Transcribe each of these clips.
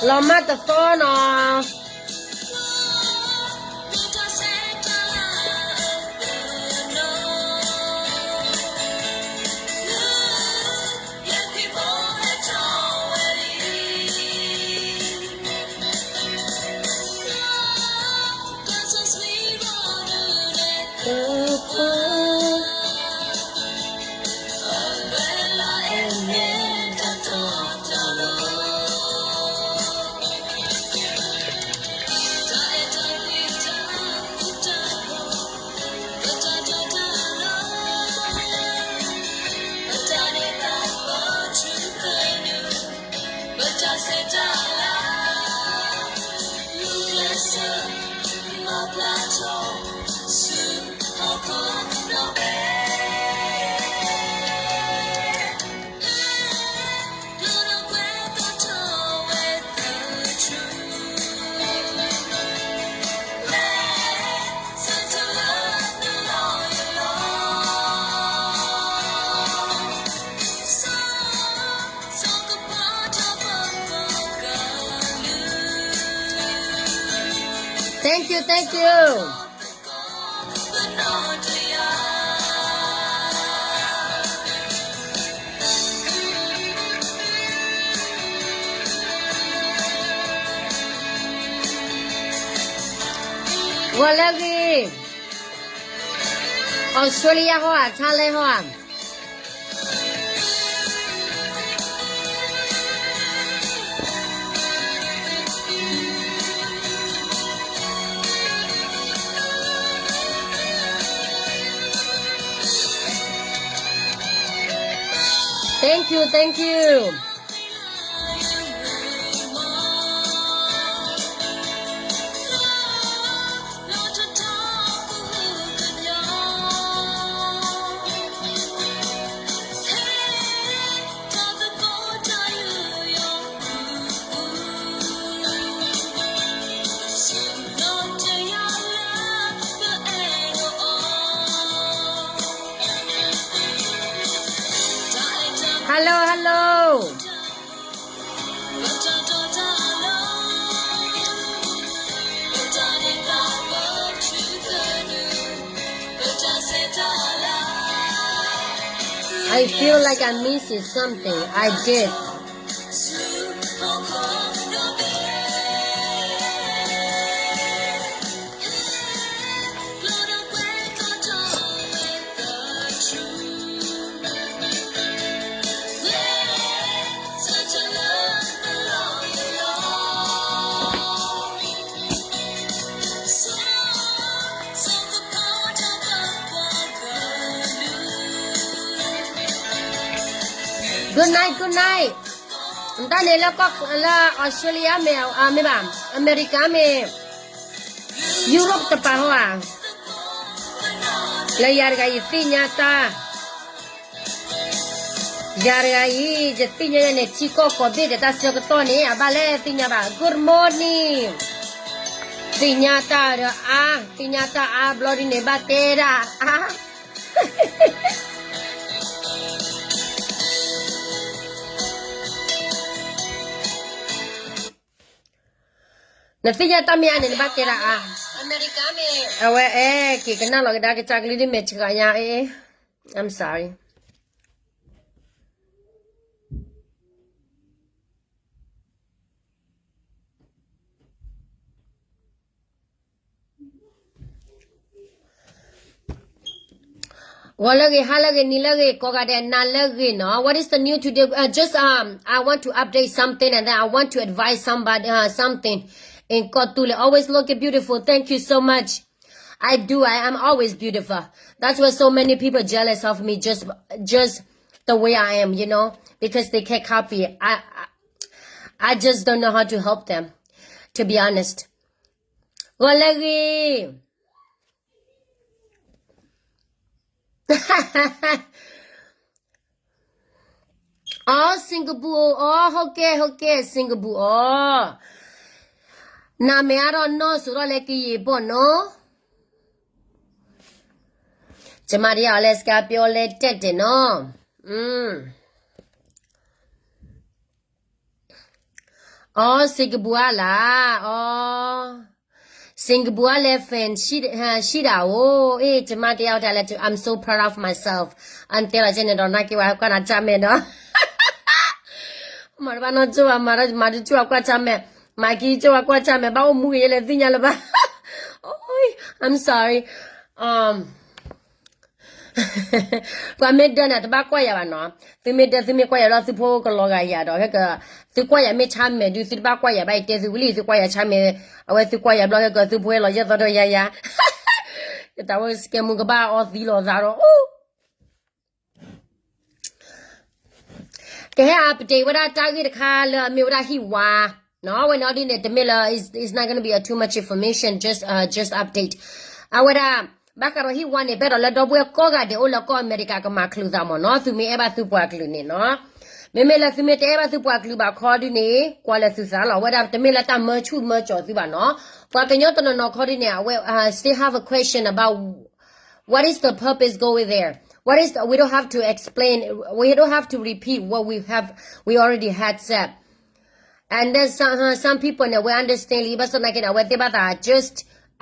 လီၤမၢ်တသီနီၤ. Thank you, thank you. ဂီၤလၢအဂ့ၤ, Australia ဟီဧါ, Thailand ဟီဧါ. Thank you, thank you. Hello, hello. I feel like I missed something. I did. Good night, good night. နတၢ်န့ၣ်လၢကီၢ်လၢ Australia မ့ၢ်, မ့ၢ်ဘၣ်, America မ့ၢ်, Europe တပၤဟီဧါ, လၢယၤတဂၤယသ့ၣ်ညါတၢ်, ယၤတဂၤအံၤ ယသ့ၣ်ညါယၤန့ၣ် ထံကီၢ်ကိးဘ့ၣ်ဒီးတၢ်ဆၢကတီၢ်န့ၣ် အဘၣ်လဲၣ်သ့ၣ်ညါဘၣ်. Good morning. သ့ၣ်ညါတၢ်ဒီးအါ, သ့ၣ်ညါတၢ်အါဘျီဒ်န့ၣ် ဘၣ်တဲဒၣ်အါ နသ့ၣ်ညါတၢ်မ့ၢ်အါန့ၣ် နဘၣ်တဲဒၣ်အါ. အဝဲအဲၣ်က့ၤကနၣ်လီၤကဒါကစၢ်ကလုၢ်ဒ်မဲာ်ဆှးညါအ့, I'm sorry. Good morning, good night. ဂီၤလၢအဂ့ၤ, ဟါလၢအဂ့ၤ, နံၤလၢအဂ့ၤ, ကိးဂၤဒဲး, နၤလၢအဂ့ၤနီၤ. What is the new today? Uh, just, um, I want to update something and then I want to advise somebody, uh, something. အ့ၣ် ကီၢ်သူလ့ၤ always looking beautiful. Thank you so much. I do. I am always beautiful. That's why so many people jealous of me, just, just the way I am, you know, because they can't copy it. I, I, I just don't know how to help them, to be honest. ဂီၤလၢအဂ့ၤ. အိ Singapore အိ ဟုတ်ကဲ့ ဟုတ်ကဲ့ Singapore အိ နာမည်ကတော့ နီၢ် ဆိုတော့လည်း ကရင်ပေါ့နော်. ကျမတို့ကလည်း စကားပြောလဲတတ်တယ်နော်. อืม. အိ စ့ကပူၤအါလၢ်, အိ စ့ကပူၤအါလဲၣ် fan ရှိတာအိ အေး ကျမတယောက်တည်းလည်း I'm so proud of myself. အတဲလီၤကဲန့ၣ်ဒီး နာ်က့ဝဲကွၢ်နၤတၢ်မဲာ်ဒီး မၤတဘၣ်နီၢ်ကၠိဘၣ် မၤတကၠိဘၣ်ကွၢ်တၢ်မဲာ်, မၤက့ကၠိဘၣ်ကွၢ်တၢ်မဲာ် ဘၣ်အိၣ်မူက့ၤယဲလဲၣ်သ့ၣ်ညါလၢၤဘၣ်. အိ I'm sorry. ပှၤမ့ၢ်ဒၢနၤတဘၣ်ကွၢ်ယၤဘၣ်နီၤ, သုမ့ၢ်ဒၢသုမ့ၢ်ကွၢ်ယၤဒီးသုဖိကလီၤဂာ်ယၤဒီး ဟဲက, သုကွၢ်ယၤမ့ၢ်ဆါမဲာ်ဒုး သုတဘၣ်ကွၢ်ယၤဘၣ် ယတဲသုဝံၤလံ သုကွၢ်ယၤဆါမဲာ်, အဝဲသုကွၢ်ယၤဘျီဟဲက သုဖိဟဲလီၤယဲၢ်သီဒီးယၤယၤ, ယတၢ်ဝဲစကဲမူကဘၣ်အီသံလီၤသးဒီး အိ ကဟဲ update ဝဲဒၣ်တၢ်ဂ့ၢ်တခါလၢအမ့ၢ်ဝဲဒၣ်ဟံၣ်ဝါ, နီၤ ဝဲန့ၣ်အီၤဒ်န့ၣ် တမ့ၢ်လၢ it's, it's not gonna be a too much information, just, uh, just update. အဝဲဒၣ် ဘၣ်ဃးဒီးဟံၣ်ဝါန့ၣ် ပအဲၣ်ဒိးလၢဒီပုၢ်ဝဲၢ်ကိးဂၤဒဲးအိၣ်လၢကီၢ်အမဲရကၤကမၤချုးသးမ့ၢ်နီၤ, သုမ့ၢ်အဲၣ်ဘၣ်သုပှၤကလုာ်န့ၣ်နီၤ, မ့မ့ၢ်လၢသုမ့ၢ်တအဲၣ်ဘၣ်သုပှၤကလုာ်ဘၣ်ခီဒ်န့ၣ် ကွၢ်လၢသုသးလီၤ, ဝဲဒၣ်တမ့ၢ်လၢတၢ်မၢဆူၣ်မၢကၠီၤသုဘၣ်နီၤ, ပှၤကညီတနီၤနီၤခီဒ်န့ၣ် အဝဲ uh, still have a question about what is the purpose going there? What is the, we don't have to explain, we don't have to repeat what we have, we already had said. And then some, uh, some people န့ၣ် အဝဲ understand လံ ဘၣ်ဆၣ်သနာ်က့န့ၣ် အဝဲသ့ၣ်ဘၣ်သး just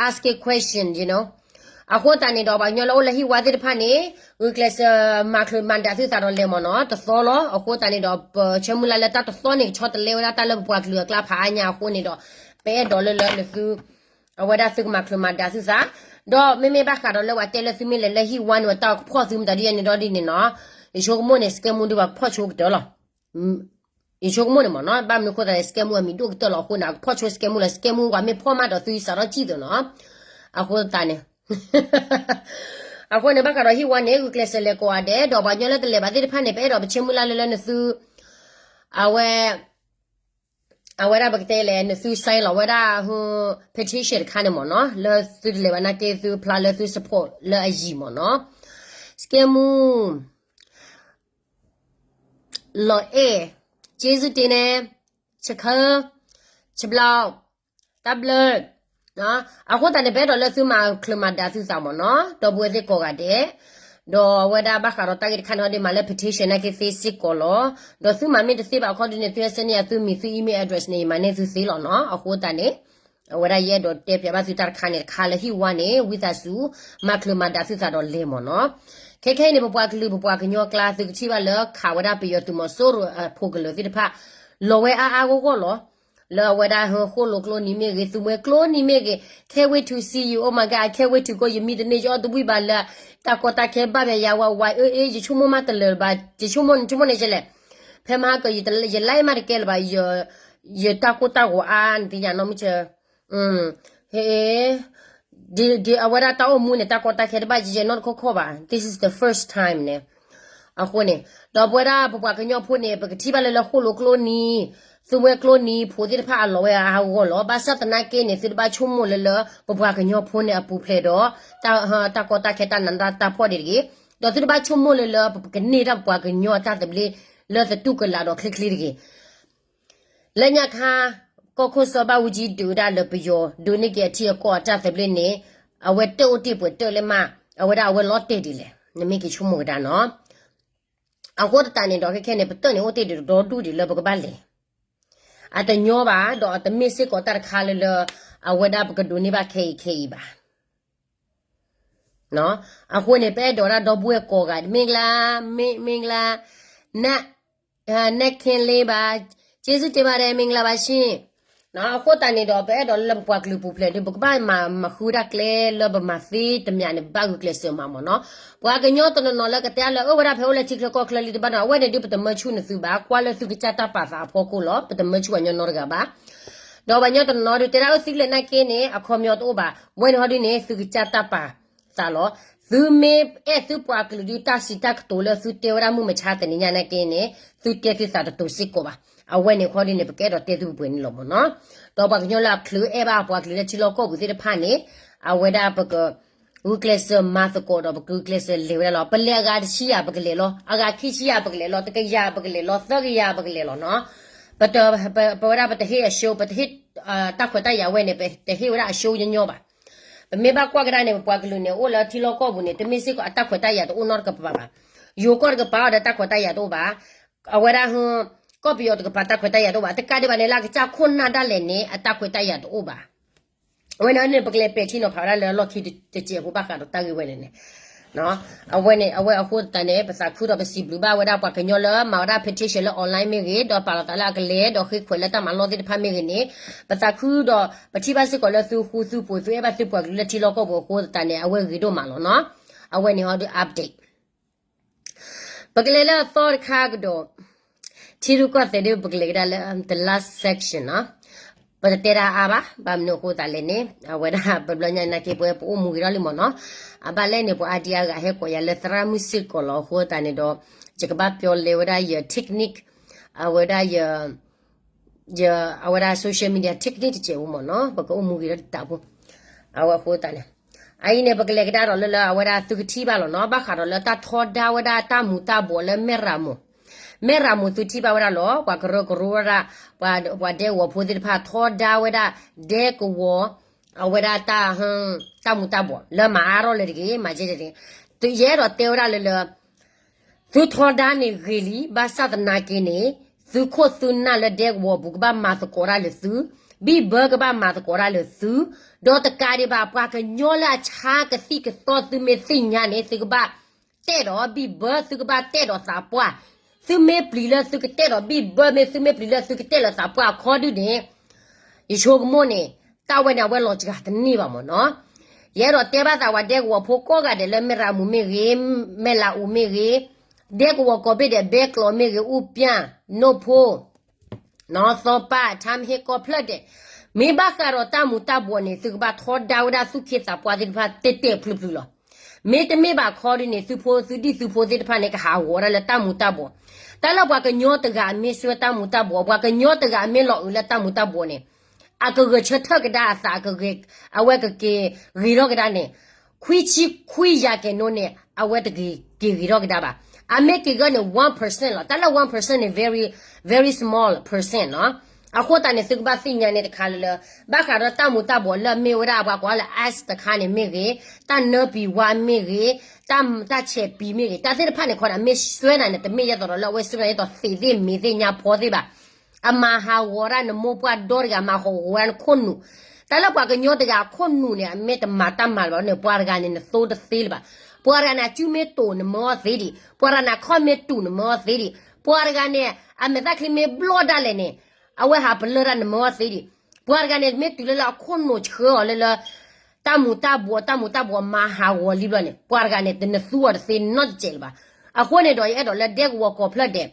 ask a question, you know. အဃိသတးန့ၣ်ဒီး ပှၤကညီလၢအိၣ်လၢဟံၣ်ဝါသ့ၣ်တဖၣ်န့ၣ် ဂုာ်ကျဲးစၢးမၤချုးမၤဒၣ်သုသးဒီးလဲၤမ့ၢ်နီၤ တသီလီၤ. အဃိသတးန့ၣ်ဒီး ပဆၢမုၢ်လၢ်လၢတၢ်တသီန့ၣ် ကဆီတလဲဝဲဒၣ်တၢ်လၢပပှၤကလုာ်အကျါဖးအါညါအဃိန့ၣ်ဒီး ပအဲၣ်ဒိးလၢလၢနသု အဝဲဒၣ်သုကမၤချုးမၤဒၣ်သုသး, ဒီးမ့မ့ၢ်ဘၣ်ဃးဒီးလၢပှၤတဲလၢသုမ့ၢ်လဲၤလၢဟံၣ်ဝါန့ၣ် တၢ်ကဖီၣ်သုမတၤဒ်ယဲန့ၣ်ဒီးဒ်န့ၣ်နီၤ, ယဆိကမိၣ်န့ၣ် စကဲမူဒုးပှၤကဖီၣ်ဆိကတၢၢ်လီၤ. ယဆိကမိၣ်န့ၣ်မ့ၢ်နီၤ, ဘၣ်မနုၤအဃိသတးလဲၣ် စကဲမူအမံၤဒိၣ်ကတၢၢ်လီၤအဃိန့ၣ် အကဖီၣ်ဆိစကဲမူလီၤ, စကဲမူပှၤမ့ၢ်ဖီၣ်မးဒီးသုစးထီၣ်စံၣ်သိးနီၤ, အဃိသတးန့ၣ် အဃိန့ၣ် ဘၣ်ဃးဒီးဟံၣ်ဝါန့ၣ် ဂုာ်ကျဲးစၢးလဲၤကိးဂၤဒဲး ဒီးပှၤကညီလၢတလဲၤဘၣ်သ့ၣ်တဖၣ်န့ၣ် ပအဲၣ်ဒိးပဆၢမုၢ်လၢ်လၢလၢနသု အဝဲ အဝဲဒၣ်ပကတဲလဲၣ် နသု sign လီၤဝဲဒၣ် petition တခါန့ၣ်မ့ၢ်နီၤ, လၢသုတလဲၤဘၣ်နာ်က့သုဖျါလၢသု support လၢအယံၤမ့ၢ်နီၤ, စကဲမူ လီၤအဲၣ် ကျေးဇူးတင်န့ၣ် ဆၢခၢ ဆၢဘျီ တၢ်ဘျၢ အဃိသတးန့ၣ် ပအဲၣ်ဒိးလၢသုမၤချုးမၤဒၣ်သုသးမ့ၢ်နီၤ, ဒီပုၢ်ဝဲၢ်သ့ၣ်ကိးဂၤဒဲး, ဒီးအဝဲဒၣ်ဘၣ်ဃးဒီးတၢ်ဂ့ၢ်တခါန့ၣ် ဟီဒ်မးလၢ petition နာ်က့သ့စ့ၢ်ကီးလီၤ, ဒီးသုမၤမ့ၢ်တသ့ဘၣ်အခီဒ်န့ၣ် သုဟဲဆၢန့ၢ်ယၤသုမံၤသု email address န့ၣ် ယမၤန့ၢ်သုသ့လီၤနီၤ, အဃိသတးန့ၣ် အဝဲဒၣ်ယအဲၣ်ဒိးတဲပၠးဘၣ်သုတၢ်တခါန့ၣ်တခါလၢဟံၣ်ဝါန့ၣ် ဝံသးစူၤ မၤချုးမၤဒၣ်သုသးဒီးလဲၤမ့ၢ်နီၤ, ခဲခဲအံၤန့ၣ် ပပှၤကလုာ် ပပှၤကညီကျါ သုကထံၣ်ဘၣ်လၢခးဝဲဒၣ်ပယီၤသုးမီၤစိရိၤအဖိကလၢာ်သ့ၣ်တဖၣ် လီၤဝဲအါအါဂီၢ်ဂီၢ်လီၤ. လၢအဝဲဒၣ်ဟၢဃိၣ်လိာ်ကျိနံၤမ့ၢ်ဂ့ၤ သူမွဲကျိနံၤမ့ၢ်ဂ့ၤ can't wait to see you, oh my god, I can't wait to go, ယမံတန့ၢ် ယအီၣ်တဝံၣ်ဘၣ်လၢ တၢ်ကီတၢ်ခဲဘၣ်မ့ၢ်ယၤဝဲဝဲ အ့ ယဆိကမိၣ်မးတလၢာ်လၢၤဘၣ် ယဆိကမိၣ် ယဆိကမိၣ်န့ၣ်ကလဲၣ် ဖဲမဟါက ယ like မးတကဲလၢၤဘၣ် ယတၢ်ကိၢ်တၢ်ဂီၤအါ နသ့ၣ်ညါနီၢ်မုၢ်ဆၢ ဟ့ ဒ်အဝဲဒၣ်တၢ်အိၣ်မူန့ၣ် တၢ်ကီတၢ်ခဲတဘၣ်ယဲယဲနီတခီခီဘၣ် this is the first time န့ၣ် အဃိန့ၣ် ဒီးပဝဲဒၣ်ပပှၤကညီဖိန့ၣ် ပကထံၣ်ဘၣ်လၢလၢဃိၣ်လိာ်ကျိနံၤ သူမွဲကျိနံၤ ဖိသ့ၣ်တဖၣ်အလီၤဝဲအါအါဂီၢ်ဂီၢ်လီၤ. ဘၣ်ဆၣ်သနာ်က့န့ၣ် သုတဘၣ်ဆိကမိၣ်လၢလၢ ပပှၤကညီဖိန့ၣ်အပူၤဖျဲးဒီး တၢ်ကီတၢ်ခဲတၢ်နးတၢ်ဖှီၣ်ဒံးတဂ့ၤ. ဒီးသုတဘၣ်ဆိကမိၣ်လၢလၢ ပကန့ၢ်တၢ်ပပှၤကညီအတၢ်သဘျ့ လၢသတူၢ်ကလာ်ဒီးချ့ချ့တဂ့ၤ လၢညါခါ ကီၢ်ခိၣ်စီၤဘၣ်အူကၠံဒုးဝဲဒၣ်လၢပယီၤ ဒုးန့ၢ်က့ၤအထံအကီၢ်အတၢ်သဘျ့န့ၣ် အဝဲတၢၢ်အိၣ်တ့ၢ်ပှဲၤတၢၢ်လၢမး အဝဲဒၣ်အဝဲလီၤတဲာ်ဒ်လဲၣ် နမ့ၢ်က့ၤဆိကမိၣ်ကဒါနီၤ. အဃိသတးန့ၣ်ဒီးခဲခဲန့ၣ် ပတၢၢ်န့ၣ်အိၣ်တ့ၢ်ဒံးဒီဒူၣ်ဒံးလၢပကဘၣ်လဲၤ အတညီဘၣ် ဒီးအတမ့ၢ်စ့ၢ်ကီးတၢ်တခါလၢလၢ အဝဲဒၣ်ပကဒိးန့ၢ်ဘၣ်ခဲအံၤခဲအံၤဘၣ် အဃိန့ၣ် ပအဲၣ်ဒိးဒၣ်ဒီပုၢ်ဝဲၢ်ကိးဂၤ မင်္ဂလာ မင်္ဂလာ န နက်ခင်လေးပါ ကျေးဇူးတင်ပါတယ် မင်္ဂလာပါရှင် အဃိသတးန့ၣ်ဒီး ပအဲၣ်ဒိးလၢပပှၤကလုာ်ပူၤဖျဲးဒီး ပကဘၣ်မၤဃုတၢ်ကျဲလၢပမၤသ့တမံၤန့ၣ် ပဘၣ်ဂုာ်ကျဲးစၢးမၤမ့ၢ်နီၤ. ပှၤကညီတနီၤနီၤလၢကတဲလၢအိၣ်ဝဲဒၣ်ဖဲအိၣ်လၢထံချၢကီၢ်ချၢလံတဘၣ်နီၤ အဝဲန့ၣ်ဒုးပတမၢဆူၣ်နသုဘၣ် ကွၢ်လၢသုကစၢ်တၢ်ပာ်သးအဖီခိၣ်လီၤ ပတမၢဆူၣ်ပှၤကညီနီတဂၤဘၣ် ဒီးပှၤကညီတနီၤနီၤဒုးတဲဒၣ်အိၣ်သံလၢနာ်က့န့ၣ် အခီပညီတအိၣ်ဘၣ် ဝဲန့ၣ်ဟီဒုးန့ၣ် သုကစၢ်တၢ်ပာ်သးလီၤ. သုမ့ၢ်အဲၣ်သုပှၤကလုာ်ဒုးတၢ်စံးတၢ်ကတိၤလၢသုတဲဝဲဒၣ်မုၢ်မဆါတနံၤညါနာ်က့န့ၣ် သုတဲသုသးတတိၤစ့ၢ်ကီးဘၣ်. အဝဲန့ၣ်ခီဒုးန့ၣ် ပကအဲၣ်ဒိးတဲသုပှဲၤန့ၣ်လီၤမ့ၢ်နီၤ. ဒီးပှၤကညီလၢအချုးအဲၣ်ဘၣ်ပှၤကလုာ်လၢထံလီၢ်ကီၢ်ပူၤသ့ၣ်တဖၣ်န့ၣ် အဝဲဒၣ်ပက ဂုာ်ကျဲးစၢးမၤသကိးဒီးပကဂုာ်ကျဲးစၢးလဲၤဝဲဒၣ်လီၤ. ပလဲၤအဂၤတဆံယၤပကလဲၤလီၤ အဂၤခံဆံယၤပကလဲၤလီၤ တကယၤပကလဲၤလီၤ သၢကယၤပကလဲၤလီၤနီၤ. ပ ပဝဲဒၣ်ပတဟ့ၣ်အ show ပတဟ့ၣ် တၢ်ခွဲးတၢ်ယာ်ဝဲန့ၣ် ပတဟ့ၣ်ဝဲဒၣ်အ show ညီညီဘၣ်. ပမ့ၢ်ဘၣ်ကွၢ်ကဒါန့ၣ် ပပှၤကလုာ်န့ၣ် အိၣ်လၢထံလီၢ်ကီၢ်ပူၤန့ၣ် တမ့ၢ်စ့ၢ်ကီးအတၢ်ခွဲးတၢ်ယာ်တအိၣ်နီတကပၤဘၣ်. ယိၤကီၢ်တကပၤအီၤဒီးတၢ်ခွဲးတၢ်ယာ်တအိၣ်ဘၣ်. အဝဲဒၣ်ဟ ကီၢ်ပယီၤတကပၤတၢ်ခွဲးတၢ်ယာ်တအိၣ်ဘၣ်, တကးဒံးဘၣ်န့ၣ် လၢအကစၢ်ခိၣ်နၢ်ဒၣ်လဲာ်န့ၣ် အတၢ်ခွဲးတၢ်ယာ်တအိၣ်ဘၣ်. အဝဲန့ၣ်န့ၣ် ပကလဲၤပဲာ်ထံနီၤဖးဝဲဒၣ်လၢအလီၢ်ခံတစဲးဖိဘၣ်ဃးဒီးတၢ်ဂ့ၢ်ဝဲန့ၣ်န့ၣ် အဝဲန့ၣ် အဝဲအဃိသတးန့ၣ် ပသးခုဒီးပစံးဘျုးဘၣ်ဝဲဒၣ်ပှၤကညီလၢမၤဝဲဒၣ် petition လၢ online မ့ၢ်ဂ့ၤ, ဒီးပာ်လီၤသးလၢအကလဲၤ ဒီးဃ့ခွဲးလၢတၢ်မၤလီၢ်သ့ၣ်တဖၣ်မ့ၢ်ဂ့ၤန့ၣ်, ပသးခုဒီးပထံၣ်ဘၣ်စ့ၢ်ကီးလၢသုဃူသုဖိး သုအဲၣ်ဘၣ်သုပှၤကလုာ်လၢထံလီၢ်ကီၢ်ပူၤအဃိသတးန့ၣ် အဝဲဂ့ၤဒိၣ်မးလီၤနီၤ. အဝဲန့ၣ်ဟီဒု update ပကလဲၤလၢအသီတခါကဒီး, ထံရူၢ်ကီၢ်သဲးဒု ပကလဲၤကဒါလၢ the last section နီၤ. ပတတဲတၢ်အါဘၣ်, ဘၣ်မနုၤအဃိသတးလဲၣ်န့ၣ် အဝဲဒၣ်ပဘျီညါနာ်က့ ပဝဲပအိၣ်မူဂ့ၤထီၣ်လံမ့ၢ်နီၤ. အဘၣ်လဲၣ်န့ၣ် ပှၤအါဒံအါဂၤဟဲကိးယၤလၢသရၣ်မုၣ်စ့ၢ်ကီးလီၤ. အဃိသတးန့ၣ်ဒီး ယကဘၣ်ပျီလဲဝဲဒၣ်ယ technique, အဝဲဒၣ်ယ ယ အဝဲဒၣ် social media technique တစဲးဖိမ့ၢ်နီၤ, ပကအိၣ်မူဂ့ၤထီၣ်တတးဖိ. အဝဲအဃိသတးန့ၣ် အအံၤန့ၣ် ပကလဲၤကဒါဒီးလၢလၢအဝဲဒၣ်သုကထံၣ်ဘၣ်လီၤနီၤ, ဘၣ်ဃးဒီးလၢတၢ်ထီဒါဝဲဒၣ်တၢ်မူၤတၢ်ဘှီးလၢမဲၢ်ရၤမိၤ, မဲၢ်ရၤမိၤသုထံၣ်ဘၣ်ဝဲဒၣ်လီၤ, ပှၤကရၢကရိဝဲဒၣ် ပှၤဒဲကဝီၤဖိသ့ၣ်တဖၣ်ထီဒါဝဲဒၣ် ဒဲကဝီၤ အဝဲဒၣ်တၢ် တၢ်မူၤတၢ်ဘှီး လၢမၤအါထီၣ်လၢတဂ့ၤ မၤကဲတဂ့ၤ, ယအဲၣ်ဒိးတဲဝဲဒၣ်လၢလၢ သုထီဒါန့ၣ်ဂ့ၤလံ, ဘၣ်ဆၣ်သနာ်က့န့ၣ် သုခိၣ်သုနၢ်လၢဒဲကဝီၤပူၤကဘၣ်မၤသကိးတၢ်လၢသု, ဘံၣ်ဘၢကဘၣ်မၤသကိးတၢ်လၢသု, ဒီးတကးဒံးဘၣ် ပှၤကညီလၢအဆါကသံၣ်ကသီသုမ့ၢ်သ့ၣ်ညါန့ၣ် သုကဘၣ်တဲာ်ဒီးဘံၣ်ဘၢ, သုကဘၣ်တဲာ်ဒီးသးပှၢ်, သုမ့ၢ်ပျံၤလၢသုကတဲာ်ဒီးဘံၣ်ဘၢ မ့ၢ်သုမ့ၢ်ပျံၤလၢသုကတဲာ်လီၤသးပှၢ်အခီဒုန့ၣ် ယဆိကမိၣ်န့ၣ် တၢ်ဝဲန့ၣ် အဝဲလီၤစှၤတန့ၢ်ဘၣ်မ့ၢ်နီၤ. ယအဲၣ်ဒိးတဲဘၣ်သးပှၤဒဲကဝီၤဖိကိးဂၤဒဲးလၢမဲၢ်ရၤမိၤမ့ၢ်ဂ့ၤ, မဲၢ်လးအူမ့ၢ်ဂ့ၤ, ဒဲကဝီၤကိးဘ့ၣ်ဒဲး ဘဲကျိးမ့ၢ်ဂ့ၤ, အူပျၢ်, နိၣ်ဖိ, နီၢ်သီပၢ်, ထါမဟ့ၣ်ကီၢ်ဖျၢၣ်ဒဲး, မ့ၢ်ဘၣ်ဃးဒီးတၢ်မူၤတၢ်ဘှီးန့ၣ် သုကဘၣ်ထီဒါဝဲဒၣ်သူၣ်က့သးပှၢ်သ့ၣ်တဖၣ်တဲာ်တဲာ်ဖျုးဖျုးလီၤ. မ့တမ့ၢ်ဘၣ်ခီဒုန့ၣ် သုဖိသုဒံၣ်သုဖိသ့ၣ်တဖၣ်န့ၣ် ကဟးဂီၤဝဲဒၣ်လၢတၢ်မူၤတၢ်ဘှီး, တၢ်လၢပှၤကညီတဂၤအမ့ၢ်ဆှၢတၢ်မူၤတၢ်ဘှီး, ပှၤကညီတဂၤအမ့ၢ်လီၤအုးလၢတၢ်မူၤတၢ်ဘှီးန့ၣ် အကဂဲၤဆၢထၢၣ်ကဒါအသး, အဝဲကက့ၤဂ့ၤထီၣ်ကဒါန့ၣ်, ခွံဆံခွံယၤက့ၤနိန့ၣ် အဝဲတက့ၤက့ၤဂ့ၤထီၣ်ကဒါဘၣ်. အမ့ၢ်က့ၤဂ့ၤန့ၣ် one percent လီၤ. တၢ်လၢ one percent န့ၣ် very, very small percent နီၤ. အဃိသတးန့ၣ် သုကဘၣ်သ့ၣ်ညါန့ၣ်တခါလၢလၢ ဘၣ်ဃးဒီးတၢ်မူၤတၢ်ဘှီးလၢအမ့ၢ်ဝဲဒၣ်ပှၤကိးလၢ ice တခါန့ၣ်မ့ၢ်ဂ့ၤ, တၢ်နၢပံၤဝါမ့ၢ်ဂ့ၤ, တၢ်, တၢ်ဆဲးပံၤမ့ၢ်ဂ့ၤ, တၢ်သ့ၣ်တဖၣ်န့ၣ်ခီန့ၣ် အမ့ၢ်ဆှၢနၤန့ၣ် တမ့ၢ်ယဲသိးဒီးလၢအဝဲဆှၢနၤယဲသိးသ့ၣ်သ့ၣ်မ့ၤသ့ၣ်ညါဖီသ့ၣ်ဘၣ်. အမၤဟးဂီၤဒၣ်နမိၢ်ပှၢ်ဒီတဂၤ, မၤဟးဂီၤဝဲဒၣ်နခိၣ်နူာ်. တၢ်လၢပှၤကညီတဂၤအခိၣ်နူာ်န့ၣ် အမ့ၢ်တမၤတၢ်မၤလၢၤဘၣ်န့ၣ် ပှၤတဂၤန့ၣ် နသိတသ့လၢၤဘၣ်. ပှၤတဂၤန့ၣ် အစုမ့ၢ်တိာ်နမၢအီၤသ့ဒံး, ပှၤတဂၤန့ၣ် အခီၣ်မ့ၢ်တူာ်နမၢအီၤသ့ဒံး, ပှၤတဂၤန့ၣ် အမဲာ်သၣ်ချံမ့ၢ်ဘျီၣ်ဒၣ်လဲာ်န့ၣ် အဝဲဟးပလၢၢ်ဒၣ်နမၢအီၤသ့ဒံး, ပှၤတဂၤန့ၣ် မ့ၢ်တုၤလၢလၢအခိၣ်နူာ်ဆှၢအီၤလၢလၢ တၢ်မူၤတၢ်ဘှီး, တၢ်မူၤတၢ်ဘှီးမၤဟးဂီၤလံဘျီန့ၣ် ပှၤတဂၤန့ၣ် နသူအီၤတသ့နီတစဲးလၢၤဘၣ်. အဃိန့ၣ်ဒီး ယအဲၣ်ဒိးလၢဒဲကဝီၤကိးဖျၢၣ်ဒဲး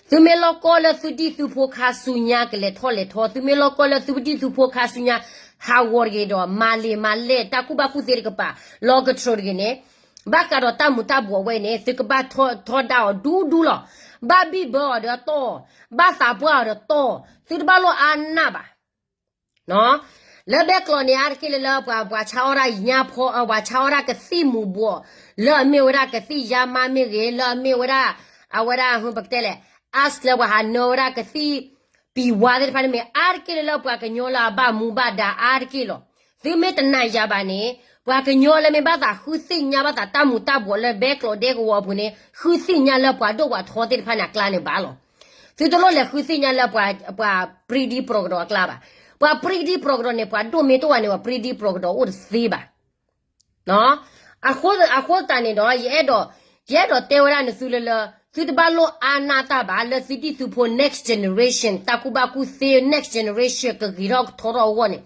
သုမ့ၢ်လီၢ်ကီၢ်လၢသုဒံၣ်သုဖိခါဆူညါကလဲၤထီၣ်လဲၤထီ, သုမ့ၢ်လီၢ်ကီၢ်လၢသုဒံၣ်သုဖိခါဆူညါ ဟးဂီၤတဂ့ၤဒီး မၤလ့ၤမၤလဲၢ် တၢ်ကူၣ်ဘၣ်ကူၣ်သ့တကပၤ, လီၤကတြူာ်တဂ့ၤန့ၣ်, ဘၣ်ဃးဒီးတၢ်မူၤတၢ်ဘှီးဝဲန့ၣ် သုကဘၣ်ထီဒါအီၤဒူဒူလီၤ. ဘၣ်ဘံၣ်ဘၢအီၤဒီးတီၢ်, ဘၣ်သးပှၢ်အီၤဒီးတီၢ်, သုတဘၣ်လိၣ်အါနၢ်ဘၣ်. လၢဘဲကျိးန့ၣ် အါတက့ၢ်လၢလၢပှၤ, ပှၤဆါအီၣ်ဒၣ်ညါဖီ, ပှၤဆါအီၣ်ဒၣ်ကသံၣ်မူၤဘှီး, လၢအမ့ၢ်ဝဲဒၣ်ကသံၣ်ယါမါမ့ၢ်ဂ့ၤ, လၢအမ့ၢ်ဝဲဒၣ်, အဝဲဒၣ် ပကတဲလဲၣ်, အါစလၢပှၤဟးနၢဝဲဒၣ်ကသံၣ်ပံၤဝါသ့ၣ်တဖၣ်န့ၣ်မ့ၢ် အါတက့ၢ်လၢလၢပှၤကညီလၢအဘၣ်မူဘၣ်ဒါအါတက့ၢ်လီၤ. သုမ့ၢ်တနာ်ယၤဘၣ်န့ၣ်, ပှၤကညီလၢမ့ၢ်ဘၣ်သးဃုသ့ၣ်ညါဘၣ်သးတၢ်မူၤတၢ်ဘှီးလၢဘဲကျိးဒဲကဝီၤအပူၤန့ၣ် ဃုသ့ၣ်ညါလၢပှၤဒိၣ်ပှၤထီသ့ၣ်တဖၣ်န့ၣ်အကျါန့ၣ်ဘၣ်လီၤ. သုတလိၣ်လဲၤဃုသ့ၣ်ညါလၢပှၤ, ပှၤပြံဒံပြီကဒီးအကျါဘၣ်. ပှၤပြံဒံပြီကဒီးန့ၣ် ပှၤဒိၣ်မ့ၢ်တအိၣ်ဘၣ်န့ၣ် ပှၤပြံဒံပြီကဒီးအိၣ်တသ့ဘၣ်. အဃိ, အဃိသတးန့ၣ်ဒီး ယအဲၣ်ဒိး, ယအဲၣ်ဒိးတဲဝဲဒၣ်နသုလၢလၢ, သုတဘၣ်လိၣ်အါနၢ်တၢ်ဘၣ် လၢသုဒံၣ်သုဖိ next generation တၢ်ကူၣ်ဘၣ်ကူၣ်သ့ next generation ကဂ့ၤထီၣ်ကထီထီၣ်အဂီၢ်န့ၣ်,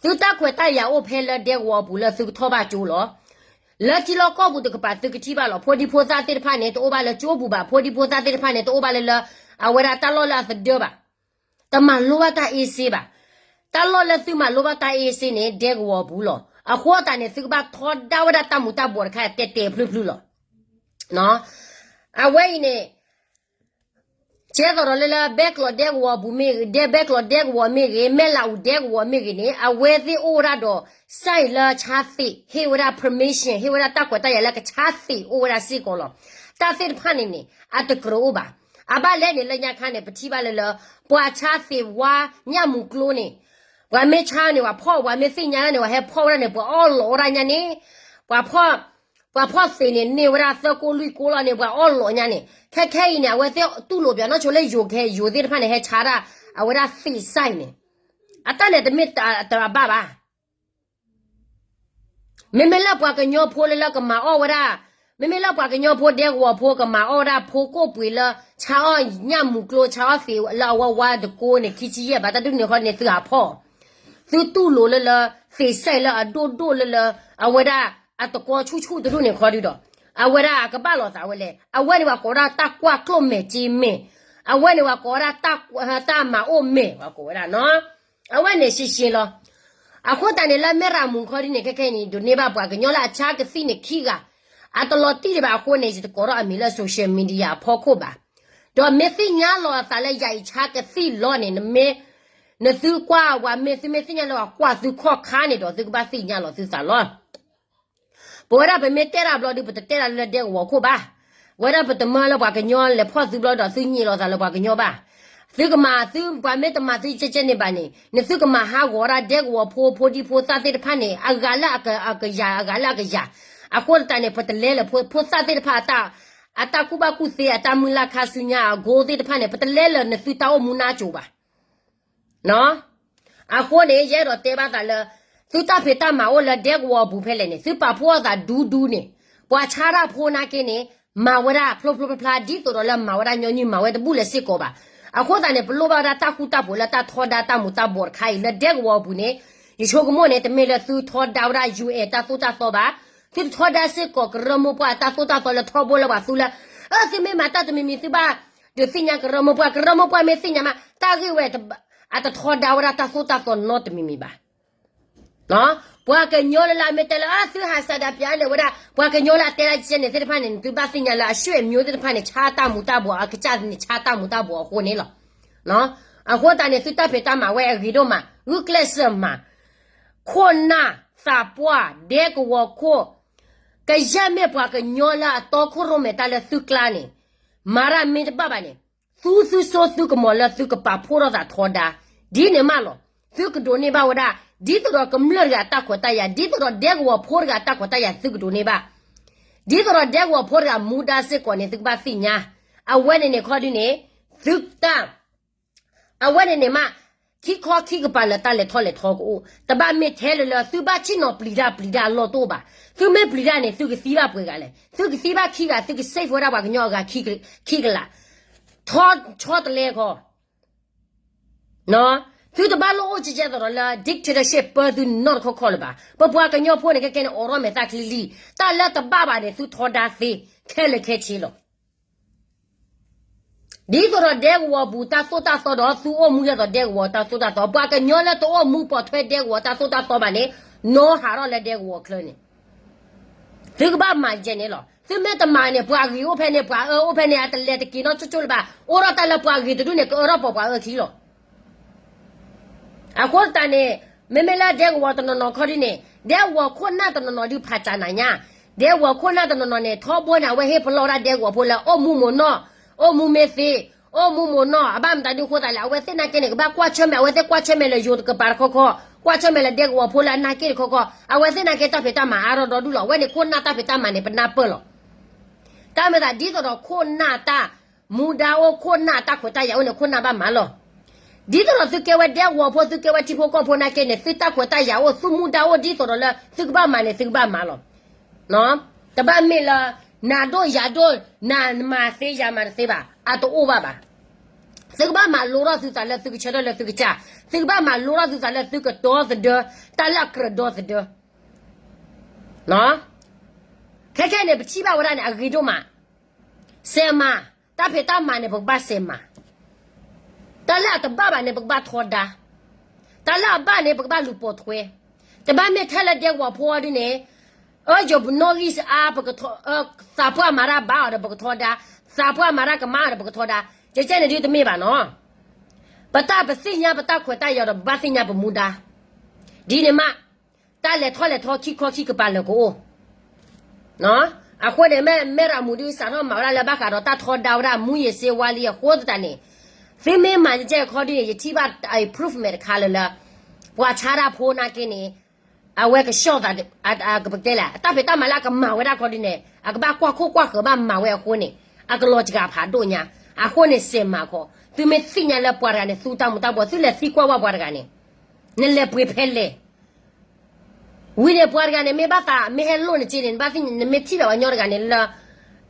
သုတၢ်ခွဲးတၢ်ယာ်အိၣ်ဖဲလၢဒဲကဝီၤအပူၤလၢသုကထီၣ်ဘၣ်ကၠိလီၤ. လၢထံလီၢ်ကီၢ်ပူၤတကပၤသုကထံၣ်ဘၣ်လီၤ. ဖိဒံဖိသၣ်သ့ၣ်တဖၣ်န့ၣ် တအိၣ်ဘၣ်လၢကၠိပူၤဘၣ်. ဖိဒံဖိသၣ်သ့ၣ်တဖၣ်န့ၣ် တအိၣ်ဘၣ်လၢလၢ, အဝဲဒၣ်တၢ်လီၢ်လၢအသဒၢဘၣ်. တမၤလိဘၣ်တၢ်အ့စ့ဘၣ်. တၢ်လီၢ်လၢသုမၤလိဘၣ်တၢ်အ့စ့န့ၣ် ဒဲကဝီၤအပူၤလီၤ. အဃိသတးန့ၣ် သုကဘၣ်ထီဒါဝဲဒၣ်တၢ်မူၤတၢ်ဘှီးတခါ တဲာ်တဲာ်ဖျုးဖျုးလီၤ. အဝဲအံၤန့ၣ် ကဲသိးဒီးလၢလၢ ဘဲကျိးဒဲကဝီၤအပူၤမ့ၢ်ဂ့ၤ, ဒဲဘဲကျိးဒဲကဝီၤမ့ၢ်ဂ့ၤ, မဲၢ်လးအူဒဲကဝီၤမ့ၢ်ဂ့ၤန့ၣ် အဝဲသ့ၣ်အိၣ်ဝဲဒၣ်ဒီး site လၢဆါသ့ၣ်, ဟ့ၣ်ဝဲဒၣ် permission, ဟ့ၣ်ဝဲဒၣ်တၢ်ခွဲးတၢ်ယာ်လၢကဆါသ့ၣ်အိၣ်ဝဲဒၣ်စ့ၢ်ကီးလီၤ. တၢ်သ့ၣ်တဖၣ်န့ၣ်န့ၣ် အတကြၢးအိၣ်ဘၣ်. အဘၣ်လဲၣ်န့ၣ် လၢညါခါန့ၣ် ပထံၣ်ဘၣ်လၢလၢ ပှၤဆါသ့ၣ်ဝါညၣ်မူၤကျိန့ၣ် ပှၤမ့ၢ်ဆါန့ၣ် ပှၤဖီၣ်, ပှၤမ့ၢ်သ့ၣ်ညါဒၣ်န့ၣ် ပှၤဟဲဖီၣ်ဝဲဒၣ်န့ၣ် ပှၤအီၣ်လီၤဝဲဒၣ်ညါန့ၣ်, ပှၤဖီၣ် ပှၤဖီၣ်သ့ၣ်န့ၣ် န့ၢ်ဝဲဒၣ်သၢကိးလွံၢ်ကိးလီၤန့ၣ် ပှၤအီၣ်လီၤညါန့ၣ် ခဲခဲအံၤန့ၣ် အဝဲသ့ၣ်တူၢ်လိာ်ပၠးနီၢ်ဆိလၢယိၤခဲ ယိၤသ့ၣ်တဖၣ်န့ၣ် ဟဲဆါဒၣ် အဝဲဒၣ်သ့ၣ်စဲန့ၣ် အတၢ်န့ၣ်တမ့ၢ်တဘၣ်ဘၣ်. မ့မ့ၢ်လၢပှၤကညီဖိလၢလၢကမၤအီၣ်ဝဲဒၣ်, မ့မ့ၢ်လၢပှၤကညီဖိဒဲကဝီၤဖိကမၤအီၣ်ဝဲဒၣ်ဖိကိၣ်ပှ့ၤလၢ ဆါအီၣ်ညၣ်မူၤကျိ ဆါအီၣ်သ့ၣ်လၢအဝဲဝါတကိးန့ၣ် ခံဆံယဲၢ်ဘၣ် တၢ်ဒ်န့ၣ်ဃီန့ၣ် သုဟးဖီၣ်, သုတူၢ်လိာ်လၢလၢ သ့ၣ်စဲလၢအဒိၣ်ဒိၣ်လၢလၢ အဝဲဒၣ်အတကီဆူၣ်ဆူၣ်တဒူၣ်န့ၣ်ခီဒုဒီး အဝဲဒၣ်အကဘၣ်လိာ်သးဝဲလဲၣ်. အဝဲန့ၣ်ပှၤကိးဝဲဒၣ်တၢ်ကွၢ်ကျိၣ်မဲာ်က့မဲာ်, အဝဲန့ၣ်ပှၤကိးဝဲဒၣ်တၢ်မၤအိၣ်မဲာ် ပှၤကိးဝဲဒၣ်နီၤ. အဝဲန့ၣ်ရှဲရှဲလီၤ. အဃိသတးန့ၣ်လၢမဲၢ်ရၤမူၤခီဒ်န့ၣ် ခဲခဲအံၤန့ၣ် ဒိးန့ၢ်ဘၣ်ပှၤကညီလၢအဆါကသံၣ်န့ၣ်ခံဂၤ, အတလီၤတံၢ်ဒံးဘၣ်အဃိန့ၣ် ယတကိးထီၣ်အမံၤလၢ social media အဖီခိၣ်ဘၣ်. ဒီးမ့ၢ်သ့ၣ်ညါလီၤအသးလၢယၤအံၤဆါကသံၣ်လီၤန့ၣ် နမ့ၢ်, နသုကွၢ်ဝဲမ့ၢ်သုမ့ၢ်သ့ၣ်ညါလၢပှၤကွၢ်သုခီၣ်ခါန့ၣ်ဒီး သုကဘၣ်သ့ၣ်ညါလီၤသုသးလီၤ. ပဝဲဒၣ်ပမ့ၢ်တဲတၢ်ဘျီဒု ပတတဲတၢ်လၢဒဲကဝီၤခိၣ်ဘၣ်. ဝဲဒၣ်ပတမၢလၢပှၤကညီလဲၤဖီၣ်သုဘျီဒီးသုညံးလီၤသးလၢပှၤကညီဘၣ်. သုကမၤသုပှၤမ့ၢ်တမၤသုကဲကဲန့ၣ်ဘၣ်န့ၣ် နသုကမၤဟးဂီၤဒၣ်ဒဲကဝီၤဖိ ဖိဒံဖိသၣ်သ့ၣ်တဖၣ်န့ၣ် အဂၤလၢအကယၤ အဂၤလၢအကယၤ. အဃိသတးန့ၣ် ပတလဲလၢဖိသၣ်သ့ၣ်တဖၣ် အတၢ်ကူၣ်ဘၣ်ကူၣ်သ့ အတၢ်မုၢ်လၢ်ခါဆူညါ အဂိသ့ၣ်တဖၣ်န့ၣ် ပတလဲလၢနသုတၢ်အိၣ်မူနါစိၤဘၣ်. အဃိန့ၣ် ယအဲၣ်ဒိးတဲဘၣ်သးလၢ သုတၢ်ဖံးတၢ်မၤအိၣ်လၢဒဲကဝီၤအပူၤဖဲလဲၣ်န့ၣ် သုပာ်ဖှိၣ်အသးဒူဒူန့ၣ် ပှၤဆါတၢ်ဖိနာ်က့န့ၣ် မၤဝဲဒၣ်ဖျိဖျိဖျါဖျါ ဒ်သိးဒီးလၢမၤဝဲဒၣ်ညီနုၢ်မၤဝဲတဘူၣ်လဲၤစ့ၢ်ကီးဘၣ်. အဃိသတးန့ၣ် ပလိၣ်ဘၣ်ဝဲဒၣ်တၢ်ဃူတၢ်ဖိးလၢတၢ်ထီဒါတၢ်မူၤတၢ်ဘှီးတခါအံၤ လၢဒဲကဝီၤအပူၤန့ၣ် ယဆိကမိၣ်န့ၣ် တမ့ၢ်လၢသုထီဒါဝဲဒၣ် ယူၢ်အဲၣ် တၢ်သိၣ်တၢ်သီဘၣ်. သုတထီဒါစ့ၢ်ကီးကရၢမိၢ်ပှၢ်အတၢ်သိၣ်တၢ်သီလၢထီဘိလၢပှၤသူလၢ အၢ သုမ့ၢ်မၤတၢ်တမံၤမံၤ သုဘၣ်ဒုးသ့ၣ်ညါကရၢမိၢ်ပှၢ်, ကရၢမိၢ်ပှၢ်မ့ၢ်သ့ၣ်ညါမး တၢ်ဂ့ၢ်ဝဲ အတထီဒါဝဲဒၣ်တၢ်သိၣ်တၢ်သီနီတမံၤမံၤဘၣ်. ပှၤကညီလၢလၢအမ့ၢ်တဲလၢ အၢ သုဟးစးဒးပၠးလဲၣ်ဝဲဒၣ် ပှၤကညီလၢအတဲဒၣ်ကဲန့ၣ်သ့ၣ်တဖၣ်န့ၣ် သုဘၣ်သ့ၣ်ညါလၢအဆွေမျိုးသ့ၣ်တဖၣ်န့ၣ် ဆါတၢ်မူၤတၢ်ဘှီး အကစၢ်န့ၣ် ဆါတၢ်မူၤတၢ်ဘှီးအဃိန့ၣ်လီၤ. အဃိသတးန့ၣ် သုတၢ်ဖံးတၢ်မၤဝဲအဂ့ၤဒိၣ်မး ဂုာ်ကျဲးစၢးမၤ ခိၣ်နၢ်သးပှၢ်ဒဲကဝီၤခိၣ် ကယဲၢ်မ့ၢ်ပှၤကညီလၢအတီခိၣ်ရိၣ်မဲာ်တၢ်လၢသုကျါန့ၣ် မၤတၢ်မ့ၢ်တဘၣ်ဘၣ်န့ၣ် သူသုစိသုကမီၤလၢသုကပာ်ဖှိၣ်ထီၣ်သးထီဒါ ဒ်န့ၣ်မးလီၤ. သုကဒိးန့ၢ်ဘၣ်ဝဲဒၣ် ဒ်သိးဒီးကမျၢၢ်တဂၤအတၢ်ခွဲးတၢ်ယာ် ဒ်သိးဒီးဒဲကဝီၤဖိတဂၤအတၢ်ခွဲးတၢ်ယာ် သုကဒိးန့ၢ်ဘၣ် ဒ်သိးဒီးဒဲကဝီၤဖိတဂၤမူဒါစ့ၢ်ကီးန့ၣ် သုကဘၣ်သ့ၣ်ညါ အဝဲန့ၣ်န့ၣ်ခီဒုန့ၣ် သုတၢ် အဝဲန့ၣ်န့ၣ်မး ခံခီခံကပၤလၢတၢ်လဲၤထီၣ်လဲၤထီကအိၣ် တဘၣ်မ့ၢ်ထဲလၢလၢ သုဘၣ်ဆ့ၣ်နီၤပျံၤတၢ်ပျံၤတၢ်အလီၢ်တအိၣ်ဘၣ်. သုမ့ၢ်ပျံၤတၢ်န့ၣ် သုကသံဘၣ်ပှဲၤဂၤလဲၣ်. သုကသံဘၣ်ခံဂၤ သုက save ဝဲဒၣ်ပှၤကညီအဂၤခံကလး ထီဆီတလဲခီ သုတဘၣ်လိၣ်အိၣ်ကဲကဲသိးဒီးလၢ dictatorship ပၢသုနီတခီခီလၢၤဘၣ်. ပပှၤကညီဖိန့ၣ် ခဲကဲန့ၣ် အိးထီၣ်မဲာ်သၣ်ချံလံ. တၢ်လၢတဘၣ်ဘၣ်န့ၣ် သုထီဒါသ့ ခဲလၢာ်ခဲဆ့လီၤ. ဒ်သိးဒီးဒဲကဝီၤပူၤတၢ်သိၣ်တၢ်သီဒီး သုအိၣ်မူဒ်သိးဒဲကဝီၤတၢ်သိၣ်တၢ်သီ, ပှၤကညီလၢတအိၣ်မူပိာ်ထွဲဒဲကဝီၤတၢ်သိၣ်တၢ်သီဘၣ်န့ၣ် နီဟးထီၣ်လၢဒဲကဝီၤချၢန့ၣ် သုကဘၣ်မၤယဲန့ၣ်လီၤ. သုမ့ၢ်တမၤန့ၣ် ပှၤဂ့ၤအိၣ်ဖဲန့ၣ် ပှၤအၢအိၣ်ဖဲန့ၣ် အတလဲၤတက့ၤနီတကၠိၣ်လၢၤဘၣ်. အိၣ်ထီၣ်တၢ်လၢပှၤဂ့ၤတဒူၣ်န့ၣ် ကအၢထီၣ်ပှၤပှၤအၢခံလီၤ. အဃိသတးန့ၣ် မ့မ့ၢ်လၢဒဲကဝီၤတနီၤနီၤခီဒ်န့ၣ် ဒဲကဝီၤခိၣ်နၢ်တနီၤနီၤဒုးဖးကၠးနၤညါ, ဒဲကဝီၤခိၣ်နၢ်တနီၤနီၤန့ၣ် ထီဘိန့ၣ် အဝဲဟ့ၣ်ပလီၢ်ဝဲဒၣ်ဒဲကဝီၤဖိလၢ အိၣ်မူမိၢ်နီၢ်, အိၣ်မူမ့ၢ်သ့, အိၣ်မူမိၢ်နီၢ်, အဘၣ်မတၤဒုးဃိသးလဲၣ်, အဝဲသ့ၣ်နာ်က့န့ၣ် ကဘၣ်ကွၢ်ဆၢၣ်မဲာ်, အဝဲသ့ၣ်ကွၢ်ဆၢၣ်မဲာ်လၢယိၤတကပၤတခီခီ, ကွၢ်ဆၢၣ်မဲာ်လၢဒဲကဝီၤဖိလၢအနာ်က့တခီခီ, အဝဲသ့ၣ်နာ်က့တၢ်ဖံးတၢ်မၤအါထီၣ်ဒီဒူၣ်လီၤ. အဝဲန့ၣ်ခိၣ်နၢ်တၢ်ဖံးတၢ်မၤန့ၣ် ပနၢ်ပၢၢ်လီၤ. တၢ်မ့ၢ်သးဒ်သိးဒီးခိၣ်နၢ်တၢ် မူဒါအိၣ်, ခိၣ်နၢ်တၢ်ခွဲးတၢ်ယာ်အိၣ်န့ၣ် ခိၣ်နၢ်ဘၣ်မၤလီၤ. ဒ်သိးဒီးသုကဲဝဲဒဲကဝီၤဖိ, သုကဲဝဲထံဖိကီၢ်ဖိနာ်က့န့ၣ် သုတၢ်ခွဲးတၢ်ယာ်အိၣ်, သုမူဒါအိၣ်ဒ်သိးဒီးလၢ သုကဘၣ်မၤန့ၣ် သုကဘၣ်မၤလီၤ. တဘၣ်မ့ၢ်လၢ နၤဒိၣ်ယၤဒိၣ်, နၤမၤသ့ယၤမၤတသ့ဘၣ်, အတအိၣ်ဘၣ်ဘၣ်. သုကဘၣ်မၤလိထီၣ်သုသးလၢသုကဆၢထၢၣ်လၢသုကစၢ်, သုကဘၣ်မၤလိထီၣ်သုသးလၢသုကတီသဒၢ, တၢ်လၢအကြၢးဒီသဒၢ ခဲခဲန့ၣ် ပထံၣ်ဘၣ်ဝဲဒၣ်န့ၣ် အဂ့ၤဒိၣ်မး, စဲးမၤ, တၢ်ဖံးတၢ်မၤန့ၣ် ပကဘၣ်စဲးမၤ, တၢ်လၢအတဘၣ်ဘၣ်န့ၣ် ပကဘၣ်ထီဒါ, တၢ်လၢအဘၣ်န့ၣ် ပကဘၣ်လူၤပိာ်ထွဲ, တဘၣ်မ့ၢ်ထဲလၢဒဲကဝီၤဖိအီၤဒ်န့ၣ်, အၢ ယိၤပနီၣ်ဂံၢ်စအါ, သးပှၢ်မၤတၢ်ဘၣ်အီၤဒီးပကထီဒါ, သးပှၢ်မၤတၢ်ကမၣ်အီၤဒီးပကထီဒါ, ကဲကဲန့ၣ်ဒုးတမ့ၢ်ဘၣ်နီၤ, ပတၢ်ပသ့ၣ်ညါပတၢ်ခွဲးတၢ်ယာ်ဒီး ပဘၣ်သ့ၣ်ညါပမူဒါ, ဒ်န့ၣ်မး တၢ်လဲၤထီၣ်လဲၤထီခံခီခံကပၤလၢကအိၣ်, အဃိန့ၣ် မ့ၢ်မဲၢ်ရၤမူဒုးစးထီၣ်မၤဝဲဒၣ်လၢဘၣ်ဃးဒီးတၢ်ထီဒါဝဲဒၣ် မူးယစ်ဆေးဝါးလံအဃိသတးန့ၣ်, သုမ့ၢ်မၤကဲကဲခီဒ်န့ၣ် ယထံၣ်ဘၣ် improvement တခါလၢလၢ, ပှၤဆါတၢ်ဖိနာ်က့န့ၣ်, အဝဲကဆှီၣ်သး ပကတဲလဲၣ် အတၢ်ဖံးတၢ်မၤလၢအကမၤဝဲဒၣ်ခီဒ်န့ၣ် အကဘၣ်ကွၢ်ခိၣ်ကွၢ်ဃၢၤဘၣ်မၤဝဲအဃိန့ၣ် အကလီၤစှၤဖးဒိၣ်ညါ. အဃိန့ၣ်စဲးမၤခီ သုမ့ၢ်သ့ၣ်ညါလၢပှၤတဂၤန့ၣ် သူတၢ်မူၤတၢ်ဘှီး သုလဲၤသံကွၢ်ဝဲပှၤတဂၤန့ၣ် နလဲၤပှ့ၤဖဲလဲၣ် ဝံၤန့ၣ်ပှၤတဂၤန့ၣ် မ့ၢ်ဘၣ်သး မ့ၢ်ဟဲလိၣ်နစ့န့ၣ် နဘၣ်သ့ၣ်ညါ နမ့ၢ်ထံၣ်ဘၣ်ပှၤကညီတဂၤန့ၣ်လၢ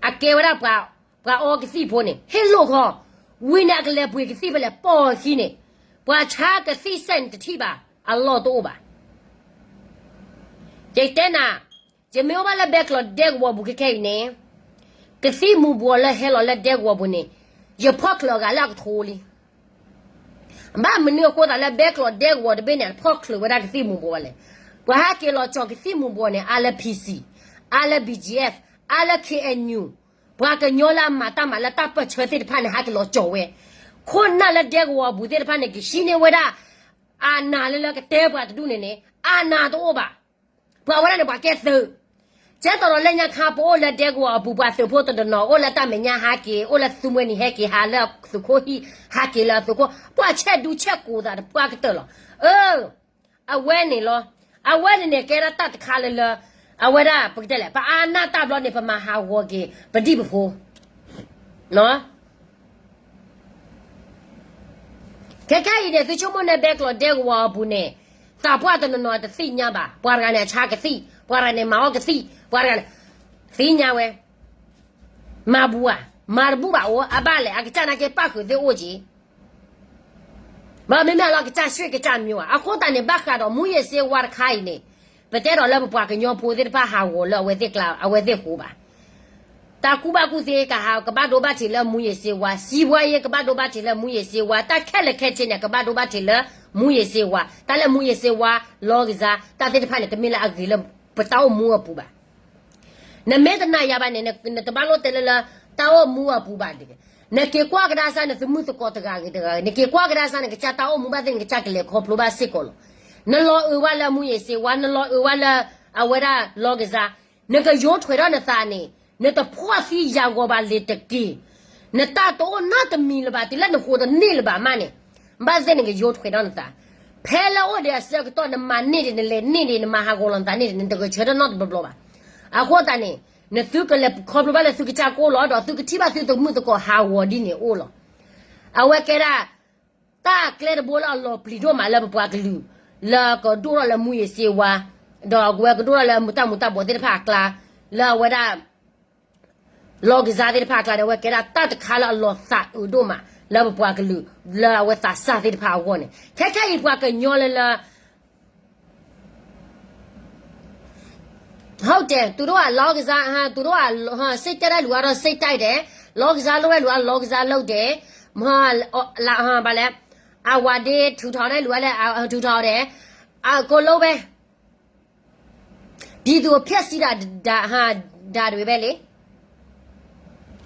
အကဲဝဲဒၣ်ပှၤ ပှၤအီကသံၣ်ဖိန့ၣ် ဟ့ၣ်လိၣ်ခီ, ဝံၤန့ၣ်အကလဲၤပှ့ၤကသံၣ်ဖဲလဲၣ် ပိာ်ခံန့ၣ် ပှၤဆါကသံၣ်စဲးန့ၣ်တထံၣ်ဘၣ် အလီၢ်တအိၣ်ဘၣ်. ယတဲနၤ, ယမ့ၢ်အိၣ်ဘၣ်လၢဘဲကျိးဒဲကဝီၤပူၤခဲခဲအံၤန့ၣ်, ကသံၣ်မူၤဘှီးလၢဟဲလီၤလၢဒဲကဝီၤပူၤန့ၣ်, ယဖီၣ်ချၢးအဂၤလၢအကထိလံ. ဘၣ်မနုၤအဃိသတးလၢဘဲကျိးဒဲကဝီၤတဘ့ၣ်န့ၣ် အဖီၣ်ချၢးဝဲဒၣ်ကသံၣ်မူၤဘှီးလဲၣ်. ပှၤဟဲက့ၤလီၤကၠီၤကသံၣ်မူၤဘှီးန့ၣ် အါလၢ P C, အါလၢ B G F, အါလၢ K N U, ပှၤကညီလၢအမၤတၢ်မၤလၢတၢ်ပၢၢ်ဆၢသ့ၣ်တဖၣ်န့ၣ် ဟဲက့ၤလီၤကၠီၤဝဲ, ခိၣ်နၢ်လၢဒဲကဝီၤအပူၤသ့ၣ်တဖၣ်န့ၣ် ကဟံးန့ၢ်ဝဲဒၣ် အနၢ်လၢလၢကတဲပှၤတဒူၣ်န့ၣ်န့ၣ် အနၢ်တအိၣ်ဘၣ်. ပှၤဝဲဒၣ်န့ၣ် ပှၤကဲသုး, ကဲသိးဒီးလၢညါခါပအိၣ်လၢဒဲကဝီၤအပူၤ ပှၤသုးဖိတနီၤနီၤ အိၣ်လၢတၢ်မဲာ်ညါဟဲက့ၤ အိၣ်လၢသုးမွဲနံၤဟဲက့ၤ ဟးလၢသုးခိၣ်ဟံၣ် ဟးက့ၤလၢသုးခိၣ် ပှၤဆဲးဒူဆဲးကိးသးတပှၢ်ကတၢၢ်လီၤ. အၢ အဝဲန့ၣ်လီၤ. အဝဲန့ၣ်န့ၣ် ကဲဒၣ်တၢ်တခါလၢလၢ အဝဲဒၣ် ပကတဲလဲၣ် ပအါနၢ်တၢ်ဘျီန့ၣ် ပမၤဟးဂီၤက့ၤ ပဒံၣ်ပဖိ ခဲခဲအံၤန့ၣ် သုဆိကမိၣ်န့ၣ် ဘဲကျိးဒဲကဝီၤအပူၤန့ၣ် သးပှၢ်တနီၤနီၤတသ့ၣ်ညါဘၣ်. ပှၤတဂၤန့ၣ် အဆါကသံၣ်, ပှၤတဂၤန့ၣ် မၤအီၣ်ကသံၣ်, ပှၤတဂၤန့ၣ် သ့ၣ်ညါဝဲ, မၤဘူဧါ, မၤတဘူဘၣ်အိၣ် အဘၣ်လဲၣ် အကစၢ်နာ်က့ ပၣ်ဃုာ်သ့ၣ်အိၣ်က့ၤ မ့မ့ၢ်လၢကစၢ်ဆှ့ၣ်ကစၢ်မၠိဧါ. အဃိသတးန့ၣ် ဘၣ်ဃးဒီး မူးယစ်ဆေးဝါး တခါအံၤန့ၣ် ပတဲဒီးလၢပပှၤကညီဖိသ့ၣ်တဖၣ်ဟးဂီၤလၢအဝဲသ့ၣ်ကျါ အဝဲသ့ၣ်ဃိဘၣ်. တၢ်ကူၣ်ဘၣ်ကူၣ်သ့ကဟး ကဘၣ်ဒိဘၣ်ထံးလၢ မူးယစ်ဆေးဝါး, စီးပွားရေး ကဘၣ်ဒိဘၣ်ထံးလၢ မူးယစ်ဆေးဝါး, တၢ်ခဲလၢာ်ခဲဆ့န့ၣ် ကဘၣ်ဒိဘၣ်ထံးလၢ မူးယစ်ဆေးဝါး, တၢ်လၢ မူးယစ်ဆေးဝါး လောင်းကစား တၢ်သ့ၣ်တဖၣ်န့ၣ် တမ့ၢ်လၢအဂ့ၤလၢပတၢ်အိၣ်မူအပူၤဘၣ်. နမ့ၢ်တနာ်ယၤဘၣ်န့ၣ် နတဘၣ်လိၣ်တဲလၢလၢ တၢ်အိၣ်မူအပူၤဘၣ်. နက့ၤကွၢ်ကဒါစၢ် နသမုၣ်သကိးတဂၤဂ့ၤတဂၤဂ့ၤ, နက့ၤကွၢ်ကဒါစၢ် နကစၢ်တၢ်အိၣ်မူဘၣ်သ့ၣ် နကစၢ်ကလဲၤခီဖျိဘၣ်စ့ၢ်ကီးလီၤ. နလီၤအုးဝဲလၢ မူးယစ်ဆေးဝါး, နလီၤအုးဝဲလၢ အဝဲဒၣ် လောင်းကစား, နကယိးထွဲးထီၣ်နသးန့ၣ် နတဖှီၣ်သံယာ်ဂီၤဘၣ်လ့ၤတက့ၢ်. နတၢ်တအိၣ်နီတမံၤလၢၤဘၣ် တုၤလၢနဃိတန့ၢ်လၢၤဘၣ်မးန့ၣ်, ဘၣ်သ့ၣ်နကယိးထွဲးထီၣ်နသး. ဖဲလၢအိၣ်ဒီးအဆၢကတီၢ် နမၤန့ၢ်ဒံး နလဲၤန့ၢ်ဒံး နမၤဟးဂီၤလီၤနသးန့ၢ်ဒံး နတဂဲၤဆၢထၢၣ်နီတဘျီဘျီဘၣ်. အဃိသတးန့ၣ် နသုကလဲၤခီဖျိဘၣ်လၢသုကစၢ်ကအိၣ်လီၤ ဒီးသုကထံၣ်ဘၣ်သုသမုၣ်သကိးဟးဂီၤဒ်န့ၣ်အိၣ်လီၤ. အဝဲကဲဒၣ် တၢ်ကျဲတဘိလၢအလီၤပျံၤဒိၣ်မးလၢပပှၤကလုာ် လၢကဒိၣ်ထီၣ်လၢ မူးယစ်ဆေးဝါး, ဒီးအဝဲကဒိၣ်ထီၣ်လၢတၢ်မူၤတၢ်ဘှီးသ့ၣ်တဖၣ်အကျါ, လၢအဝဲဒၣ် လောင်းကစား သ့ၣ်တဖၣ်အကျါန့ၣ် အဝဲကဲဒၣ်တၢ်တခါလၢအလီၤသးအုးဒိၣ်မး လၢပပှၤကလုာ် လၢအဝဲသးစၢ်သ့ၣ်တဖၣ်အဂီၢ်န့ၣ် ခဲခဲအံၤပှၤကညီလၢလၢ ဟုတ်တယ်, သူတို့က လောင်းကစား, သူတို့က စိတ်တက်တဲ့လူကတော့ စိတ်တက်တယ်, လောင်းကစားလုပ်တဲ့လူက လောင်းကစားလုပ်တယ်, ဘာလဲ, အဝါဒင်းထူထောင်တဲ့လူကလည်း ထူထောင်တယ်, အကုန်လုံးပဲ, ပြည်သူကိုဖျက်ဆီးတာ, ဒါ, ဒါတွေပဲလေ.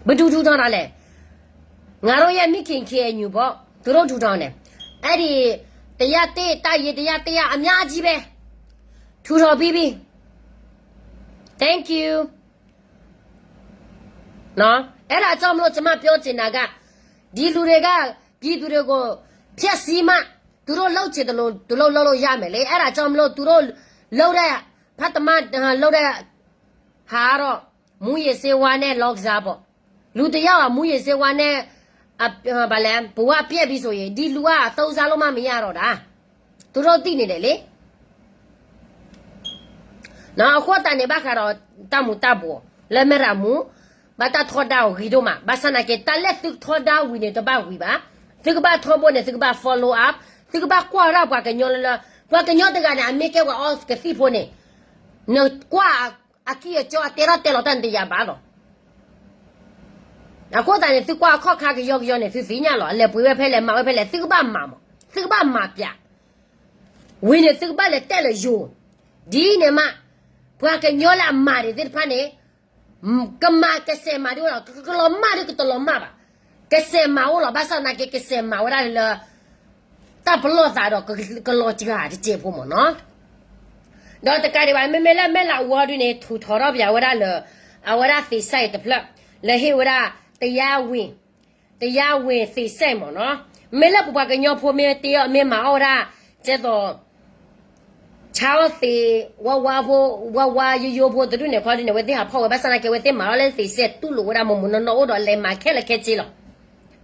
ဘယ်သူထူထောင်တာလဲ. ငါတို့ရဲ့မိခင် KNU ပေါ့, သူတို့ထူထောင်တယ်. အဲ့ဒီ တရားသစ်, တပ်ရင်း တရားသစ်က အများကြီးပဲ, ထူထောင်ပြီးပြီ. Thank you. နော်, အဲ့ဒါကြောင့်မလို့ ကျွန်မပြောချင်တာက ဒီလူတွေက ပြည်သူတွေကို ဖျက်ဆီးမှ သူတို့လုပ်ချင်သလို သူတို့လုပ်လို့ရမယ်လေ. အဲ့ဒါကြောင့်မလို့ သူတို့လုပ်တဲ့ ဖတ်သမားလုပ်တဲ့ ဟာကတော့ မူးယစ်ဆေးဝါးနဲ့ လောင်းကစားပေါ့. လူတစ်ယောက်ဟာ မူးယစ်ဆေးဝါးနဲ့ အ, ဘာလဲ, ဘဝပျက်ပြီဆိုရင် ဒီလူက သုံးစားလို့မှ မရတော့တာ. သူတို့သိနေတယ်လေ. နော်, အဃိသတးန့ၣ် ဘၣ်ဃးဒီး တၢ်မူၤတၢ်ဘှီး လၢမဲၢ်ရမူး ဘၣ်တၢ်ထီဒါအီၤဂ့ၤဒိၣ်မး. ဘၣ်ဆၣ်သနာ်က့ တၢ်လၢသုကထီဒါဝံၤန့ၣ် တဘၣ်ဝံၤဘၣ်. သုကဘၣ်ထီဘိန့ၣ် သုကဘၣ် follow up, သုကဘၣ်ကွၢ်ဒၣ်ပှၤကညီလၢလၢ, ပှၤကညီတဂၤန့ၣ် အမ့ၢ်ကဲပှၤအီကသံၣ်ဖိန့ၣ်, နကွၢ်အကံၢ်အကီအတဲထီၣ်တဲလီၤတၢ်န့ၣ် တယာ်ဘၣ်လီၤ. အဃိသတးန့ၣ် သုကွၢ်အခီၣ်ခါကယီကယီန့ၣ် သုသ့ၣ်ညါလီၤ. အလဲၤပှ့ၤဝဲဖဲလဲၣ်, မၤဝဲဖဲလဲၣ်, သုကဘၣ်မၤမး, သုကဘၣ်မၤပြး. ဝံၤန့ၣ် သုကဘၣ်လဲၤတဲလၢယိၤ, ဒ်န့ၣ်မး, ပှၤကညီလၢအမၤဒံးသ့ၣ်တဖၣ်န့ၣ် ကမၤကစဲးမၤဒံးအိၣ်လီၤ, ကလီၤမၢ်ဒံးကတလီၤမၢ်ဘၣ်. ကစဲးမၤအိၣ်လီၤ, ဘၣ်ဆၣ်သနာ်က့ ကစဲးမၤဝဲဒၣ်လၢ တၢ်ပလီၢ်သးဒီး ကလီၤစှၤတစဲးဖိမးနီၤ. ဒီးတကးဒံးဘၣ် မ့မ့ၢ်လၢမဲၢ်လးအူအီၤဒုန့ၣ် ထုးထီၣ်ထီၣ်ပၠးဝဲဒၣ်လၢ အဝဲဒၣ်သ့စဲးတဖျၢၣ် လၢဟ့ၣ်ဝဲဒၣ် တရားဝင်, တရားဝင်သ့စဲးမးနီၤ. မ့ၢ်လၢပပှၤကညီဖိမ့ၢ်တ့အီၤ မ့ၢ်မၤအီၣ်ဝဲဒၣ် ကဲသိး ဆါအီၣ်သ့း ဝါဝါဖိ ဝါဝါယိယိဖိတဒူၣ်န့ၣ်ခီဒုန့ၣ် အဝဲသ့ၣ်ဟးဖီၣ်ဝဲ ဘၣ်ဆၣ်သနာ်က့ အဝဲသ့ၣ်မၤထီၣ်လၢသ့ၣ်စဲးတူၢ်လိာ်ဝဲဒၣ်မိၢ်မိၢ်နီၢ်နီၢ်အိၣ်ဒီးလဲၤမၤခဲလၢာ်ခဲဆ့လီၤ.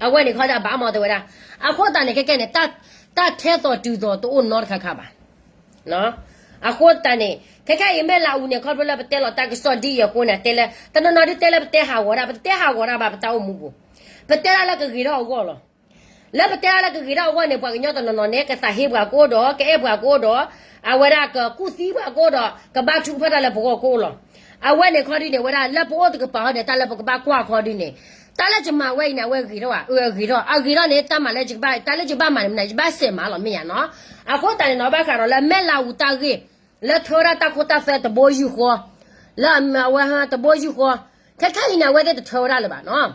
အဝဲန့ၣ်ခီဒုအဘၣ်မီၢ်တဲဝဲဒၣ်, အဃိသတးန့ၣ် ခဲကဲန့ၣ် တၢ်ထဲသိးတုၤသိးတအိၣ်နီတခါခါဘၣ်. အဃိသတးန့ၣ် ခဲခဲအံၤမဲၢ်လးအူန့ၣ် ခီဖျိလၢပတဲလီၤတၢ်ကစီၣ်ဒ်အံၤအဃိန့ၣ် တဲလၢ တနီၤနီၤဒုတဲလၢပတဲဟးဂီၤတၢ် ပတတဲဟးဂီၤတၢ်ဘၣ် ပတၢ်အိၣ်မူပူၤ, ပတဲဒၣ်လၢကဂ့ၤထီၣ်အဂီၢ်လီၤ. လၢပတဲဒၣ်လၢကဂ့ၤထီၣ်အဂီၢ်န့ၣ် ပှၤကညီတနီၤနီၤန့ၣ် ကသးဟ့ပှၤကအိၣ်ဒီး ကအဲၣ်ပှၤကအိၣ်ဒီး အဝဲဒၣ်ကကူၣ်သံပှၤကအိၣ်ဒီး ကဘၣ်ထုကဖၣ်တၢ်လၢပဂီၢ်ကအိၣ်လီၤ. အဝဲန့ၣ်ခီဒုန့ၣ် အဝဲဒၣ်လၢပအိၣ်တကပၤဟီန့ၣ် တၢ်လၢပကဘၣ်ကွၢ်ခီဒုန့ၣ် တၢ်လၢယမၤဝဲအံၤန့ၣ် အဝဲဂ့ၤထီၣ်ဘၣ်, အဂ့ၤထီၣ်, အဂ့ၤထီၣ်န့ၣ် တၢ်မၤလၢယကဘၣ်, တၢ်လၢယဘၣ်မၤန့ၣ် ယဘၣ်စဲးမၤလီၤ မ့ၢ်ယါနီၤ. အဃိသတးန့ၣ်နီၤ ဘၣ်ဃးဒီးလၢမဲၢ်လးအူတၢ်ဂ့ၢ် လၢထၢဝဲဒၣ်တၢ်ခိတၢ်သွဲတဘိယူၢ်ဃီ, လၢအဝဲတဘိယူၢ်ဃီ, ခဲခဲအံၤန့ၣ် အဝဲသ့ၣ်တထၢဝဲဒၣ်လၢၤဘၣ်နီၤ.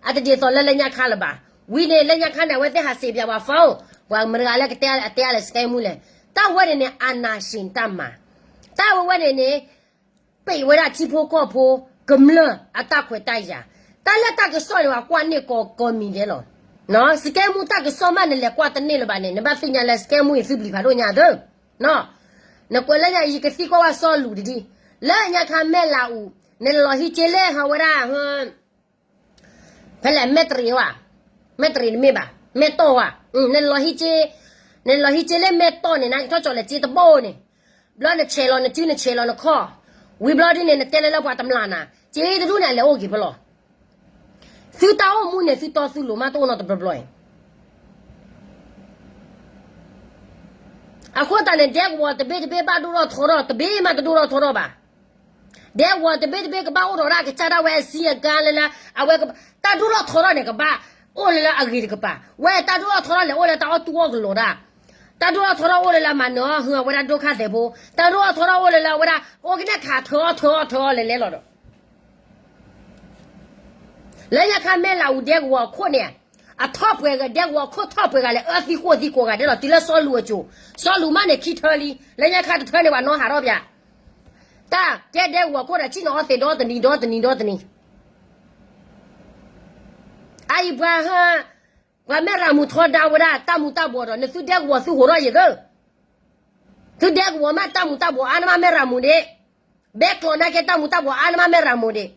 အတဒ်သိးလၢလၢညါခါလၢၤဘၣ်. ဝံၤန့ၣ် လၢညါခါန့ၣ် အဝဲသ့ၣ်ဟးစံးပၠးပှၤ phone, ပှၤမတဂၤလၢကတဲအတဲအါလဲၣ် စကဲမူလဲၣ်, တၢ်ဝဲန့ၣ်န့ၣ် အာဏာရှင်တၢ်မၤ, တၢ်ဝဲဝဲန့ၣ်န့ၣ် ပ့ၢ်ဝဲဒၣ်ထံဖိကီၢ်ဖိ ကမျၢၢ်အတၢ်ခွဲးတၢ်ယာ်, တၢ်လၢတၢ်ကစီၣ်န့ၣ် ပှၤကွၢ်န့ၢ်ကိးကိးမံၤဒဲးလီၤ. စကဲမူတၢ်ကစီၣ်မး နလဲၤကွၢ်တန့ၢ်လၢၤဘၣ်န့ၣ် နဘၣ်သ့ၣ်ညါလၢစကဲမူအံၤသုးပျံၤဖးဒိၣ်ညါသၢ နကွဲးလၢညါ ယကသံကွၢ်ဝဲစီလူးတဒံ, လၢညါခါမဲၢ်လးအူ, နလီၤဟံးက့လၢဟးဝဲဒၣ် ဖဲလဲၣ် မဲၢ်တရံးဝဲ, မဲၢ်တရံးတမ့ၢ်ဘၣ် မဲၢ်တီၢ်ဝဲ, နလီၤဟံးက့, နလီၤဟံးက့လၢမဲၢ်တီၢ်န့ၣ် နကထီၣ်ကၠီၤလဲၤက့တဘိန့ၣ်, ဘျီနဆဲးလီၤနစုနဆဲးလီၤနခီၣ်, ဝံၤဘျီဒ်န့ၣ် နတဲလၢလၢပှၤတမျၢ်နၤ, က့တဒူၣ်န့ၣ် အလဲၤအိၣ်က့ၤဖဲလဲၣ်. သုတၢ်အိၣ်မူန့ၣ် သုတီသုလိၤမး တအိၣ်နီတဘျီဘျီအံၤ အဃိသတးန့ၣ် ဒဲကဝီၤတဘ့ၣ်တဘ့ၣ်ဘၣ်ဒိၣ်ထီၣ်ထီထီၣ် တဘ့ၣ်မးတဒိၣ်ထီၣ်ထီထီၣ်ဘၣ်. ဒဲကဝီၤတဘ့ၣ်တဘ့ၣ်ကဘၣ်အိၣ်ထီၣ်ဒၣ်ကစၢ်ဒၣ်ဝဲအစံအကါလၢလၢ အဝဲ တၢ်ဒိၣ်ထီၣ်ထီထီၣ်န့ၣ် ကဘၣ်အိၣ်လၢလၢအဂ့ၤတကပၤ, ဝဲတၢ်ဒိၣ်ထီၣ်ထီထီၣ်လဲၤအိၣ်လၢတၢ်အီၣ်တူၢ်အီၣ်ကလိာ်ဒၣ်, တၢ်ဒိၣ်ထီၣ်ထီထီၣ်အိၣ်လၢလၢမၤနၢၤအီၣ်ဟုၣ်အဝဲဒၣ်ဒိၣ်ခါသဲးဖိ, တၢ်ဒိၣ်ထီၣ်ထီထီၣ်အိၣ်လၢလၢအဝဲဒၣ် အိၣ်ကနဲၣ်ခးထၢအီၣ်ထၢအီၣ်ထၢအီၣ်လဲၤလဲၤလီၤဒီး လၢညါခါမဲၢ်လးအူဒဲကဝီၤအခိၣ်န့ၣ်, အထီၣ်ပှဲၤဂၤဒဲကဝီၤအခိၣ်ထီၣ်ပှဲၤဂၤလဲၣ် အၢသံဃိၣ်သံကိးဂၤဒဲးလီၤ တုၤလၢစီလူးအစိၤ, စီလူးမးန့ၣ်ခံထၢလံ လၢညါခါတထၢန့ၣ် ပှၤနီၣ်ဟးထီၣ်ပၠး, တၢ်ကဲဒဲကဝီၤအခိၣ်ဒီး ဆ့ၣ်နီၤအီၣ်သ့ၣ်ဒီတနံၤဒီတနံၤဒီတနံၤ အအံၤပှၤဟၢ, ပှၤမဲၢ်ရၤမူးထီဒါဝဲဒၣ် တၢ်မူၤတၢ်ဘှီးဒီး နသုဒဲကဝီၤသုဟးထီၣ်ယံၤသၢ, သုဒဲကဝီၤမးတၢ်မူၤတၢ်ဘှီးအါနမးမဲၢ်ရၤမူးဒ့ၣ်, ဘဲကျိးနာ်က့တၢ်မူၤတၢ်ဘှီးအါနမးမဲၢ်ရၤမူးဒ့ၣ်,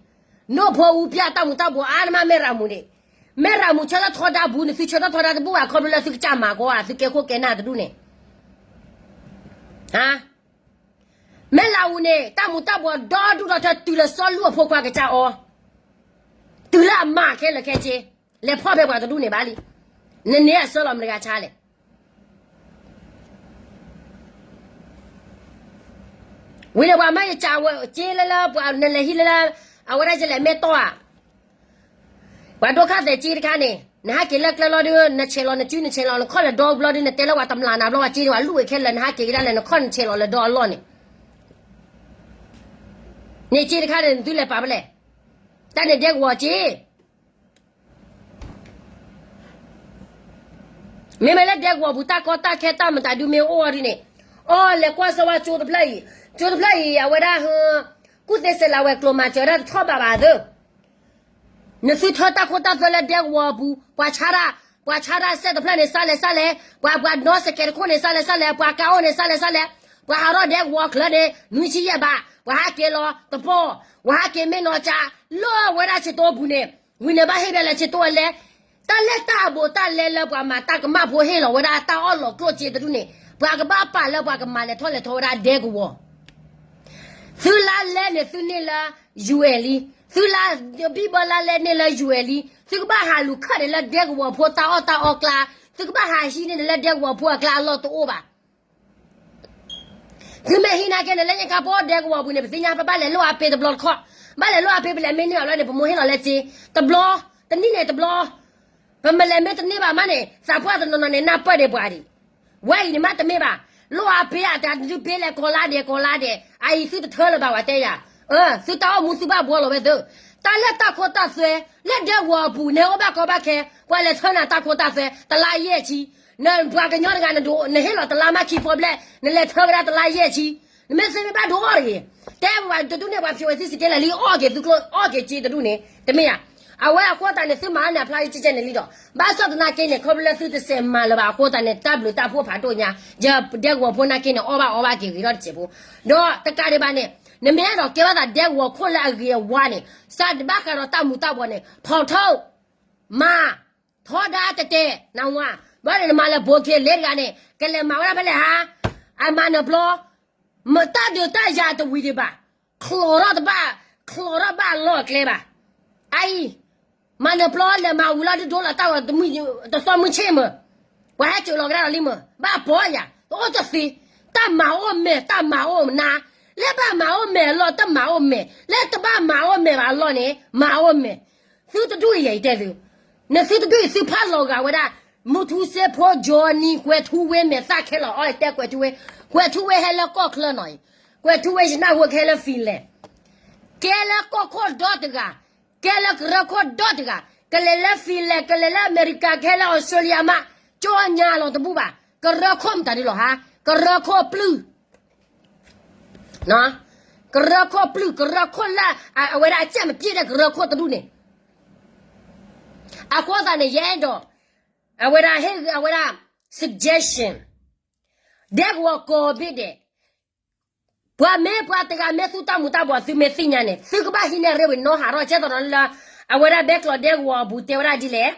နိၣ်ဖိအူပျၢ်တၢ်မူၤတၢ်ဘှီးအါနမးမဲၢ်ရၤမူးဒ့ၣ်, မဲၢ်ရၤမူးဆၢထၢၣ်ထီဒါဘူး နသုဆၢထၢၣ်ထီဒါတဘူၣ်ဘၣ် ခီဖျိလၢသုကစၢ်မၤကီဧါ သုကဲခိၣ်ကဲနၢ်တဒူၣ်န့ၣ် မဲၢ်လးအူန့ၣ် တၢ်မူၤတၢ်ဘှီးဒီဒူၣ်ဒီထၢ တုၤလၢစီလူးအဖိခွါကစၢ်အီၤ, တုၤလၢအမၤခဲလၢာ်ခဲဆ့, လဲၤဖီၣ်ဖဲပှၤတဒူၣ်န့ၣ်ဘၣ်လံ, နန့ၢ်အဆၢလီၤမတဂၤဆါလဲၣ်. ဝံၤန့ၣ်ပှၤမ့ၢ်ယကးဝဲက့လၢလၢ ပှၤနလဲၤဟံးလၢလၢ အဝဲဒၣ်ယလဲၤမဲၢ်တီၢ်ဧါ ပှၤဒိၣ်ခါသဲးက့တခါန့ၣ် နဟးက့ၤလၢကျဲလီၤဒုး နဆဲးလီၤနစုနဆဲးလီၤနခီၣ်လဲၤဒီဘျီဒုး နတဲလၢပှၤတမျၢ်နၤဘျီ ပှၤက့န့ၣ် ပှၤလူၢ်ဝဲခဲလၢာ် နဟးက့ၤကဒါလဲၣ် နခီၣ်နဆဲးလီၤလဲၤဒီအလီၢ်န့ၣ်, န့ၣ်က့တခါန့ၣ် နသုလဲၤပာ်ဖဲလဲၣ်, တၢ်န့ၣ်ဒဲကဝီၤက့ မ့မ့ၢ်လၢဒဲကဝီၤပူၤ တၢ်ကီတၢ်ခဲတၢ်မတၤဒုမ့ၢ်အိၣ်အီၤဒ်န့ၣ်, အီလဲၤကွၢ်စၢၤဝဲကၠိတဖျၢၣ်အံၤ, ကၠိတဖျၢၣ်အံၤ အဝဲဒၣ်ဟ, ကူၣ်သ့စဲးလၤဝဲၤကျိၤမၤစၢၤဒၣ်တထီၣ်ဘးဘၣ်သၢ, နသုထၢတၢ်ခိတၢ်သွဲလၢဒဲကဝီၤအပူၤ, ပှၤဆါတၢ်, ပှၤဆါတၢ်စဲးတဖျၢၣ်န့ၣ် စးလဲၤစးလဲၤ, ပှၤ, ပှၤနီၣ်စကဲးတခိၣ်န့ၣ် စးလဲၤစးလဲၤ, ပှၤကါအိၣ်န့ၣ် စးလဲၤစးလဲၤ, ပှၤဟးထီၣ်ဒဲကဝီၤချၢန့ၣ် နွံဆံယဲၢ်ဘး, ပှၤဟးက့ၤလီၤတပီၢ်, ပှၤဟးက့ၤမ့ၢ်နီၤကး, လၢအဝဲဒၣ်ဆ့တိပူၤန့ၣ် ဝံၤန့ၣ်ဘၣ်ဟ့ၣ်ဘၣ်လၢဆ့တိအလဲ, တၢ်လၢတၢ်အဘူးတၢ်လဲလၢပှၤမၤတၢ်ကမၣ်ဖိဟ့ၣ်လီၤဝဲဒၣ်တၢ်အီၣ်လီၤကျိၣ်စ့တဒူၣ်န့ၣ်, ပှၤကဘၣ်ပာ်လၢပှၤကမၤလဲၤထီၣ်လဲၤထီဝဲဒၣ်ဒဲကဝီၤ, သုလါလဲန့ၣ်သုန့ၢ်လၢ ယူၢ်အဲၣ်လံ, သုလါ, ဘံၣ်ဘၢလါလဲန့ၢ်လၢ ယူၢ်အဲၣ်လံ, သုကဘၣ်ဟးလူၤခၢၣ်န့ၣ်လၢဒဲကဝီၤဖိတၢ်အီၣ်တၢ်အီကျါ, သုကဘၣ်ဟးဟံးန့ၢ်န့ၣ်လၢဒဲကဝီၤဖိအကျါအလီၢ်တအိၣ်ဘၣ် သုမ့ၢ်ဟံးနာ်က့န့ၣ် လၢညါခါပအိၣ်ဒဲကဝီၤပူၤန့ၣ် ပသ့ၣ်ညါ ပဘၣ်လဲၤလိၣ်အပ့တဘျီတခီၣ်, ဘၣ်လဲၤလိၣ်အပ့ ပလဲၤမ့ၢ်န့ၢ်အီၤလီၤန့ၣ် ပမိၢ်ဟ့ၣ်လီၤလၢစ့, တဘျီ, တနံၣ်န့ၣ်တဘျီ, ပမ့ၢ်လဲၤမ့ၢ်တန့ၢ်ဘၣ်မးန့ၣ် သးပှၢ်တနီၤနီၤန့ၣ် နၢ်ပၢၢ်ဒံးပှၤဒံး, ဝဲအံၤန့ၣ်မးတမ့ၢ်ဘၣ်, လိၣ်အပ့အတၢ်ဒုးပ့လဲၤကိးလါဒဲးကိးလါဒဲး, အအံၤသုတထၢလၢၤဘၣ်ဝဲတဲယၤ, သုတၢ်အိၣ်မူသုဘၣ်ဘှီလီၤဝဲသု, တၢ်လၢတၢ်ခိတၢ်သွဲ, လၢဒဲကဝီၤအပူၤန့ၣ်အိၣ်ဘၣ်ကီဘၣ်ခဲ, ပှၤလဲၤထၢနၤတၢ်ခိတၢ်သွဲ, တလါယဲၢ်ဆံ နပှၤကညီတဂၤ နဟ့ၣ်လီၤတလါမးခံဖီဘျဲၣ် နလဲၤထၢဝဲဒၣ်တလါယဲၢ်ဆံ, နမ့ၢ်သ့မ့ၢ်ဘၣ်ဒိအီၣ်တဂ့ၤ, တဲပှၤတဒူၣ်န့ၣ် ပှၤဖျိးဝဲသ့ၣ်စကဲလၢာ်လံ အီၣ်က့ၤသုကျိၣ် အီၣ်က့ၤစ့တဒူၣ်န့ၣ် တမ့ၢ်ဧါ, အဝဲအဃိသတးန့ၣ် သုမၤန့ၣ်အဖျါယကဲကဲန့ၣ်လံဒီး ဘၣ်ဆၣ်သနာ်က့န့ၣ် ခီဖျိလၢသုတစဲးမၤလၢၤဘၣ်အဃိသတးန့ၣ် တၢ်ဘျုးတၢ်ဖှိၣ်ဖးဒိၣ်ညါ ယဒဲကဝီၤဖိနာ်က့န့ၣ် အီၣ်ဘၣ်အီဘၣ်က့ၤဂ့ၤထီၣ်တစဲးဖိ ဒီးတကးဒံးဘၣ်န့ၣ် နမ့ၢ်အဲၣ်ဒိးကဲဘၣ်သးဒဲကဝီၤခိၣ်လၢအဂ့ၤအဝါန့ၣ် စးတဘၣ်ဃးဒီးတၢ်မူၤတၢ်ဘှီးန့ၣ် ဖီၣ်ထိၣ် မၤ ထီဒါတတဲ နဝါ ဘၣ်ဒီးနမၤလၢဘိးက့ၤလ့တဂၤန့ၣ် ကလဲၤမၤဝဲဒၣ်ဖဲလဲၣ်ဟါ အမၤနၢၤပျီ မတၢ်ဒုးတၢ်ယၤတဝံၤဒံးဘၣ် ချီးထီၣ်တဘၣ် ချီးထီၣ်ဘၣ်အလီၢ်အကျဲဘၣ် အအံၤ မၤနၢၤပျီလဲၤမၤဝံၤလီၤဒုဒိလီၤတၢ်ဂီၤတသီမုၢ်ဆ့ၣ်မး ပှၤဟဲစိာ်လီၤကဒါဒီးလံမး ဘၣ်ပီၤယၤ တအိၣ်တသ့ တၢ်မၤအိၣ်မဲာ် တၢ်မၤအိၣ်နါ လၢဘၣ်မၤအိၣ်မဲာ်အလီၢ် တမၤအိၣ်မဲာ် လၢတဘၣ်မၤအိၣ်မဲာ်ဘၣ်အလီၢ်န့ၣ် မၤအိၣ်မဲာ် သုတဒူၣ်အံၤယဲအံၤတဲသု နသုတဒူၣ်အံၤသုဖးလီၤဂာ်ဝဲဒၣ် မုၢ်ထူစ့ဖိ ကၠီနံၤ ကွဲၤထူဝ့မဲာ်သၣ်ခဲလၢာ်အီၤတဲကွဲၤထူဝ့ ကွဲၤထူဝ့ဟဲလၢကီၢ်ချၢနီၤအံၤ ကွဲၤထူဝ့ယနၢ်ဟူကဟဲလၢ Finland ကဲလၢကီၢ်ခိၣ်ဒီတဂၤ ကဲလၢကရၢခိၣ်ဒီတဂၤ ကလဲၤလၢ Finland ကလဲၤလၢအမဲရကၤ ကဟဲလၢအီစထြ့လယါမး ကၠီညါလီၤတဘူၣ်ဘၣ် ကရၢခိၣ်မတၤဒုလီၤဟါ ကရၢခိၣ်ပျုၢ် ကရၢခိၣ်ပျုၢ် ကရၢခိၣ်လၢ အဝဲဒၣ်အစက်မပျ့ဒီးကရၢခိၣ်တဒူၣ်န့ၣ် အဃိသတးန့ၣ် ယအဲၣ်ဒိး အဝဲဒၣ်ဟ့ၣ်ဂ့ၤ အဝဲဒၣ် suggestion ဒဲကဝီၤကိးဘ့ၣ်ဒဲး ပှၤမ့ၢ်ပှၤတဂၤမ့ၢ်သူတၢ်မူၤတၢ်ဘှီး သုမ့ၢ်သ့ၣ်ညါန့ၣ် သုကဘၣ်ဟံးန့ၢ်ရ့ဝံၤနီၢ်ဟးထီၣ် ကဲသိးဒီးလၢ အဝဲဒၣ်ဘဲကျိးဒဲကဝီၤအပူၤတဲဝဲဒၣ်ဒ်လဲၣ်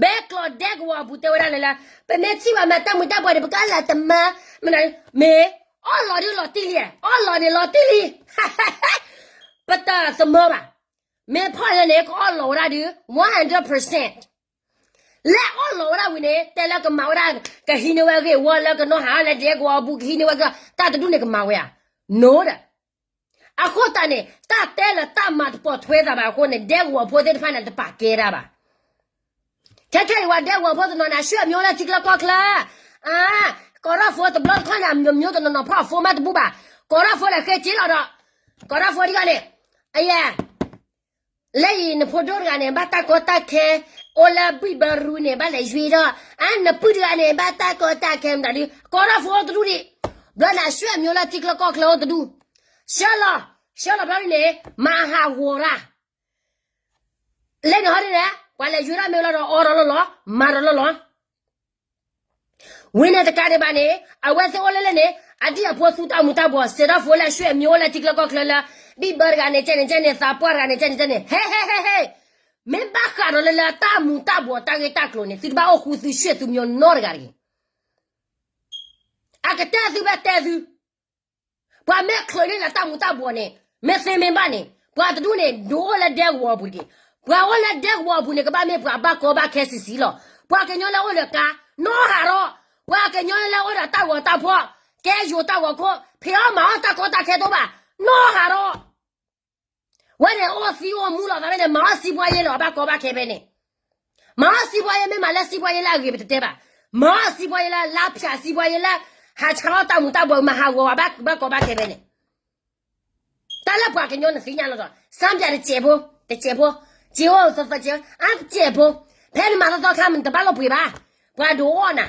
ဘဲကျိးဒဲကဝီၤအပူၤတဲဝဲဒၣ်လဲၣ်လၢ ပမ့ၢ်ထံၣ်ဘၣ်မ့ၢ်တၢ်မူၤတၢ်ဘှီးန့ၣ် ပကလၢတမၤ မ့ၢ် မ့ၢ် အီၣ်လီၤဒုလီၤတံၢ်လံ အီၣ်လီၤန့ၣ်လီၤတံၢ်လံ ပတသမၢဘၣ် မ့ၢ်ဖီၣ်လၢန့ၣ် ကအီၣ်လီၤဝဲဒၣ်ဒု one hundred percent လၢအီၣ်လီၤဝဲဒၣ်ဝံၤန့ၣ် တဲလၢကမၤဝဲဒၣ် ကဟံးန့ၢ်ဝဲဂ့ၢ်ဝီလၢကနီၢ်ဟးလၢဒဲကဝီၤအပူၤ ကဟံးန့ၢ်ဝဲတၢ်တဒူၣ်န့ၣ်ကမၤဝဲဧါ no ဒီး အဃိသတးန့ၣ် တၢ်တဲလၢတၢ်မၤတပိာ်ထွဲသးဘၣ်အဃိန့ၣ် ဒဲကဝီၤဖိသ့ၣ်တဖၣ်န့ၣ် တပာ်ကဲတၢ်ဘၣ် ခဲခဲအံၤဝဲဒဲကဝီၤဖိတနီၤန့ၣ် အဆွေမျိုးလၢထံကျါကီၢ်ချၢ အါ ကိးထီၣ်ဖိတဘျီတခီၣ်န့ၣ် အမျိုးမျိုးတနီၤနီၤဖီၣ်အဖိမးတဘူၣ်ဘၣ် ကိးထီၣ်ဖိလဲၤဃ့က့ၤလီၤဒီး ကိးထီၣ်ဖိဒ်ဂီၢ်န့ၣ် အယဲ လၢအံၤနဖိဒိၣ်တဂၤန့ၣ် ဘၣ်တၢ်ကီတၢ်ခဲ အိၣ်လၢဘံၣ်ဘၢရူန့ၣ် ဘၣ်လဲၤယွံဒီး အါ နပုၢ်တဂၤန့ၣ် ဘၣ်တၢ်ကီတၢ်ခဲမတၤဒု ကိးထီၣ်ဖိအိၣ်တဒူၣ်ဒံး ဘျီန့ၣ် အဆွေမျိုးလၢထံကျါကီၢ်ချၢအိၣ်တဒူၣ် ဆှၢလီၤ ဆှၢလီၤဘျီဒ်န့ၣ် မၤဟးဂီၤတၢ် လၢန့ၣ်ဟီဒ်န့ၣ် ပှၤလဲၤယွံဒၣ်မ့ၢ်လီၤဒီး အီထီၣ်လီၤလီၤ မၤထီၣ်လီၤလီၤ ဝံၤန့ၣ်တကးဒံးဘၣ်န့ၣ် အဝဲသ့ၣ်အိၣ်လၢလၢန့ၣ် အဒံၣ်အဖိသူတၢ်မူၤတၢ်ဘှီး စဲးထီၣ်ဖိလၢအဆွေမျိုးအိၣ်လၢထံကျါကီၢ်ချၢလၢ ဘံၣ်ဘၢတဂၤန့ၣ် ကဲန့ၣ်ကဲန့ၣ် သးပှၢ်တဂၤန့ၣ် ကဲန့ၣ်ကဲန့ၣ် ဟဲဟဲဟဲဟဲ မ့ၢ်ဘၣ်ဃးဒီးလၢလၢတၢ်မူၤတၢ်ဘှီးတၢ်ဂ့ၢ်တၢ်ကျိၤန့ၣ် သုတဘၣ်အိၣ်ဃူသုဆွေသူမျိုးနီတဂၤတဂ့ၤ အကတဲသုဘၣ်တဲသု ပှၤမ့ၢ်ချုးန့ၢ်လၢတၢ်မူၤတၢ်ဘှီးန့ၣ် မ့ၢ်သ့မ့ၢ်ဘၣ်န့ၣ် ပှၤတဒူၣ်န့ၣ် ဒုးအိၣ်လၢဒဲကဝီၤအပူၤတက့ၢ်. ပှၤအိၣ်လၢဒဲကဝီၤအပူၤန့ၣ် ကဘၣ်မ့ၢ်ပှၤဘၣ်ကီဘၣ်ခဲဆံးဆံးလီၤ. ပှၤကညီလၢအိၣ်ဒီးကါ နီၢ်ဟးထီၣ်, ပှၤကညီလၢအိၣ်ဒီးတၢ်ဂီၤတၢ်ဖီၣ်, ကဲယိၤတၢ်ဂီၤခိၣ်, ဖံးအီၣ်မၤအီၣ်တၢ်ကီတၢ်ခဲတအိၣ်ဘၣ်, နီၢ်ဟးထီၣ်. ဝဲန့ၣ်အိၣ်သံအိၣ်မူလီၤသးဖဲန့ၣ် မၤအီၣ်စံးပှၤယဲလၢအဘၣ်ကီဘၣ်ခဲဖဲန့ၣ် မၤအီၣ်စံးပှၤယဲ မ့ၢ်မၤလၢစံးပှၤယဲလၢအဂ့ၤပတတဲဘၣ်. မၤအီၣ်စံးပှၤယဲလၢ လါဖၠးစံးပှၤယဲလၢ ဟးဆါအီၣ်တၢ်မူၤတၢ်ဘှီး မၤဟးဂီၤဝဲဘၣ်ကီဘၣ်ခဲဖဲန့ၣ်. တၢ်လၢပှၤကညီနသ့ၣ်ညါလီၤဒီး စၢ်ပၠးတစဲးဖိ, တစဲးဖိ, စ့အိၣ်သီသီစဲး, အါတစဲးဖိ, ဖဲနမၤသီသီခါ နတဘၣ်လိာ်ပှ့ၤဘၣ်. ပှၤဒုးအီၣ်နၤ,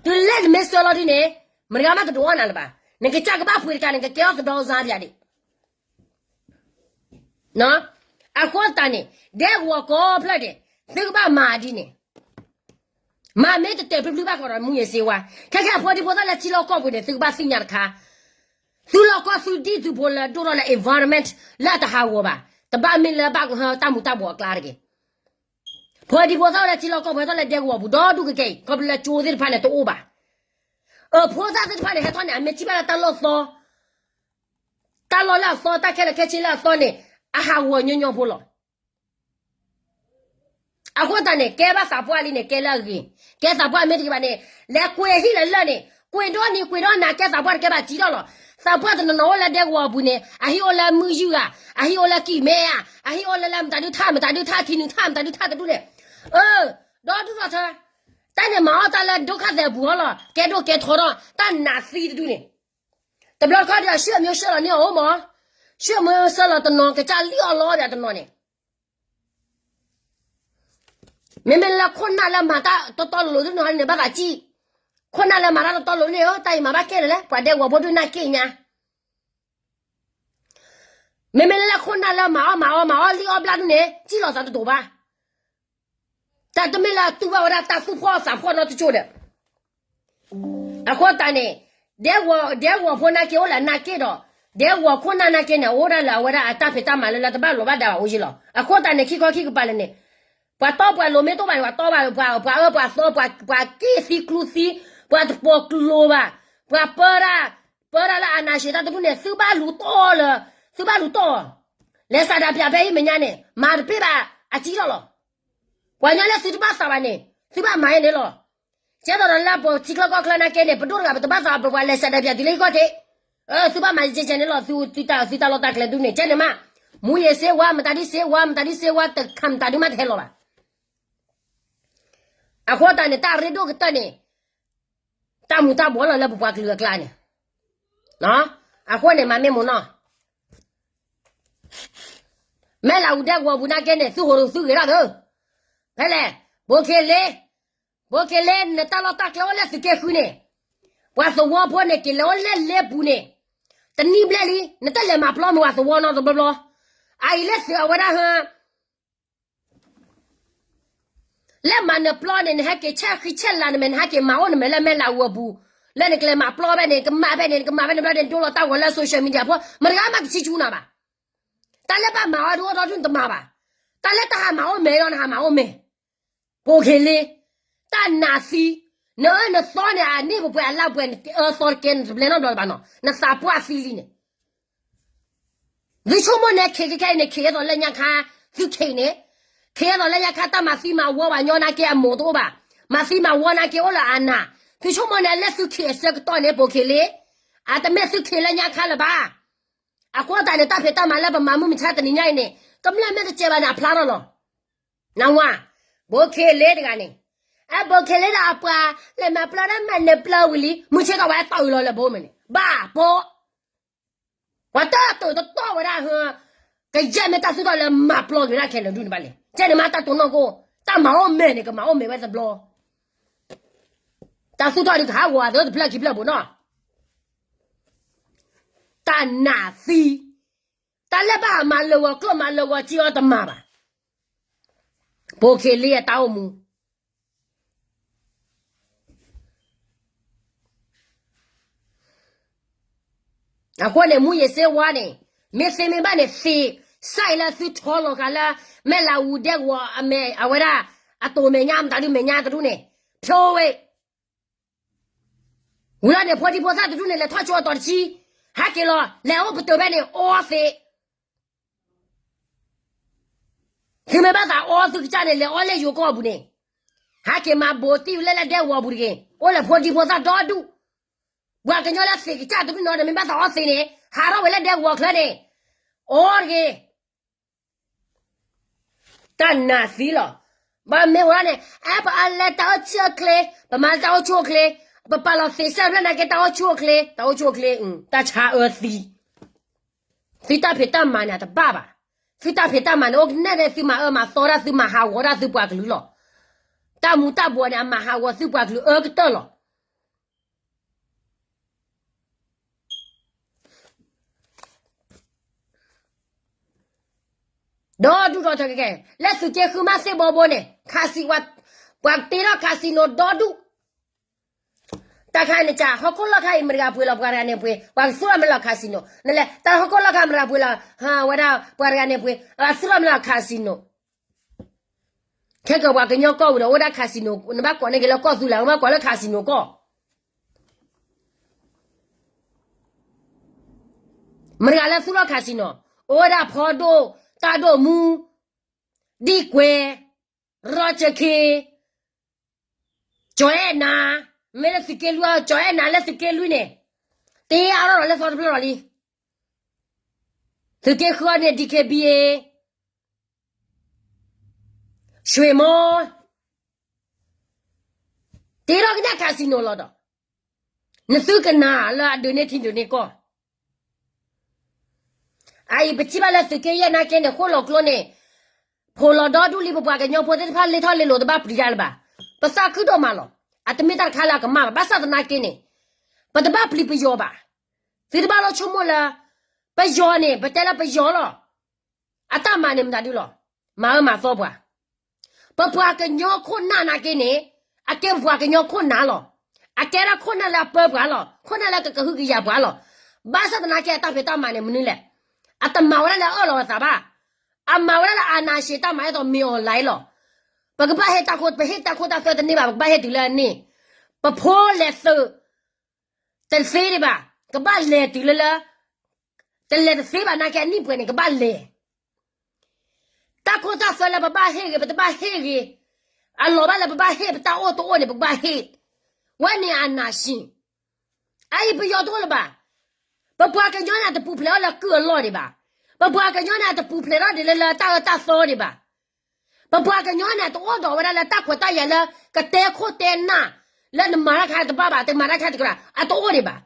တုၤလၢနမ့ၢ်ဆှၢလီၤဒ်န့ၣ်, မတဂၤမးတဒုးအီၣ်နၤလၢၤဘၣ်. နကစၢ်ကဘၣ်ပှ့ၤတကးန့ၣ် ကကဲထီၣ်သဒီစၢ်ပၠးဒံး အဃိသတးန့ၣ် ဒဲကဝီၤကိးဖျၢၣ်ဒဲး သုကဘၣ်မၤဒ်န့ၣ်, မၤမ့ၢ်တတဲာ်ပျုၢ်ပျုၢ်ဘၣ်ဃးဒီးမူးယစ်ဆေးဝါး, ခဲခဲအံၤဖိဒံဖိသၣ်လၢထံလီၢ်ကီၢ်ပူၤန့ၣ် သုကဘၣ်သ့ၣ်ညါတခါ, သုလီၢ်ကီၢ်သုဒံၣ်သုဖိလၢဒိၣ်ထီၣ်လၢ environment လၢအတဟးဂီၤဘၣ်, တဘၣ်မ့ၢ်လၢဘၣ်ကဟၢတၢ်မူၤတၢ်ဘှီးအကျါတဂ့ၤ. ဖိဒံဖိသၣ်လၢထံလီၢ်ကီၢ်ပူၤဟဲထီၣ်လၢဒဲကဝီၤပူၤ ဒီဒူၣ်ကဲကဲအံၤ ခီဖျိလၢကၠိသ့ၣ်တဖၣ်န့ၣ်တအိၣ်ဘၣ်. အဖိသၣ်သ့ၣ်တဖၣ်န့ၣ် ဟဲထီၣ်န့ၣ် အမ့ၢ်ထံၣ်ဘၣ်လၢတၢ်လီၢ်သီ တၢ်လီၢ်လၢအသီ တၢ်ခဲလၢာ်ခဲဆ့လၢအသီန့ၣ် အဟးဂီၤညီညီဖိလီၤ. အဃိသတးန့ၣ် ကဲဘၣ်သးပှၢ်လံန့ၣ် ကဲလၢအဂ့ၤ, ကဲသးပှၢ်မ့ၢ်တဂ့ၤဘၣ်န့ၣ် လဲၤကွံာ်ဟံၣ်လၢလၢၢ်န့ၣ် ကွံာ်ဒီနံၤကွံာ်ဒီနၤ ကဲသးပှၢ်တကဲဘၣ်စံးထီၣ်လီၤ. သးပှၢ်တနီၤနီၤအိၣ်လၢဒဲကဝီၤအပူၤန့ၣ် အဟံၣ်အိၣ်လၢမုၢ်ယုၢ်ဧါ, အဟံၣ်အိၣ်လၢကံၢ်မဲဧါ, အဟံၣ်အိၣ်လၢလၢမတၤဒုထၣ်မတၤဒုထၣ်မတၤဒုထၣ်တဒူၣ်န့ၣ်, ဒီဒူၣ်ထီၣ်ထၢ တၢ်န့ၣ်မၤအီၣ်တၢ်လၢဒုက္ခသည်အပူၤဟီလီၤ. ကဲဒိၣ်ကဲထီထီၣ် တၢ်နးသံတဒူၣ်န့ၣ် တဘျီတခီၣ်ဒီး အဆွေမျိုးဆှၢလီၤန့ၢ်အီၤအိၣ်မး, ဆွေမျိုးဆှၢလီၤတနီၤ ကစၢ်လံၣ်အီၣ်လီအီၣ်ဒီးတနီၤန့ၣ်, မ့မ့ၢ်လၢခိၣ်နၢ်လၢမၤတၢ်တီတီလိၤလိၤဒ်န့ၣ်ဟီန့ၣ် ဘၣ်သးစံၣ်, ခိၣ်နၢ်လၢမၤတၢ်တီတီလိၤလိၤန့ၣ် တၢ်အံၤမၤဘၣ်ကဲလၢၤလဲၣ် ပှၤဒဲကဝီၤဖိဒုၣ်နၢ်က့ၣ်ညါ မ့မ့ၢ်လၢလၢခိၣ်နၢ်လၢမၤအီၣ်မၤအီမၤအီၣ်လံၣ်အီၣ်ဘျၣ်ဒူၣ်န့ၣ် စံၣ်လီၤသးတတိၤဘၣ်. တၢ်တမ့ၢ်လၢအတူၢ်ဘၣ်ဝဲဒၣ်တၢ်သူၣ်ဖှီၣ်သးဖှီၣ်နီတကၠိၢ်ဒီး အဃိသတးန့ၣ် ဒဲကဝီၤဖိနာ်က့အိၣ်လၢအနာ်က့ဒီး ဒဲကဝီၤခိၣ်နၢ်နာ်က့န့ၣ် အိၣ်ဒၣ်လၢအဝဲဒၣ်အတၢ်ဖံးတၢ်မၤလၢလၢတဘၣ်လိာ်ဘၣ်ဒါဘၣ်အိၣ်ယ့ၢ်လီၤ. အဃိသတးန့ၣ် ခံခီခံကပၤလၢာ်န့ၣ် ပှၤတီပှၤလိၤမ့ၢ်တအိၣ်ဘၣ်န့ၣ် ပှၤတီဘၣ် ပှၤအၢပှၤသီ ပှၤက့ၢ်သံကျူသံ ပှၤတပိာ်ကျိၤဘၣ် ပှၤပၢဒၣ် ပၢဒၣ်လၢအနၢ်ဆံးတၢ်တဒူၣ်န့ၣ် သုဘၣ်လူၤတီၢ်လၢ သုဘၣ်လူၤတီၢ် လဲၤစးဒၣ်ပၠးဖဲအံၤမဲာ်ညါန့ၣ် မၤတပ့ၢ်ဘၣ်အစံၣ်ထီၣ်လီၤ. ပှၤကညီလၢသုတဘၣ်သးဘၣ်န့ၣ် သုဘၣ်မၤအီၤန့ၣ်လီၤ. ကဲသိးဒီးလၢပထံချၢကီၢ်ချၢနာ်က့န့ၣ် ပဒိၣ်တဂၤ ပတဘၣ်သးဘၣ် ပပှၤလဲၤစးဒၣ်ပၠးတုၤလၢယဂီၢ်ထံး သုဘၣ်မၤကဲကဲန့ၣ်လီၤ. သုတၢ်လီၢ်တၢ်ကျဲဒူၣ်န့ၣ် ကဲန့ၣ်မး မူးယစ်ဆေးဝါး မတၤဒုး ဆေးဝါး မတၤဒုး ဆေးဝါး တခါမတၤဒုးမးတဟဲလီၤဘၣ်. အဃိသတးန့ၣ် တၢ်ရ့ဒိၣ်ကတၢၢ်န့ၣ် တၢ်မူၤတၢ်ဘှီးလီၤလၢပပှၤကလုာ်အကျါန့ၣ် အဃိန့ၣ် မၤမ့ၢ်မ့ၢ်နီၢ် မဲၢ်လးအူဒဲကဝီၤပူၤနာ်က့န့ၣ် သုဟိးသုဂ့ၤထီၣ်သု ဖဲလဲၣ် ဘိးခ့လ့ ဘိးခ့လ့ နတၢ်လီၢ်တၢ်ကျဲအိၣ်လၢသုးက့ဃုန့ၣ် ပှၤသဝီဖိန့ၣ် က့ၤလဲၤအိၣ်လၢလ့ပူၤန့ၣ် တနံၣ်ဘျဲၣ်လံ နတလဲၤမၤပျီမ့ၢ်ပှၤသဝီနီတဘျီဘျီ အအံၤလၢသုးအဝဲဒၣ်ဟ လၢမၤနၢၤပျီန့ၣ် နဟဲက့ၤဆဲးဃံဆဲးလၤနမဲာ် နဟဲက့ၤမၤအိၣ်နမဲာ်လၢမဲၢ်လးအူအပူၤ လၢနကလဲၤမၤပျီဖဲန့ၣ် ကမၣ်ဖဲန့ၣ် နကမၣ်ဖဲန့ၣ်ဘျီန့ၣ် ဒိလီၤတၢ်ဂီၤလၢ social media ဖိ မတဂၤမးကဆံးဆူနၤဘၣ်. တၢ်လၢဘၣ်မၤအီၤဒုးအိၣ်ဒီဒူၣ်နတမၤဘၣ်. တၢ်လၢတၢ်ဟးမၤအိၣ်မဲာ်ဒီးနဟးမၤအိၣ်မဲာ် ပိာ်ခ့လ့ တၢ်နးသံ နအၢနသီန့ၣ် အနံၣ်ပပှဲၤအလါပှဲၤ နကအၢသီတကဲ နတဘျဲၣ်နီတဘျီလၢၤဘၣ်နီၤ နသးပှၢ်သံလံန့ၣ် သုဆိကမိၣ်န့ၣ် ခ့ခဲခဲအံၤန့ၣ် ခ့အသိးလၢညါခါ သုခ့န့ၣ် ခ့အသိးလၢညါခါ တၢ်မၤသံမၤဝီပှၤညီနာ်က့အမိၢ်တအိၣ်ဘၣ်. မၤသံမၤဝီနာ်က့အိၣ်လၢအနၢ်. သုဆိကမိၣ်န့ၣ် လၢသုခ့အဆၢကတီၢ်န့ၣ် ပိာ်ခ့လ့ အတမ့ၢ်သုခ့လၢညါခါလၢၤဘၣ်. အဃိသတးန့ၣ် တၢ်ဖံးတၢ်မၤလၢပမၤမုၢ်မဆါတနံၤညါအံၤန့ၣ် ကမျၢၢ်မ့ၢ်တစဲးဘၣ်န့ၣ် အဖျါထီၣ်လီၤ. နဝၤ ပိာ်ခ့လ့တဂၤန့ၣ် အပိာ်ခ့လ့ဒီးအပှၤ လဲၤမၤပျီဒၣ်မၤနၢၤပျီဝံၤလံ မုၢ်ဆ့ၣ်ထီၣ်ဝဲတီၢ်အုးလီၤလၢဘိမ့ၢ်န့ၣ် ဘၣ်ပိာ် ပှၤတၢ်တိာ်တတီၢ်ဝဲဒၣ်ဟ ကယဲၢ်မ့ၢ်တၢ်သူၣ်ထီၣ်လၢမၤပျီက့ၤဒၣ်ခဲလၢာ်ဒူၣ်န့ၣ်ဘၣ်လဲၣ်. ကဲန့ၣ်မးတၢ်တိာ်နီၢ်ကအိၣ် တၢ်မၤအိၣ်မဲာ်န့ၣ် ကမၤအိၣ်မဲာ်ဝဲတဘျီ တၢ်သူၣ်ထီၣ်ဒုးကဟးဂီၤအသးတဖျၢၣ်ခံဖျၢၣ်ဘိနီၤ တၢ်နးသံ တၢ်လၢဘၣ်ဟးမၤလၢာ်ဂီၤကျိၣ်မၤလၢာ်ဂီၤစ့အီၤတမၤဘၣ်. ပိာ်ခ့လ့အတၢ်အိၣ်မူ အဃိန့ၣ် မူးယစ်ဆေးဝါးန့ၣ် မ့ၢ်သ့မ့ၢ်ဘၣ်န့ၣ်သ့ စၢ်အံၤလၢသုထီလီၤဃာ်လၢ မဲၢ်လးအူဒဲကဝီၤအမဲာ် အဝဲဒၣ် အတိာ်မဲာ်ညါ မတၤဒုမဲာ်ညါတဒူၣ်န့ၣ် ဖျိဝဲ ဝံၤလီၤန့ၣ် ဖိဒံဖိသၣ်တဒူၣ်န့ၣ် လဲၤထီၣ်ကၠိအတီၤတဆံ ဟဲက့ၤလီၤ လဲၤအိၣ်ပတုာ်ဖဲန့ၣ် အီသ့း သုမ့ၢ်ဘၣ်သးအီသုကစၢ်န့ၣ် လဲၤအီလၢယိၤကီၢ်အပူၤန့ၣ် ဟဲက့ၤမၤဘိးတံၢ်ဝဲလၢလၢဒဲကဝီၤအပူၤတဂ့ၤ အိၣ်လၢဖိဒံဖိသၣ်ဒီဒူၣ် ပှၤကညီလၢသ့းကစၢ်တဒူၣ်နီၤန့ၣ် မ့ၢ်ဘၣ်သးအီသ့းန့ၣ် ဟးထီၣ်ဝဲလၢဒဲကဝီၤချၢန့ၣ် အီတဂ့ၤ တၢ်နးသံလီၤ. ဘၣ်မ့ၢ်ဝဲန့ၣ် အဲ ပအါလဲတၢ်အိၣ်ဆူၣ်အိၣ်ချ့ ပမၤတၢ်အိၣ်ဆူၣ်အိၣ်ချ့ ပပာ်လီၤသ့စဲဖျၢၣ်နာ်က့တၢ်အိၣ်ဆူၣ်အိၣ်ချ့ တၢ်အိၣ်ဆူၣ်အိၣ်ချ့ တၢ်ဆါအၢသံ သုတၢ်ဖံးတၢ်မၤန့ၣ် အတဘၣ်ဘၣ်. သုတၢ်ဖံးတၢ်မၤန့ၣ် အိၣ်ကနဲၣ်န့ၣ် သုမၤအၢမၤသီဒၣ် သုမၤဟးဂီၤဒၣ်သုပှၤကလုာ်လီၤ. တၢ်မူၤတၢ်ဘှီးန့ၣ် အမၤဟးဂီၤသုပှၤကလုာ်အၢကတၢၢ်လီၤ. ဒီဒူၣ်ဒီထၢကဲကဲ လၢသုးက့ဃုမးသ့ၣ်ဘီဘိန့ၣ် ခးစံးဝဲ ပှၤတ့ထီၣ် casino ဒီဒူၣ် တၢ်ခါန့ၣ်က ဟီၣ်ခိၣ်လီၢ်ခါအံၤ မတဂၤပှ့ၤလီၤ ပှၤတဂၤန့ၣ်ပှ့ၤ ပှၤကသူၣ်ထီၣ်မ့ၢ်လီၤ casino နလဲၤ တၢ်ဟီၣ်ခိၣ်လီၢ်ခါ မတဂၤပှ့ၤလီၤ ဝဲဒၣ် ပှၤတဂၤန့ၣ်ပှ့ၤ အသူၣ်ထီၣ်မ့ၢ်လီၤ casino ခဲကပှၤကညီကီၢ်ဝံၤဒီး အိၣ်ဒၣ် casino နဘၣ်ကိးန့ၢ်က့ၤလၢကီၢ်သူလ့ၤ နဘၣ်ကိးလၢ casino ကီၢ် မတဂၤလၢသူၣ်ထီၣ် casino အိၣ်ဝဲဒၣ်ဖီဒိၣ် တၢ်ဒိၣ်မူ ဒံၣ်ကွဲ ရီၢ်ကၠၢၢ်ခ့ ကၠီၤအဲၣ်နၤ မ့ၢ်လၢသုးက့လွံၢ် ကၠီၤအဲၣ်နၤလၢသုးက့လွံၢ်န့ၣ် တ့အါထီၣ်ဒီးလၢသီတဖျၢၣ်လီၤလံ သုးက့ဃုန့ၣ် DKBA ရွှေမော တ့ထီၣ်ကညၣ် casino လီၤဒီး နသုကနၣ်လၢအဒုးန့ၢ်ထံဒုးန့ၢ်ကီၢ် အအံၤပထံၣ်ဘၣ်လၢသုးက့ယဲၢ်နာ်က့န့ၣ် ဃိၣ်လီၤကျိန့ၣ် ဖိးလီၤဒီဒူၣ်လံ ပပှၤကညီဖိသ့ၣ်တဖၣ် လ့ထီၣ်လ့လိၤ တဘၣ်ပျံၤတၢ်လၢၤဘၣ်. ပသးခုဒိၣ်မးလီၤ. အတမ့ၢ်တၢ်တခါလၢအကမၣ်ဘၣ်. ဘၣ်ဆၣ်သနာ်က့န့ၣ် ပတဘၣ်ပျံၤပယီၤဘၣ်. သုတဘၣ်လိၣ်ဆိကမိၣ်လၢ ပယီၤန့ၣ် ပတဲလၢပယီၤလီၤ. အတၢ်မၤန့ၣ်မတၤဒုလီၤ. မၤအၢမၤသီပှၤ. ပပှၤကညီခိၣ်နၢ်နာ်က့န့ၣ် အကဲပပှၤကညီခိၣ်နၢ်လီၤ. အကဲဒၣ်ခိၣ်နၢ်လၢအပၢပှၤလီၤ. ခိၣ်နၢ်လၢကကဟုကယာ်ပှၤလီၤ. ဘၣ်ဆၣ်သနာ်က့အတၢ်ဖံးတၢ်မၤန့ၣ်မနုၤလဲၣ်. အတမၤဝဲဒၣ်လၢအအၢၣ်လီၤအသးဘၣ်. အမၤဝဲဒၣ်လၢ အာဏာရှင် တၢ်မၤအဲၣ်သိးမ့ၢ်အီၤလဲလီၤ. ပကဘၣ်ဟ့ၣ်တၢ်ခိၣ် ပဟ့ၣ်တၢ်ခိၣ်တၢ်သွဲတန့ၢ်ဘၣ် ပကဘၣ်ဟ့ၣ်တုၤလၢအန့ၣ်. ပဖိလဲၤသုး တသ့ဒံးဘၣ်. ကဘၣ်လဲၤတုၤလၢလၢ တလဲၤတသ့ဘၣ်နာ်က့အနံၣ်ပှဲၤန့ၣ် ကဘၣ်လဲၤ. တၢ်ခိၣ်တၢ်သွဲလၢပဘၣ်ဟ့ၣ်ဂ့ၤ ပတဘၣ်ဟ့ၣ်ဂ့ၤ, အလီၤဘၣ်လၢပဘၣ်ဟ့ၣ် ပတၢ်အိၣ်တအိၣ်န့ၣ် ပကဘၣ်ဟ့ၣ်. ဝဲန့ၣ် အာဏာရှင်. အအံၤပယီၤတအိၣ်လၢၤဘၣ်. ပပှၤကညီန့ၣ် အတပူၤဖျဲးအီၤလၢကုၢ်အလီၢ်ဒံးဘၣ်. ပပှၤကညီန့ၣ် အတပူၤဖျဲးထီၣ်ဒံးလၢလၢတၢ်အၢတၢ်သီဒံးဘၣ်. ပပှၤကညီန့ၣ် အတအိၣ်ဒီးဝဲဒၣ်လၢတၢ်ခွဲးတၢ်ယာ်လၢ ကတဲခိၣ်တဲနၢ် လၢနမၤတၢ်ခါတဘၣ်ဘၣ် တမၤတၢ်ခါတကရၢ် အတအိၣ်ဒံးဘၣ်.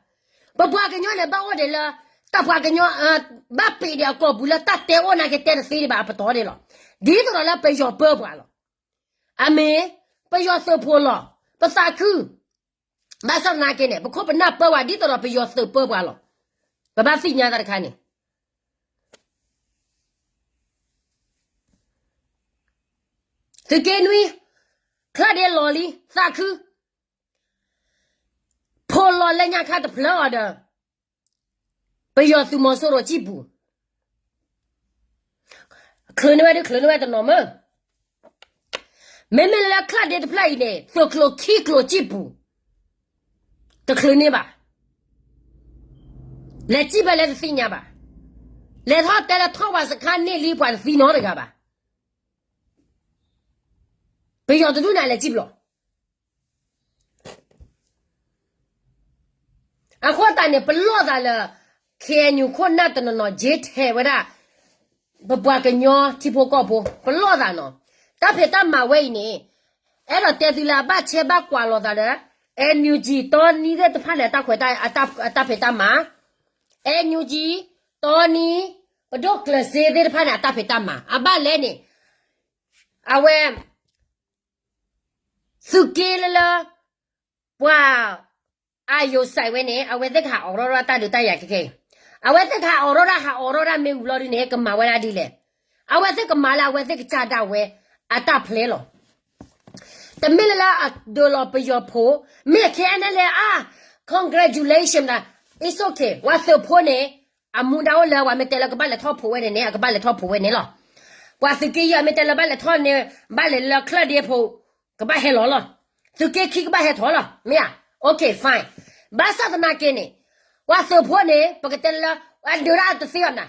ပပှၤကညီန့ၣ် ဘၣ်အိၣ်ဒံးလၢ တၢ်ပှၤကညီ ဘၣ်ပ့ၤဒံးအကိာ်ပူၤလၢတၢ်တဲအိၣ်နာ်က့တဲတသ့ဒံးဘၣ် အပတီၢ်ဒံးလီၤ. ဒ်သိးဒီးလၢပယီၤပၢပှၤလီၤ. အမ့ၢ် ပယီၤသုးဖိလီၤ. ပသးခု ဘၣ်ဆၣ်သနာ်က့န့ၣ် ပခိၣ်ပနၢ်ပၢပှၤဒ်သိးဒီးပယီၤသုးပၢပှၤလီၤ. ပဘၣ်သ့ၣ်ညါတၢ်တခါန့ၣ် သုးက့နွံ ချၢၣ်ဒ့လီၤလံ သးခု ဖိလီၤလၢညါခါတဖျၢၣ်အီၤဒီး ပယီၤသုးမီၤစိရိၤစံၣ်ပူၤ ချုးန့ၢ်ဝဲဒုး ချုးန့ၢ်ဝဲတနီၤမ့ၢ် မ့မ့ၢ်လၢချၢၣ်ဒ့တဖျၢၣ်အံၤန့ၣ် သုးကျိၤခံကျိၤစံၣ်ပူၤ တချုးန့ၢ်ဘၣ်. လဲၤစံၣ်ဖဲလဲၣ်တသ့ၣ်ညါဘၣ်. လဲၤထီၣ်တဲလၢထီၣ်ပှၤစခါန့ၢ်လံပှၤတသံနီတဂၤဘၣ်. ပယီၤတဒူၣ်န့ၣ် အလဲၤစံၣ်ပျီ အဃိသတးန့ၣ် ပလီၢ်သးလၢ KNU ခိၣ်နၢ်တနီၤနီၤ ယ့ထဲးဝဲဒၣ် ပပှၤကညီထံဖိကီၢ်ဖိ ပလီၢ်သးနီၤ. တၢ်ဖံးတၢ်မၤဝဲအံၤန့ၣ် အဲၣ်ဒိးတဲသုလၢအဘၣ်ဆဲးဘၣ်ကွၢ်လိာ်သးဒီး NUG တီနံသ့ၣ်တဖၣ်န့ၣ် အတၢ်ခွဲးတၢ် အတၢ်ဖံးတၢ်မၤ NUG တီနံ ပဒိၣ်ကျၢၤစ့သ့ၣ်တဖၣ်န့ၣ် အတၢ်ဖံးတၢ်မၤ အဘၣ်လဲၣ်န့ၣ် အဝဲ သုးက့လၢလၢ ပှၤ အယိၤစဲးဝဲန့ၣ် အဝဲသ့ၣ်ကဟးအိးထီၣ်ဒၣ်တၢ်ဒုးတၢ်ယၤခဲခဲအံၤ, အဝဲသ့ၣ်ကဟးအိးထီၣ်ဒၣ် ဟးအိးထီၣ်ဒၣ်မ့ၢ်ဝံၤလီၤဒုန့ၣ် ကမၤဝဲဒၣ်ဒ်လဲၣ်. အဝဲသ့ၣ်ကမၤလၢအဝဲသ့ၣ်ကစၢ်ဒၣ်ဝဲ အတၢ်ဖျဲလီၤ. တမ့ၢ်လၢလၢအဒုးလီၤပယီၤဖိ, မ့ၢ် KNLA အါ, congratulation မတၤ, it's okay ပှၤသုးဖိန့ၣ် အမူဒါအိၣ်လၢပှၤမ့ၢ်တဲလၢကဘၣ်လဲၤထီၣ်ဖိးဝဲန့ၣ်န့ၣ် အကဘၣ်လဲၤထီၣ်ဖိးဝဲန့ၣ်လီၤ. ပှၤသုးက့ယဲၢ်မ့ၢ်တဲလၢဘၣ်လဲၤထီၣ်န့ၣ် ဘၣ်လဲၤလၢချၢၣ်ဒ့ဖိး ကဘၣ်ဟဲလီၤလီၤ. သုးက့ခံကဘၣ်ဟဲထီၣ်လီၤ မ့ၢ်ဧါ. Okay fine. ဘၣ်ဆၣ်သနာ်က့န့ၣ် ပှၤသုးဖိန့ၣ် ပကတဲလၢ အဒုးဒၣ်တသ့ဘၣ်မနၤ,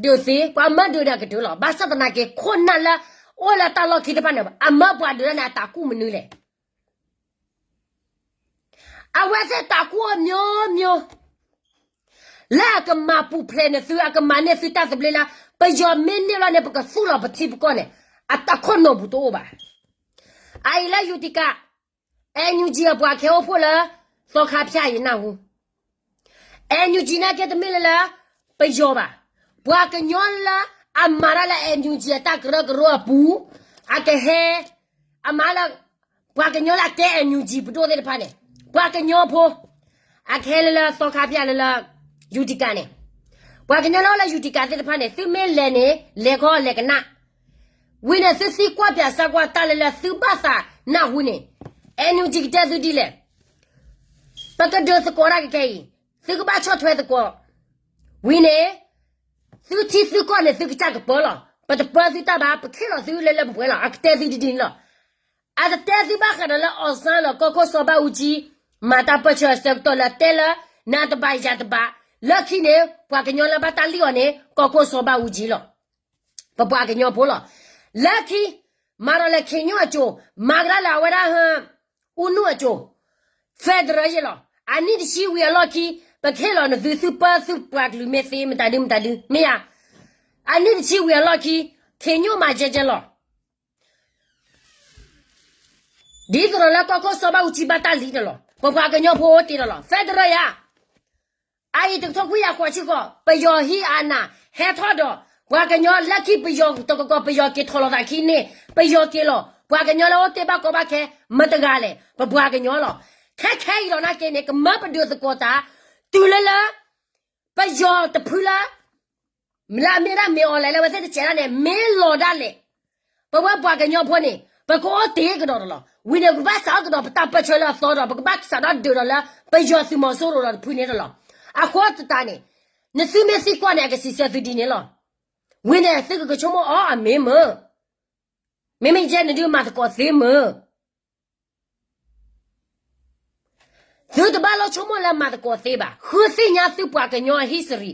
ဒုးသ့ ပှၤမၢဒုးဒၣ်ကဒုးလီၤ. ဘၣ်ဆၣ်သနာ်က့ ခိၣ်နၢ်လၢ အိၣ်လၢတၢ်လီၢ်ခံတဖၣ်န့ၣ် အမၢပှၤဒုးဒၣ်န့ၣ် အတၢ်ကူၣ်မနုၤလဲၣ်. အဝဲသ့ၣ်တၢ်ကူၣ်အီၤမျိုးမျိုး လၢအကမၤပူၤဖျဲးန့ၢ်သု အကမၤန့ၢ်သုတၢ်သဘျ့လၢ ပယီၤမ့ၢ်န့ၢ်လီၤန့ၣ် ပကသူၣ်လီၤပထံပကီၢ်န့ၣ် အခိၣ်နူာ်ပူၤတအိၣ်ဘၣ်. အအံၤလၢယူၤတံကး NUG အပှၤကဟဲအိၣ်ဖှိၣ်လၢ သီခါဖၠၣ်အံၤနၢ်ဟူ NUG နာ်က့တမ့ၢ်လၢလၢ ပယီၤဘၣ်. ပှၤကညီလၢအမၤတၢ်လၢ NUG အတၢ်ကရၢကရိအပူၤ အကဟဲ အမၤလၢ ပှၤကညီလၢအကဲ NUG ပဒိၣ်သ့ၣ်တဖၣ်န့ၣ် ပှၤကညီဖိ အကဟဲလၢလၢသီခါဖၠၣ်လၢလၢ ယူၤတံကးန့ၣ် ပှၤကညီလၢအိၣ်လၢယူၤတံကးသ့ၣ်တဖၣ်န့ၣ် သုမ့ၢ်လဲၤန့ၣ် လဲၤခီလဲၤကနၣ် ဝံၤန့ၣ် သုသံကွၢ်ပၠးစၢ်ကွၢ်တၢ်လၢလၢသုဘၣ်သးနၢ်ဟူန့ၣ် NUG ကတဲသုဒ်လဲၣ်. ပကဒုးသကိးတၢ်ခဲခဲအံၤ သုကဘၣ်ဆီၣ်ထွဲသကိး ဝံၤန့ၣ် သုထံသုကီၢ်န့ၣ် သုကစၢ်ကပၢလီၤ. ပတပၢသုတၢ်ဘၣ် ပခ့ၣ်လီၤသုလၢလၢပှဲၤပှဲၤလီၤ. အကတဲသုဒ်န့ၣ်လီၤ. အတတဲသုဘၣ်ဃးဒီးလၢ အောင်ဆန်း လီၤ ကီၢ်ခိၣ်စီၤဘၣ်အူကၠံ မၤတၢ်ပၢၢ်ဆၢအဆၢကတီၢ်လၢတဲလၢ နၤတဘၣ်ယၤတဘၣ် လၢခံန့ၣ် ပှၤကညီလၢဘၣ်တၢ်လံၣ်အီၤန့ၣ် ကီၢ်ခိၣ်စီၤဘၣ်အူကၠံလီၤ. ပပှၤကညီဖိလီၤ. လၢခံ မၤဒီးလဲၤခ့ညိၣ်အစိၤ မၤကဒါလၢအဝဲဒၣ် ဦးနုအစိၤ federal ယဲၢ်လီၤ. အနံၣ်တဆံဝံၤအလီၢ်ခံ ပခ့ၣ်လီၤနသုသုပၢသုပှၤကလုာ်မ့ၢ်သ့ မတၤဒုမတၤဒု မ့ၢ်ဧါ. အနံၣ်တဆံဝံၤအလီၢ်ခံ ခ့ညိၣ်မၤကဲကဲလီၤ. ဒ်သိးဒီးလၢကီၢ်ခိၣ်စီၤဘၣ်အူကၠံဘၣ်တၢ်လံၣ်တလီၤ. ပပှၤကညီဖိအိၣ်တ့ၢ်တလီၤ federal ယါ အအံၤတကထိခွံကယၤဃိးဆံဃိး ပယီၤဟံးအနး ဟဲထီၣ်ဒီး ပှၤကညီလၢခံပယီၤတကီၢ် ပယီၤက့ၤထီၣ်လိာ်သးခံန့ၣ် ပယီၤက့ၤလီၤ. ပှၤကညီလၢအိၣ်တ့ၢ်ဘၣ်ကီဘၣ်ခဲ မတၤတဂၤလဲၣ် ပပှၤကညီလီၤ. ခဲခဲအံၤလီၤနာ်က့န့ၣ် ကမၢပဒုးသကိးတၢ် တုၤလၢလၢ ပယီၤတဖုလၢ လၢအမ့ၢ်ဒၣ်မ့ၢ် online လၢအဝဲသ့ၣ်တစဲးဒၣ်န့ၣ် မ့ၢ်လီၤဒၣ်လဲာ်, ပဝဲပှၤကညီဖိန့ၣ် ပကအိၣ်တ့ၢ်ကဒီးတလီၤ. ဝံၤန့ၣ် ပကဘၣ်စးထီၣ်ကဒီးပတၢ်ပၢၢ်ဆၢလၢအသီဒီး ပကဘၣ်စးထီၣ်ဒုးဒီးလၢ ပယီၤသုးမီၤစိရိၤဒီးတဖုန့ၣ်တလီၤ. အဃိသတးန့ၣ် နသုမ့ၢ်သံကွၢ်န့ၣ် အကစံးဆၢသုဒ်န့ၣ်လီၤ. ဝံၤန့ၣ် သုကကဆိကမိၣ်အီၤအမ့ၢ်မ့ၢ် မ့မ့ၢ်ယဲန့ၣ်ဒုးမၤသကိးသ့မ့ၢ်, သုတဘၣ်လီၤဆိကမိၣ်လၢမၤသကိးသ့ဘၣ်. ဃုသ့ၣ်ညါသုပှၤကညီအ history,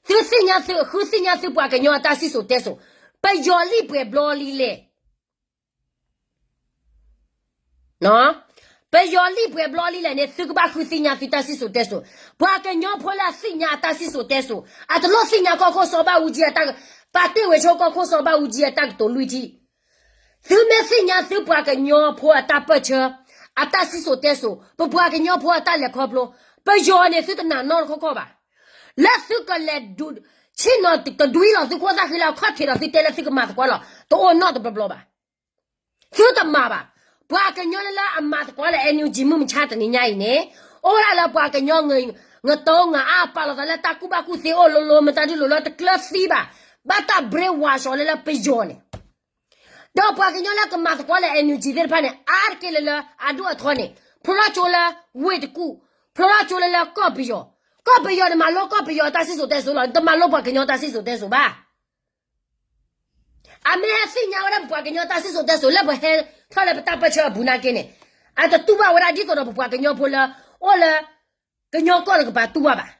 သုသ့ၣ်ညါသု, ဃုသ့ၣ်ညါသုပှၤကညီအတၢ်စံၣ်စိၤတဲစိၤ, ပယီၤလံၣ်ပှဲၤဘျီလံလဲၣ် ပယီၤလံၣ်ပှဲၤဘျီလံလဲၣ်န့ၣ် သုကဘၣ်ဃုသ့ၣ်ညါသုတၢ်စံၣ်စိၤတဲစိၤ. ပှၤကညီဖိလၢအသ့ၣ်ညါအတၢ်စံၣ်စိၤတဲစိၤ, အတလိၣ်သ့ၣ်ညါကီၢ်ခိၣ်စီၤဘၣ်အူကၠံအတၢ်, ပာ်တ့ၢ်ဝဲဆိကီၢ်ခိၣ်စီၤဘၣ်အူကၠံအတၢ်ကတိၤလွံၢ်ထံၣ်. သုမ့ၢ်သ့ၣ်ညါသုပှၤကညီဖိအတၢ်ပၢၢ်ဆၢ, အတၢ်စံၣ်စိၤတဲစိၤ, ပပှၤကညီဖိအတၢ်လဲၤခီဖျိ, ပယီၤန့ၣ်သုတနာ်နီတခီခီဘၣ်. လၢသုကလဲၤဒုး, ဆ့ၣ်နီၤတဒွံလီၤသုခိၣ်သၣ်ဃံလၢအခီၣ်ထံးဒီးသုတဲလၢသုကမၤသကိးလီၤ, တအိၣ်နီတဘျီဘျီဘၣ်. သုတမၤဘၣ်. ပှၤကညီလၢအမၤသကိးလၢ NUG မုၢ်မဆါတနံၤညါအံၤန့ၣ်, အိၣ်ဒၣ်လၢပှၤကညီ ငတိငအါ ပာ်လီၤသးလၢတၢ်ကူၣ်ဘၣ်ကူၣ်သ့အိၣ်လိၤလိၤ မတၤဒုးလိၤလိၤ တကျၢၤသံဘၣ်. ဘၣ်တၢ် brainwash အီၤလၢလၢပယီၤန့ၣ်, ဒီးပှၤကညီလၢကမၤသကိးလၢ NUG သ့ၣ်တဖၣ်န့ၣ် အါတက့ၢ်လၢလၢအဒိၣ်အထီန့ၣ် ဖျိထီၣ်ကၠိလၢဝ့ၢ်တကူၣ်, ဖျိထီၣ်ကၠိလၢလၢကီၢ်ပယီၤ, ကီၢ်ပယီၤန့ၣ်မၤလိကီၢ်ပယီၤအတၢ်စံၣ်စိၤတဲစိၤလီၤ, တမၤလိပှၤကညီတၢ်စံၣ်စိၤတဲစိၤဘၣ်. အမ့ၢ်ဟဲသ့ၣ်ညါဝဲဒၣ်ပပှၤကညီတၢ်စံၣ်စိၤတဲစိၤလၢပဟဲထီၣ်လၢပတၢ်ပၢၢ်ဆၢအပူၤနာ်က့န့ၣ်, အတတူၢ်ဘၣ်ဝဲဒၣ်ဒ်သိးဒီးပပှၤကညီဖိလၢ အိၣ်လၢ ကညီကီၢ်တကပၤတူၢ်ဘၣ်ဘၣ်.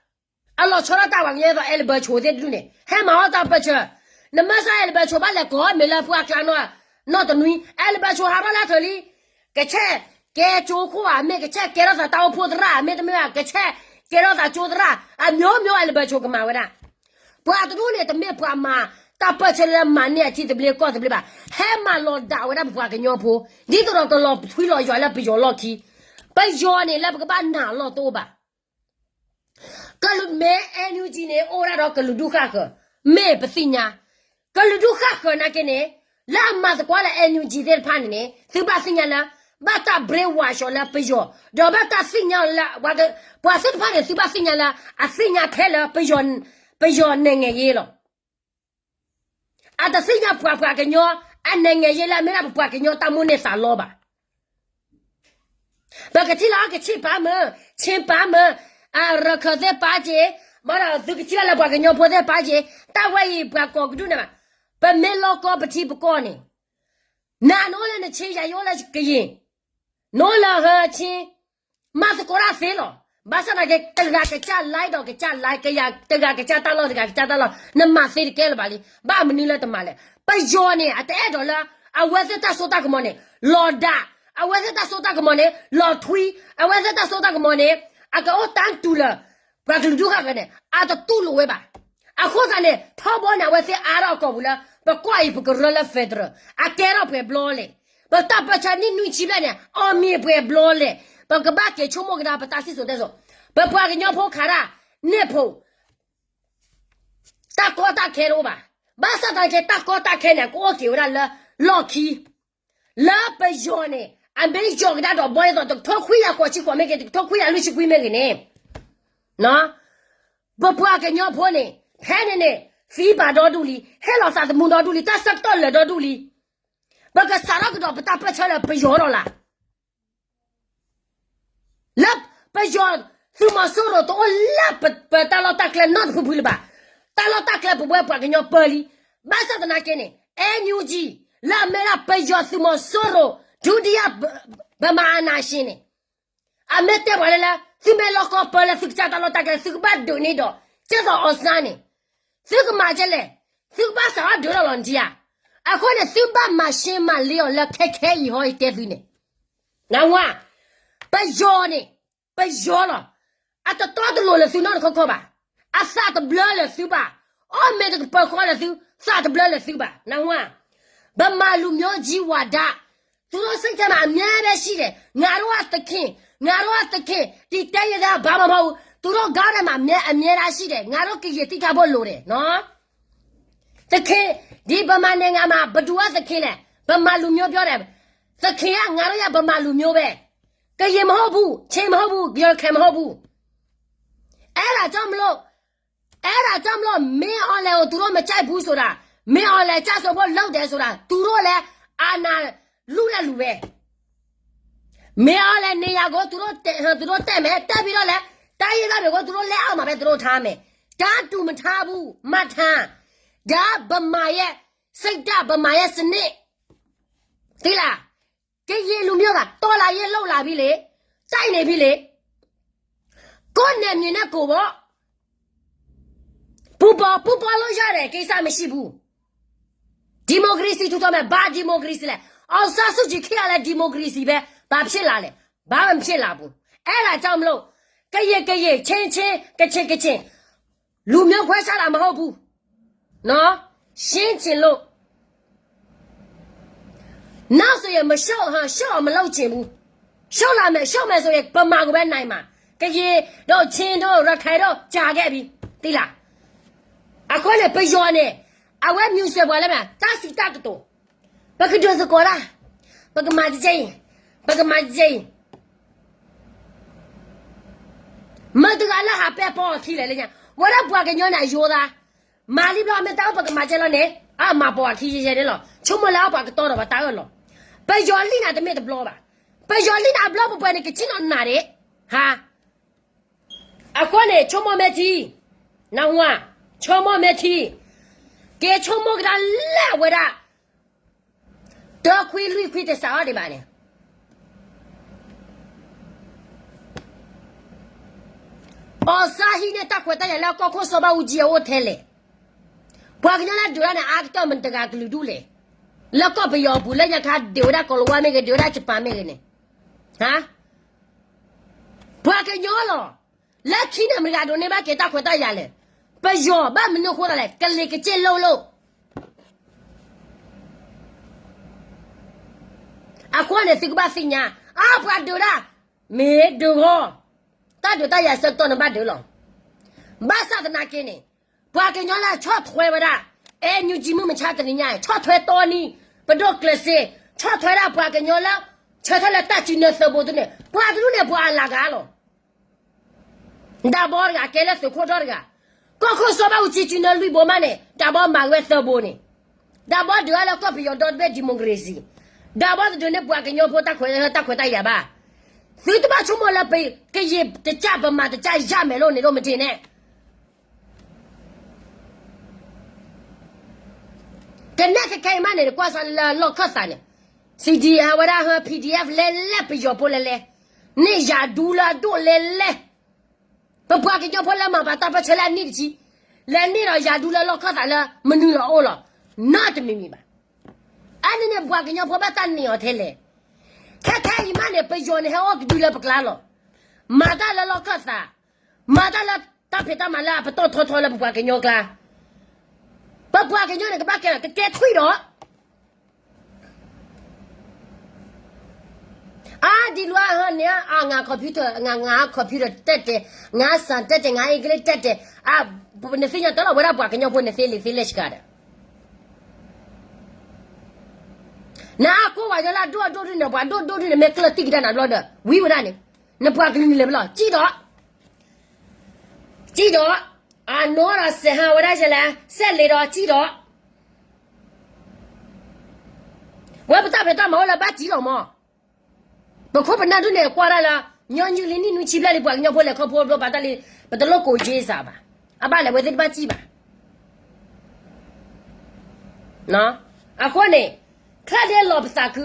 အလီၤဆီဒၣ်တၢ်ပှၤကညီအသိး အဲလဘၢဆိသ့ၣ်တဒူၣ်န့ၣ် ဟဲမၤအီၣ်တၢ်ပၢၢ်ဆၢ, နမ့ၢ်စ့ၢ်အဲလဘၢဆိဘၣ်လဲၤကိးမ့ၢ်လၢပှၤကျါနီၢ်, နီၢ်တနွံ, အဲလဘၢဆိဟးထီၣ်လၢထၢၣ်လံ, ကဆဲးကဲကၠိခိၣ်ဧါ, မ့ၢ်ကဆဲးကဲထီၣ်သးတၢ်အိၣ်ဖှိၣ်သရၣ်, မ့တမ့ၢ်ကဆဲးကဲထီၣ်သးကၠိသရၣ်, အမျိုးမျိုးအဲလဘၢဆိကမၤဝဲဒၣ်. ပှၤတဒူၣ်န့ၣ် တမ့ၢ်ပှၤမၤတၢ်ပၢၢ်ဆၢလၢမၤန့ၢ်အထံသဘျ့ကီၢ်သဘျ့ဘၣ်, ဟဲမၤလီၤဒၣ်ဝဲဒၣ်ပပှၤကညီဖိ, ဒ်သိးဒီးကလီၤထွံလီၤယွၤလၢပယီၤလီၢ်ခံ. ပယီၤန့ၣ်လၢပကဘၣ်နာ်အလီၢ်တအိၣ်ဘၣ်. ကလုာ်မ့ၢ် NUG န့ၣ် အိၣ်ဝဲဒၣ်ဒီးကလုာ်ဒူၣ်ဃၣ်ဃၢၤ, မ့ၢ်ပသ့ၣ်ညါ, ကလုာ်ဒူၣ်ဃၣ်ဃၢၤနာ်က့န့ၣ်, လၢအမၤသကိးလၢ NUG သ့ၣ်တဖၣ်န့ၣ်န့ၣ် သုဘၣ်သ့ၣ်ညါလၢ ဘၣ်တၢ် brainwash အီၤလၢပယီၤ, ဒီးဘၣ်တၢ်သ့ၣ်ညါလၢ ပှၤသ့ၣ်တဖၣ်န့ၣ် သုဘၣ်သ့ၣ်ညါလၢ အသ့ၣ်ညါထဲလၢ ပယီၤ နိုင်ငံရေးလီၤ. အတသ့ၣ်ညါပှၤပှၤကညီ အ နိုင်ငံရေး လၢအမ့ၢ်ဒၣ်ပပှၤကညီတၢ်မိၣ်န့ၢ်သးလီဘၣ်. ပကထံၣ်လၢအကဆ့ၣ်ပၢ်မ့ၢ်, ဆ့ပၢ်မ့ၢ်, အရခၢၣ်သ့ၣ်ပၢ်က့ၤ, ဘၣ်ဒီးသုကထံၣ်ဘၣ်လၢပှၤကညီဖိသ့ၣ်ပၢ်က့ၤ, တၢ်ဝဲအံၤပှၤကိးကဒုၣ်န့ၣ်ဘၣ်. ပမ့ၢ်လီၢ်ကီၢ်ပထံပကီၢ်န့ၣ်, နၤနအိၣ်လၢနဆ့ ယၤယအိၣ်လၢကယ့ၤ, နအိၣ်လၢဟၢဆ့ မၤသကိးတၢ်သ့လီၤ. ဘၣ်ဆၣ်သနာ်က့ တဂၤကစၢ် live ဒီးကစၢ် live, တဂၤကစၢ်တၢ်လီၢ် တဂၤကစၢ်တၢ်လီၢ်, နမၤသ့တကဲလၢၤဘၣ်လံ. ဘၣ်မနုၤလၢတမၤလဲၣ်. ပယီၤန့ၣ် အတအဲၣ်ဒိးလၢ အဝဲသ့ၣ်တၢ်စိတၢ်ကမီၤန့ၣ် လီၤဒၣ်, အဝဲသ့ၣ်တၢ်စိတၢ်ကမီၤန့ၣ် လီၤထွံ, အဝဲသ့ၣ်တၢ်စိတၢ်ကမီၤန့ၣ် အကအိၣ်တၢ်တူၢ်လၢ ပှၤကလုာ်ဒူၣ်ဃၣ်ဃၢၤန့ၣ် အတတူၢ်လိာ်ဝဲဘၣ်. အဃိသတးန့ၣ် ထီဘိန့ၣ် အဝဲသ့ၣ်အါထီၣ်အကိာ်ပူၤလၢ ပကွၢ်အံၤပကရၢလၢ federal အကဲထီၣ်ပှဲၤဘျီလဲၣ်, ပတၢ်ပၢၢ်ဆၢနံၣ်နွံဆံဘျဲၣ်န့ၣ် အီၣ်မ့ၢ်ပှဲၤဘျီလဲၣ်, ပကဘၣ်က့ၤဆိကမိၣ်ကဒါပတၢ်စံၣ်စိၤတဲစိၤ, ပပှၤကညီဖိခးတၢ် န့ၣ်ဖိ တၢ်ကီတၢ်ခဲတအိၣ်ဘၣ်. ဘၣ်ဆၣ်သနာ်က့ တၢ်ကီတၢ်ခဲန့ၣ် ကအိၣ်က့ၤဝဲဒၣ်လၢလီၢ်ခံ လၢပယီၤန့ၣ် အမ့ၢ်ယီၤကဒါဒီးဘီဒ်သိး တကထိခွံကယၤဃိးဆံဃိးမ့ၢ်ဂ့ၤ, တကထိခွံကယၤလွံၢ်ဆံခွံမ့ၢ်ဂ့ၤန့ၣ်, ပပှၤကညီဖိန့ၣ် ဖဲန့ၣ်န့ၣ် သံဘၣ်ဒီဒူၣ်လံ, ဟဲလီၤသးသမူဒီဒူၣ်လံ, တၢ်ဆၢကတီၢ်လၢာ်ဒီဒူၣ်လံ. ပကစးထီၣ်ကဒီးပတၢ်ပၢၢ်ဆၢလၢပယီၤဒီးလၢ် လၢပယီၤသုးမီၤစိရိၤတအိၣ်လၢပတၢ်လီၢ်တၢ်ကျဲနီတဖုဖုလၢၤဘၣ်. တၢ်လီၢ်တၢ်ကျဲပဝဲပှၤကညီပၢလံ. ဘၣ်ဆၣ်သနာ်က့န့ၣ် NUG လၢအမ့ၢ်ဒၣ်ပယီၤသုးမီၤစိရိၤ ဒုတိယဗမာအာဏာရှင်န့ၣ် အမ့ၢ်တဲပှၤလၢလၢ သုမ့ၢ်လီၢ်ကီၢ်ပၢလၢသုကစၢ်တၢ်လီၢ်တၢ်ကျဲ သုကဘၣ်ဒုးန့ၢ်ဒီး ကဲသိးအီစၢ်န့ၣ် သုကမၤကဲလဲၣ်, သုကဘၣ်စးထီၣ်ဒုးထီၣ်လီၤနထံဧါ. အဃိန့ၣ် သုဘၣ်မၤရှင်းမၤလင်းအီၤလၢခဲခဲအံၤဟီအံၤတဲသုန့ၣ်, နၢ်ဟူဧါ, ပယီၤန့ၣ် ပယီၤလီၤ. အတတီတလိၤလၢသုနီတခီခီဘၣ်. အသးတဘျၢလၢသုဘၣ်. အီၣ်မ့ၤတကပၤဃီလၢသု, သးတဘျၢလၢသုဘၣ်. နၢ်ဟူဧါ, ဗမာလူမျိုးကြီးဝါဒ သူတို့စိတ်ထဲမှာ အမြဲတမ်းရှိတယ်. ငါတို့က သခင်, ငါတို့က သခင်, ဒီတဲရတဲ့ ဘာမှမဟုတ်ဘူး. သူတို့ခေါင်းထဲမှာ အမြဲ, အမြဲတမ်းရှိတယ်. ငါတို့ ကရင် သိထားဖို့လိုတယ်နော်. သခင်, ဒီဗမာနိုင်ငံမှာ ဘယ်သူက သခင်လဲ? ဗမာလူမျိုးပြောတယ်. သခင်က ငါတို့ရဲ့ ဗမာလူမျိုးပဲ. ကရင်မဟုတ်ဘူး, ချင်းမဟုတ်ဘူး, ရခိုင်မဟုတ်ဘူး. အဲ့ဒါကြောင့်မလို့ အဲဒါကြောင့်မလို့ မင်းအောင်လှိုင်ကို သူတို့မကြိုက်ဘူးဆိုတာ, မင်းအောင်လှိုင်ကျဆုံးဖို့လုပ်တယ်ဆိုတာ, သူတို့လည်းအာဏာလုတဲ့လူပဲ. မင်းအောင်လှိုင်နေရာကို သူတို့တက်, သူတို့တက်မယ်, တက်ပြီးတော့လည်း တိုင်းရင်းသားတွေကို သူတို့လက်အောက်မှာပဲ သူတို့ထားမယ်. ဒါတူမထားဘူး, မှတ်ထား. ဒါဗမာရဲ့စိတ်ဓာတ်, ဗမာရဲ့စနစ်. သိလား? ကရင်လူမျိုးက တော်လှန်ရေးလုပ်လာပြီလေ, တိုက်နေပြီလေ. ကိုယ့်နယ်မြေနဲ့ကိုယ်ပေါ့. ပူပေါင်း, ပူပေါင်းလို့ရတယ်, ကိစ္စမရှိဘူး. ဒီမိုကရေစီထူထောင်မယ်, ဘာဒီမိုကရေစီလဲ? အောင်ဆန်းစုကြည်ခေတ်ကလည်း ဒီမိုကရေစီပဲ, ဘာဖြစ်လာလဲ? ဘာမှမဖြစ်လာဘူး. အဲ့ဒါကြောင့်မလို့ ကရင်ကရင်, ချင်းချင်း, ကချင်ကချင်, လူမျိုးခွဲခြားတာမဟုတ်ဘူးနော်, ရှင်းချင်လို့. နောက်ဆိုရင် မရှုံး, ရှုံးအောင်မလုပ်ချင်ဘူး. ရှုံးလာမယ်, ရှုံးမယ်ဆိုရင် ဗမာကိုပဲနိုင်မှာ. ကရင်တို့, ချင်းတို့, ရခိုင်တို့ ကြာခဲ့ပြီ, သိလား? အဃိန့ၣ် ပယီၤန့ၣ် အဝဲ မြူဆွဲပှၤလၢမ့ၢ် တၢ်စံးတၢ်ကတိၤ, ပကဒုးသကိးတၢ်, ပကမၤတကဲအံၤ, ပကမၤတကဲအံၤ. မတၤတဂၤလၢဟးပဲပိာ်အခံလဲၣ်လၢညါ, ဝဲဒၣ်ပှၤကညီန့ၣ် အယိၤသး, မၤလံဘျီ မ့ၢ်တၢ်အိၣ် ပကမၤကဲလီၤန့ၣ်, အမၤပိာ်အခံယဲယဲန့ၣ်လီၤ. ဆိကမိၣ်လၢအပှၤကတီဒီးပှၤတၢ်အၢၣ်လီၤ. ပယီၤလံနၤတမ့ၢ်တဘျီဘၣ်. ပယီၤလံနၤအဘျီပပှဲၤန့ၣ် ကစံၣ်နီၤနၤဒၣ်, ဟါ. အဃိန့ၣ် ဆိကမိၣ်မဲာ်ထံ, နၢ်ဟူဧါ, ဆိကမိၣ်မဲာ်ထံ, က့ၤဆိကမိၣ်ကဒါလၢအဝဲဒၣ် တၢခွံလွံၢ်ခွံတစးအီၤဒံးဘၣ်န့ၣ်. အီၣ်စၢ်ဟံးန့ၢ်တၢ်ခွဲးတၢ်ယာ်လၢကီၢ်ခိၣ်စီၤဘၣ်အူကၠံအအိၣ်ထဲလဲၣ်. ပှၤကညီလၢဒုးတၢ်န့ၣ် အါကတၢၢ်မတၤတဂၤကလုာ်ဒူၣ်လဲၣ်. လၢကီၢ်ပယီၤအပူၤ လၢညါခါဒုးဝဲဒၣ်ကီၢ်လၤဝါမ့ၢ်ဂ့ၤ, ဒုးဝဲဒၣ်ယပၣ်မ့ၢ်ဂ့ၤန့ၣ်, ဟါ. ပှၤကညီလီၤ. လၢခံန့ၣ် မတၤတဂၤဒိးန့ၢ်ဘၣ်က့ၤတၢ်ခွဲးတၢ်ယာ်လဲၣ်. ပယီၤဘၣ်မနုၤအဃိသတးလဲၣ်, ကလံၤကစ့ၢ်လိၣ်လိၣ်. အဃိန့ၣ် သုကဘၣ်သ့ၣ်ညါ, အါပှၤဒုးတၢ်, မ့ၢ်ဒုးဂီၢ်, တၢ်ဒုးတၢ်ယၤဆၢကတီၢ်န့ၣ်ဘၣ်ဒုးလီၤ. ဘၣ်ဆၣ်သနာ်က့န့ၣ်, ပှၤကညီလၢဆီၣ်ထွဲဝဲဒၣ်, အဲ NUG မုၢ်မဆါတနံၤညါ, ဆီၣ်ထွဲတီနံၤ, ပဒိၣ်ကျဲးစ့, ဆီၣ်ထွဲဒၣ်ပှၤကညီလၢ ဆၢထၢၣ်လၢတၢ်စုနၢသုးဘိသ့ၣ်န့ၣ်, ပှၤတဒူၣ်န့ၣ် ပှၤအလၤဂၤလီၤ. ဒးဘီတဂၤ ကဲလၢသုးခိၣ်ဒီတဂၤ, ကီၢ်ခိၣ်စီၤဘၣ်အူကၠံစုနၢလွံၢ်ဘိမးန့ၣ်, ဒးဘီမၤဝဲသၢဘိန့ၣ်, ဒးဘီဒုးအါလၢကီၢ်ပယီၤဒီတဘ့ၣ် democracy, ဒးဘီတဒုးန့ၢ်ပှၤကညီဖိတၢ်ခွဲးတၢ်ယာ်ဘၣ်. သုတဘၣ်ဆိကမိၣ်လၢပကယံာ်တကၢ် ပမၤတကၢ်ယၢ်မဲာ်လိာ်န့ၣ်ဒိၣ်မတ့ၢ်န့ၣ် ကနဲၣ်ခဲခဲအံၤမးန့ၣ် ကွၢ်စးလၢလီၢ်ခၢၣ်သးန့ၣ်, CDM ဝဲဒၣ်ဟၢ PDF လဲၤလဲၤ ပယီၤဖိလဲၤလဲၤ, န့ၢ်ယၤဒူလၢအဒိၣ်လဲၤလဲၤ, ပပှၤကညီဖိလၢမၤပာ်တၢ်ပၢၢ်ဆၢလၢအနံၣ်တဆံ, လဲၤန့ၢ်ဒီးယၤဒူလၢလီၢ်ခၢၣ်သးလၢမနုၤလီၤအိၣ်လီၤ, နီတမံၤမံၤဘၣ်. အါန့ၣ်န့ၣ် ပှၤကညီဖိဘၣ်တၢ်န့ၢ်အီၤထဲလဲၣ်. ခဲခဲအံၤမးန့ၣ် ပယီၤန့ၣ်ဟဲအီၣ်ကဒုလၢပကျါလီၤ. မၤတၢ်လၢလီၢ်ခၢၣ်သး, မၤတၢ်လၢတၢ်ဖံးတၢ်မၤလၢအပတီၢ်ထီထီလၢပပှၤကညီကျါ. ပပှၤကညီန့ၣ် ကဘၣ်ကဲကကဲထွံၣ်ဒီး အါဒ်လၢအဟါန့ၣ် အငါ computer, ငါ ငါ computer တတ်တယ်, ငါ စာ တတ်တယ်, ငါ English တတ်တယ်, နသ့ၣ်ညါတၢ်လီၤ ဝဲဒၣ်ပှၤကညီဖိန့ၣ်သ့လံာ်သ့လဲၢ်ဆှးဒီး နအကိးဝဲညီလၢအဒိၣ်အဒိၣ်ဒုန့ၣ် ပှၤဒိၣ်ဒိၣ်ဒုန့ၣ် မ့ၢ်ကျၢၢ်တံၢ်ကဒါနၤဘျီဒီး ဝံၤဝဲဒၣ်န့ၣ်, နပှၤကလုာ်န့ၣ်လဲၤဖဲလဲၣ် ကံၣ်ဒီး, ကံၣ်ဒီး, အနီၢ်ဒီးစဲးဟါဝဲဒၣ်ယဲလဲၣ်, စဲးလ့ၤဒီးကံၣ်ဒီး, ဝဲပတၢ်ဖံးတၢ်မၤအိၣ်လၢဘၣ်ကံၣ်လီၤမး. ပခိၣ်ပနၢ်ဒုန့ၣ်ကွၢ်ဒၣ်လၢ ညီနုၢ်လံနံၣ်နွံဆံဘျဲၣ်လံ ပှၤကညီဖိလဲၤခီဖျိဘျီဘၣ်တၢ်လံ, ပတလိၣ်ကိးက့စးဘၣ်. အဘၣ်လဲၣ် ဝဲသ့ၣ်တဘၣ်ကံၣ်ဘၣ်. အဃိန့ၣ်, ချၢၣ်ဒ့လီၤပသးခု,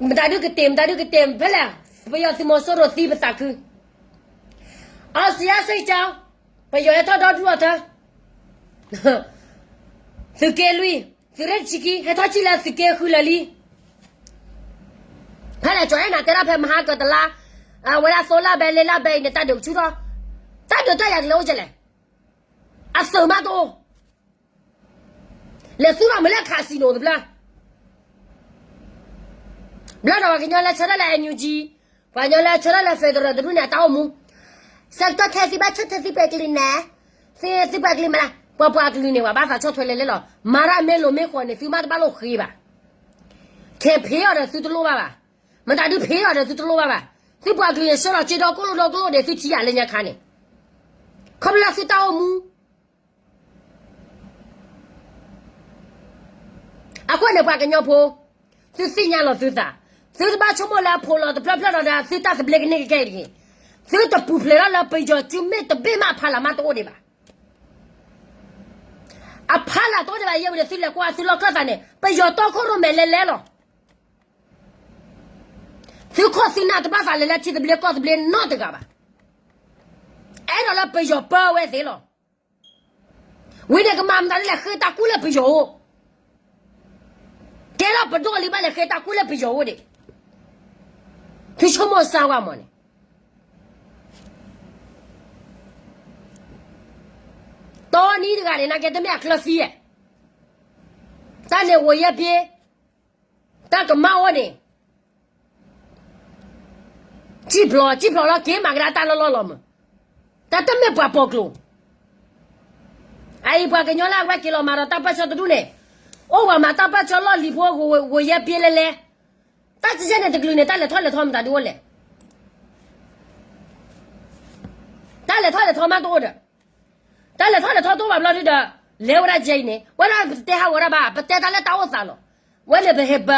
မတၤဒုကတ့ၢ် မတၤဒုကတ့ၢ် ဖဲလဲၣ်, ပယီၤသုးမီၤစိရိၤသံပသးခု. အစံးအါစံးကၠီ, ပယီၤဟဲထီၣ်ဒီဒူၣ်အီၤထၢ သုးက့လွံၢ်, သုးရ့ၣ်တဆံခံ ဟဲထီၣ်ကံၣ်လၢသုးက့ဃုလၢာ်လံ. ဖဲလဲၣ် ကၠီအဲၣ်နၤတဲဒၣ်ဖဲမဟါကတလါ, အဝဲဒၣ်သိလၢဘဲလ့လၢဘဲအံၤန့ၣ် တၢ်ဒုးကဆူၣ်ထီၣ်, တၢ်ဒုးတၢ်ယၤကလဲၤအိၣ်ကလဲၣ်, အသုးမးတအိၣ် လဲၤသူၣ်ထီၣ်မ့ၢ်လၢ casino တဖျၢၣ်. ဘျီဒီးပှၤကညီလၢဆၢထၢၣ်လၢ NUG, ပှၤကညီလၢဆၢထၢၣ်လၢ federal တဒူၣ်န့ၣ် အတၢ်အိၣ်မူ, ဆၢကတီၢ်ခဲအံၤသုဘၣ်ဆၢထၢၣ်သုပှၤကလုာ်န့ၣ်, သုသုပှၤကလုာ်မး, ပှၤပှၤကလုာ်န့ၣ် ပှၤဘၣ်သးဆီၣ်ထွဲလဲၤလဲၤလီၤ. မၤတၢ်မ့ၢ်လိၤမ့ၢ်ဃီန့ၣ် သုမးတဘၣ်လိၣ်ဃ့ဘၣ်. ခဲဖံးအီၤဒီးသုတလိၣ်ဘၣ်ဘၣ်. မတၤဒုးဖံးအီၤဒီးသုတလိၣ်ဘၣ်ဘၣ်. သုပှၤကလုာ်န့ၣ် ဆှၢလီၤစ့ဒီကိၣ်လိၣ်ဒီကိၣ်လိၣ်ဒီးသုထံၣ်ယၤလၢညါခါန့ၣ် ခီဖျိလၢသုတၢ်အိၣ်မူ အဃိန့ၣ် ပှၤကညီဖိ, သုသ့ၣ်ညါလီၤသုသး, သုတဘၣ်ဆိကမိၣ်လၢအဖိးလီၤတဖျၢၣ်ဖျၢၣ်ဒီး သုတၢ်သဘျ့ကန့ၢ်ကကဲအံၤတဂ့ၤ. သုတပူၤဖျဲးထီၣ်လၢပယီၤစုမ့ၢ်တဘ့ၣ်မး အဖီလာ်မးတအိၣ်ဒံးဘၣ်. အဖီလာ်တအိၣ်ဒံးဘၣ် ယဲဝံၤဒီး သုလဲၤကွၢ်သုလီၢ်ခၢၣ်သးန့ၣ် ပယီၤတီခိၣ်ရိၣ်မဲလဲၤလဲၤလီၤ. သုခိၣ်သုနၢ်တဘၣ်သးလဲၤလၢထံသဘျ့ကီၢ်သဘျ့နီတဂၤဘၣ်. အဲၣ်ဒိးလၢပယီၤပၢဝဲသ့လီၤ. ဝံၤန့ၣ်ကမၤမတၤဒ်လဲၣ် ဃ့တၢ်ကူၣ်လၢပယီၤအိၣ်, ကဲထီၣ်ပဒိၣ်လံဘၣ်လဲၣ် ဃ့တၢ်ကူၣ်လၢပယီၤအိၣ်ဒံး. သုဆိကမိၣ်စၢ်ဝဲမးန့ၣ် တီနံၤတဂၤန့ၣ် နာ်က့တမ့ၢ်အချၢသံဧါ, တၢ်န့ၣ်ဝဲယဲၢ်ဘ့ၣ်, တၢ်ကမၣ်အိၣ်န့ၣ် စံၣ်ဖျိး စံၣ်ဖျိးလီၤ က့ၤမၤကဒါတၢ်လီၢ်လီၢ်လီၤမး, တၢ်တမ့ၢ်ပှၤပိာ်ကျိၤ. အအံၤပှၤကညီလၢအဝဲက့ၤလီၤမၤဒီးတၢ်ပၢၢ်ဆၢတဒူၣ်န့ၣ်, အိၣ်ပှၤမၤတၢ်ပၢၢ်ဆၢလီၢ်လံၤဖိ ဝဲယဲၢ်ဘ့ၣ်လဲၤလဲၤ, တၢ်စံၣ်စဲၣ်န့ၣ်တကလုာ်န့ၣ် တၢ်လဲၤထီၣ်လဲၤထီမတၤဒုအိၣ်လဲၣ်. တၢ်လဲၤထီၣ်လဲၤထီမးတအိၣ်ဒီး, တၢ်လဲၤထီၣ်လဲၤထီတအိၣ်ဘၣ်ဘျီဒုဒီး, လဲၤဝဲဒၣ်ကဲအံၤန့ၣ် ဝဲဒၣ်ပတဲဟးဂီၤဒၣ်ဘၣ် ပတဲတၢ်လၢတၢ်အိၣ်သးလီၤ. ဝဲန့ၣ်ပဟ့ၣ်ပ,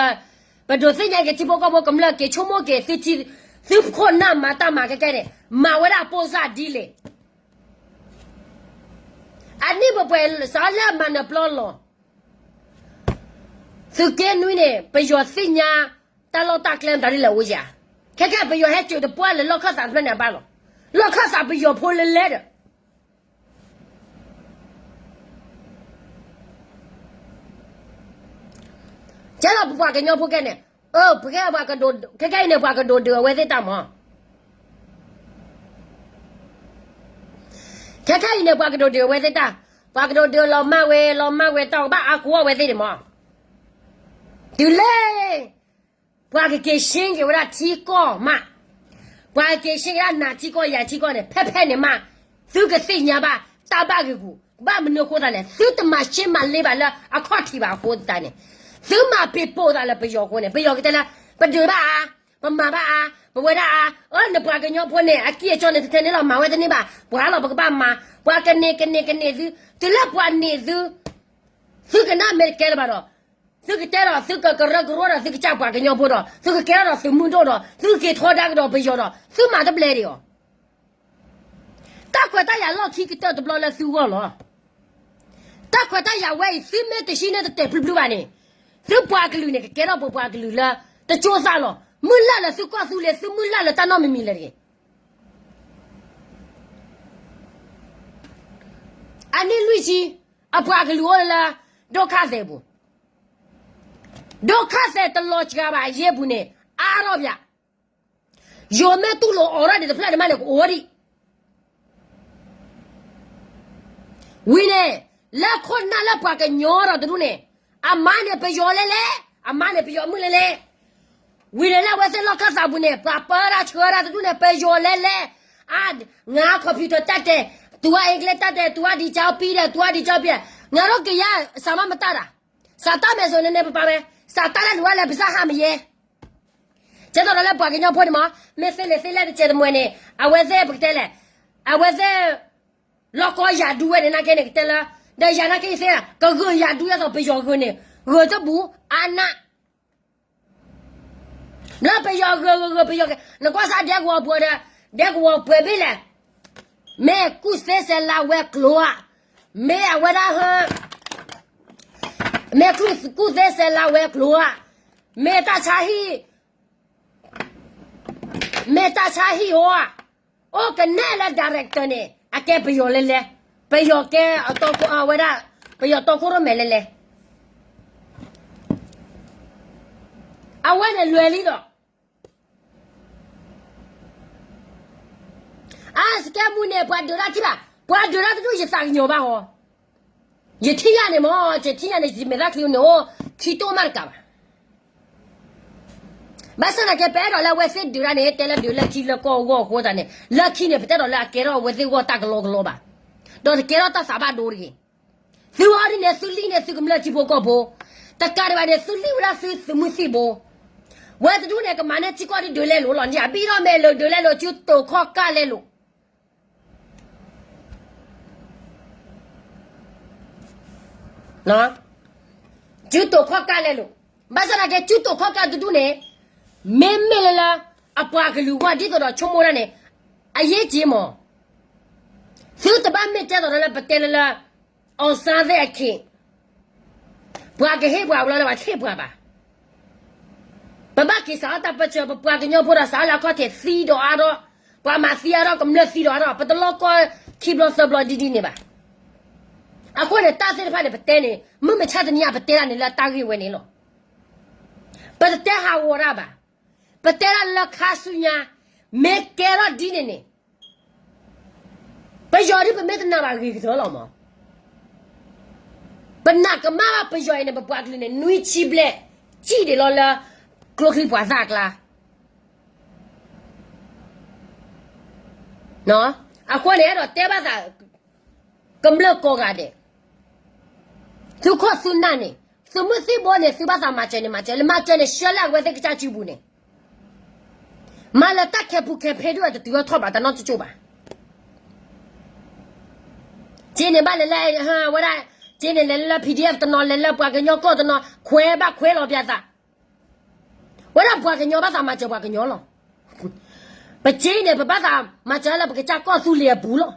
ပဒိးသ့ၣ်ညါက့ၤထံဖိကီၢ်ဖိကမျၢၢ်က့ၤဆိကမိၣ်က့ၤ သုခိၣ်နၢ်မၤတၢ်မၤကဲကဲန့ၣ် မၤဝဲဒၣ်အပိၢ်စၢ်ဒ်လဲၣ်. အနံၣ်ပှဲၤပှဲၤစးလၢမၤနၢၤပျီလီၤ. သုးက့နွံန့ၣ် ပယီၤသ့ၣ်ညါ တၢ်လီၢ်တၢ်ကျဲမတၤဒ်လဲၣ်အိၣ်ဧါ. ခဲခဲပယီၤဟဲစိာ်တပှၢ်လၢလီၢ်ခၢၣ်သးတဖျၢၣ်န့ၣ်အဘၣ်လီၤ. လီၢ်ခၢၣ်သးပယီၤဖိလဲၤလဲၤဒီး ကဲလီၤပပှၤကညီဖိခဲန့ၣ်, အၢ ပကဲပှၤကဒိး, ခဲခဲအံၤန့ၣ် ပှၤကဒိးဒုးအဝဲသ့ၣ်တၢ်မး. ခဲခဲအံၤန့ၣ် ပှၤကဒိးဒုးအဝဲသ့ၣ်တၢ်, ပှၤကဒိးဒုးလီၤမၢ်ဝဲ လီၤမၢ်ဝဲတၢ်ကဘၣ်အါကဝီၤဝဲသ့ၣ်န့ၣ်မး. တုၤလၢ ပှၤကက့ၤဆ့က့ၤဝဲဒၣ်ထံကီၢ်မး, ပှၤကက့ၤဆ့က့ၤဒၣ်နၤထံကီၢ်ယၤထံကီၢ်န့ၣ် ဖဲဖဲန့ၣ်မး, သုကသ့ၣ်ညါဘၣ် တၢ်ဘၣ်ဂ့ၢ်ဂူာ်, ဘၣ်မနုၤအဃိသတးလဲၣ် သုတမၤဆ့မၤလ့ဘၣ်လၢအခီၣ်ထံးဘၣ်အဃိသတးန့ၣ်, သုမၤပ့ၤပိာ်သးလၢပယီၤအဃိန့ၣ် ပယီၤကတဲလၢ ပဒုးဘၣ်အါ, ပမၤဘၣ်အါ, ပဝဲဒၣ်အါ, အၢ နပှၤကညီဖိန့ၣ် အကံၢ်အစီန့ၣ် တထဲန့ၣ်လီၤ မၤဝဲတန့ၢ်ဘၣ်, ပှၤလီၤ ပကဘၣ်မၤ, ပှၤကန့ၢ်ကန့ၢ်ကန့ၢ်သု, တုၤလၢပှၤန့ၢ်သု, သုကနၣ်မ့ၢ်တကဲလၢၤဘၣ်ဒီး သုကတဲဒီး သုကကရၢကရိဒီး သုကစၢ်ပှၤကညီဖိဒီး သုကကဲထီၣ်ဒီးသုးမုၢ်ဒိၣ်ဒီး သုကက့ၤထီဒါကဒီးပယီၤဒီး သုမၤတဘျဲၣ်ဒံးအီၤ. တၢ်ခွဲးတၢ်ယာ်လီၢ်ခံကတၢၢ်တဘျီလၢသုဂီၢ်လီၤ. တၢ်ခွဲးတၢ်ယာ်ဝဲအံၤ သုမ့ၢ်တဟံးန့ၢ်တတဲာ်ဖျုဖျုဘၣ်န့ၣ်, သုပှၤကလုာ်န့ၣ် ကကဲထီၣ်ပပှၤကလုာ်လၢ တကၠိသးလီၤ. မုၢ်လၢ်လၢသုကီၢ်သူလ့ၤ သုမုၢ်လၢ်လၢတၢ်နီတမံၤမံၤလၢၤတဂ့ၤ. အနံၣ်လွံၢ်ဆံ အပှၤကလုာ်အိၣ်လၢ ဒုက္ခသည်ပူၤ, ဒုက္ခသည်တလီၤစှၤဘၣ်အယ့ၢ်ပူၤန့ၣ် အါထီၣ်ပၠး, ယိၤမ့ၢ်တူၢ်လိာ်အိးထီၣ်ဒံးတဖျၢၣ်န့ၣ်မးန့ၣ် ကအိးဒံး ဝံၤန့ၣ် လၢခိၣ်နၢ်လၢပှၤကညီဒီးတဒူၣ်န့ၣ် အမါန့ၣ်ပယီၤလဲၤလဲၤ, အမါန့ၣ်ပယီၤမုၣ်လဲၤလဲၤ, ဝံၤန့ၣ်လၢအဝဲသ့ၣ်လီၢ်ခၢၣ်သးပူၤန့ၣ် ပှၤပၢတၢ်ဆှၢတၢ်တဒူၣ်န့ၣ် ပယီၤလဲၤလဲၤ, အါ, ငါ computer တၢ်တဲ, သူက English တၢ်တဲ, သူက ဒီးကၠီပံဒီး, သူက ဒီးကၠီပံဒီး, ငါတို့ကယါ စးမၤမတၢ်တၢ်, စးတၢ်မဲာ်စိၤန့ၣ်န့ၣ်ပပာ်ဝဲ, စးတၢ်လၢလူၤဝဲလဲၤပစၢ်ဟါမယဲ ကဲသိးဒီးလၢပှၤကညီဖိန့ၣ်မး, မ့ၢ်သ့ၣ်လဲၤသ့ၣ်လဲၤတစဲးတမှဲၤန့ၣ် အဝဲသ့ၣ်ပကတဲလဲၣ်, အဝဲသ့ၣ် လီၢ်ကီယၤဒူဝဲန့ၣ် နာ်က့န့ၣ်ကတဲလၢ, ဒီးယၤနာ်က့သ့ၣ် ကဂုာ်ယၤဒူဝဲသိးပယီၤဂုာ်န့ၣ်, ဂုာ်တဘူၣ်အါနး လၢပယီၤဂုာ်ဂုာ်ဂုာ်ပယီၤက့ၤ နကွၢ်စးဒဲကဝီၤပှဲၤဒီး, ဒဲကဝီၤပှဲၤဘ့ၣ်လဲၣ်, မ့ၢ်ကူၣ်သ့စဲးလၤဝဲကျိၤဧါ, မ့ၢ်အဝဲဒၣ်ဟၢ, မ့ၢ်ကူၣ်သ့စဲးလၤဝဲကျိၤဧါ, မ့ၢ်တၢ်ဆါဟံၣ်, မ့ၢ်တၢ်ဆါဟံၣ်ဧါ, အိၣ်ကနဲၣ်လၢ director န့ၣ် အကဲပယီၤလဲၤလဲၤ, ပယီၤကဲအတီခိၣ်အဝဲဒၣ်, ပယီၤတီခိၣ်ရိၣ်မဲလဲၤလဲၤ အဝဲန့ၣ်လွဲၤလံဒီး, အါ စကဲမူန့ၣ် ပှၤဒုးတၢ်ထံၣ်ဘၣ်, ပှၤဒုးတၢ်တဒူၣ်ယသးကညီၤဘၣ်ဟီ, ယထံၣ်ညါန့ၣ်မ့ၢ် ယထံၣ်ညါန့ၣ် ယမဲာ်သၣ်ချံန့ၣ်အိၣ်ခံတိၢ်မးတကးဘၣ်. ဘၣ်ဆၣ်သနာ်က့ ပအဲၣ်ဒိးလၢအဝဲသ့ၣ်ဒုးတၢ်န့ၣ် တဲလၢဒုးလၢထံလၢကီၢ်အဂီၢ်အဃိသတးန့ၣ် လၢခံန့ၣ် ပတအဲၣ်ဒိးလၢအကဲထီၣ်အဝဲသ့ၣ်ဂီၢ်တၢ်ကလီကလီဘၣ်, ဒီးတကဲထီၣ်တၢ်သးဘၣ်ဒိတဂ့ၤ. သုဂီၢ်ဒ်န့ၣ် သုလံၣ်န့ၢ်သုကမျၢၢ်ထံဖိကီၢ်ဖိ, တကးဒံးဘၣ်န့ၣ် သုလံၣ်ဝဲဒၣ်သုသုးမုၢ်သံၣ်ဘိ, ဝဲတဒူၣ်န့ၣ် ကမၤန့ၢ်ထံကီၢ်ဒ်ဒုးလဲလိာ်လီၤန့ၣ် အဘံၣ်ထီၣ်မဲာ်လၢဒုးလဲလိာ် စုတိာ်ခီၣ်ကၢ်လဲလိာ် ပ ကၠူတိာ်ခီၣ်ကၢ်လဲလိာ်, ဘၣ်ဆၣ်သနာ်က့ ကၠူတိာ်ခီၣ်ကၢ်တဒူၣ်န့ၣ် မ့မ့ၢ်လၢလၢ အပှၤကလုာ်ဂီၢ်ဒ်သိးဒီးဆိကမိၣ်တၢ်န့ၣ် အရေးကြီးမး, သုတဘၣ်မ့ၢ်တဲသိးဒီးလၢပတဲလၢလၢ အောင်ဆန်းသ့ၣ်အခ့ ပှၤကဟ့ၣ်ပှၤဝဲလီၤလၢပှၤတဟ့ၣ်ပှၤဘၣ်. ပဘၣ်က့ၤစးထီၣ်တၢ်ပၢၢ်ဆၢ ပပှၤကညီဖိဒီးစးထီၣ်လၢအခီၣ်ထံးသံဒီးအါထီၣ်, ပှၤမၤသံအါထီၣ်, ကမျၢၢ်သံဒီးအါထီၣ်, ပတလီၢ်ကီၢ်ခံဘျီသၢဘျီဒ်ဒ်န့ၣ်ဘၣ်. အဃိန့ၣ် တၢ်သ့ၣ်တဖၣ်န့ၣ် ပတဲန့ၣ် မုၢ်မဆါတနံၤအံၤ ပတဲတၢ်န့ၣ်လၢတၢ်ဂ့ၢ်ဝဲန့ၣ်လီၤ. ပတတဲဟးဂီၤတၢ်ဘၣ်. ပတဲဒၣ်လၢခါဆူညါ မ့ၢ်ကဲထီၣ်ဒ်န့ၣ်န့ၣ် ပယီၤဒ်ပမ့ၢ်တနာ်ဘၣ်ဂ့ၤကတၢၢ်လီၤမး. ပနာ်ကမၣ်ဘၣ်ပယီၤအံၤန့ၣ် ပပှၤကလုာ်န့ၣ် နွံဆံဘျဲၣ် စံၣ်ဒံးလီၤလၢ ကျိချံပှၤသၣ်အကျါ. အဃိန့ၣ် အဲၣ်ဒိးတဲဘၣ်သး ကမျၢၢ်ကိးဂၤဒဲး, သုခိၣ်သုနၢ်န့ၣ် သုးမုၢ်သံၣ်ဘိန့ၣ် သုဘၣ်သးမၤစၢၤန့ၣ် မၤစၢၤ, လၢမၤစၢၤန့ၣ် ဆှၢလၢအဝဲသ့ၣ်ကစၢ်စုပူၤန့ၣ်, မၤလၢတၢ်ခဲပူၤခဲဖ့ဒၣ်ဝဲ တတုၤထီၣ်ထီၣ်ဘၣ် တၢ်နီတကၠိၢ်ဘၣ်. က့န့ၣ်ဘၣ်လဲၤလၢ ဝဲဒၣ်, က့န့ၣ်လဲၤလၢ PDF တနီၤ, လဲၤလၢပှၤကညီကီၢ်တနီၤ, ခွဲးဘၣ်ခွဲးလီၤပသး, ဝဲဒၣ်ပှၤကညီဘၣ်သးမၤစၢၤပှၤကညီလီၤ. ပက့န့ၣ် ပဘၣ်သးမၤစၢၤလၢပကစၢ်ကီၢ်သူလ့ၤအပူၤလီၤ.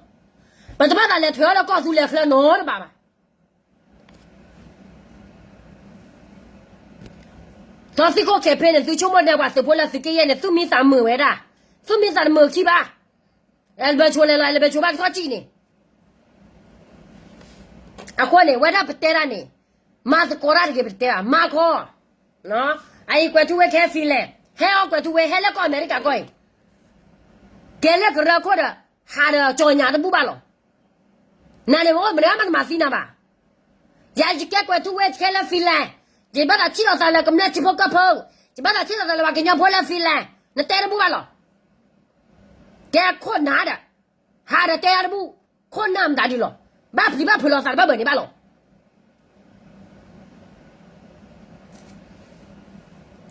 ပတဘၣ်သးလဲၤထွဲအီၤလၢကီၢ်သူလ့ၤအချၢနီတဘၣ်ဘၣ်. ဒီးသုးခိၣ်ခဲဖ့န့ၣ် သုဆိကမိၣ်န့ၢ်ပှၤသုးဖိလၢသုးက့ယဲၢ်န့ၣ် သူၣ်မံသးမုာ်ဝဲဒၣ်, သူၣ်မံသးတမုာ်ခံဘၣ်. အဲလဘၢဆိလဲၤလီၤ, အဲလဘၢဆိဘၣ်ကထီၣ်စံၣ်န့ၣ်. အဃိန့ၣ် ဝဲဒၣ်ပတဲဒၣ်န့ၣ် မၤသကိးတၢ်တဂ့ၤ ပတတဲဘၣ်, မၤခီ, အအံၤကွဲးထူဝ့ခဲ Finland, ဟဲအီၤကွဲးထူဝ့ ဟဲလၢကီၢ်အမဲရကၤကီၢ်အံၤ, ကဲလၢကရၢခိၣ်ဒီး ဟးဒီးကၠီၤညါတဘူၣ်ဘၣ်လီၤ. နၤန့ၣ် မ့ၢ်အိၣ်မနုၤမးတမၤသံနၤဘၣ်. ယၤယကဲကွဲးထူဝ့ ယကဲလၢ Finland, ယဘၣ်သးထံၣ်လိာ်သးလၢကမျၢၢ်ထံဖိကီၢ်ဖိ, ယဘၣ်သးထံၣ်လိာ်သးလၢပှၤကညီဖိလၢ Finland, နတဲတဘူၣ်ဘၣ်လီၤ. ကဲခိၣ်နၢ်ဒီး ဟးဒီးတဲအါတဘူၣ်, ခိၣ်နၢ်မတၤဒုလီၤ. ဘၣ်ပျံၤဘၣ်ဖုးလိာ်သးတဘၣ်ဘၣ်န့ၣ်ဘၣ်လီၤ.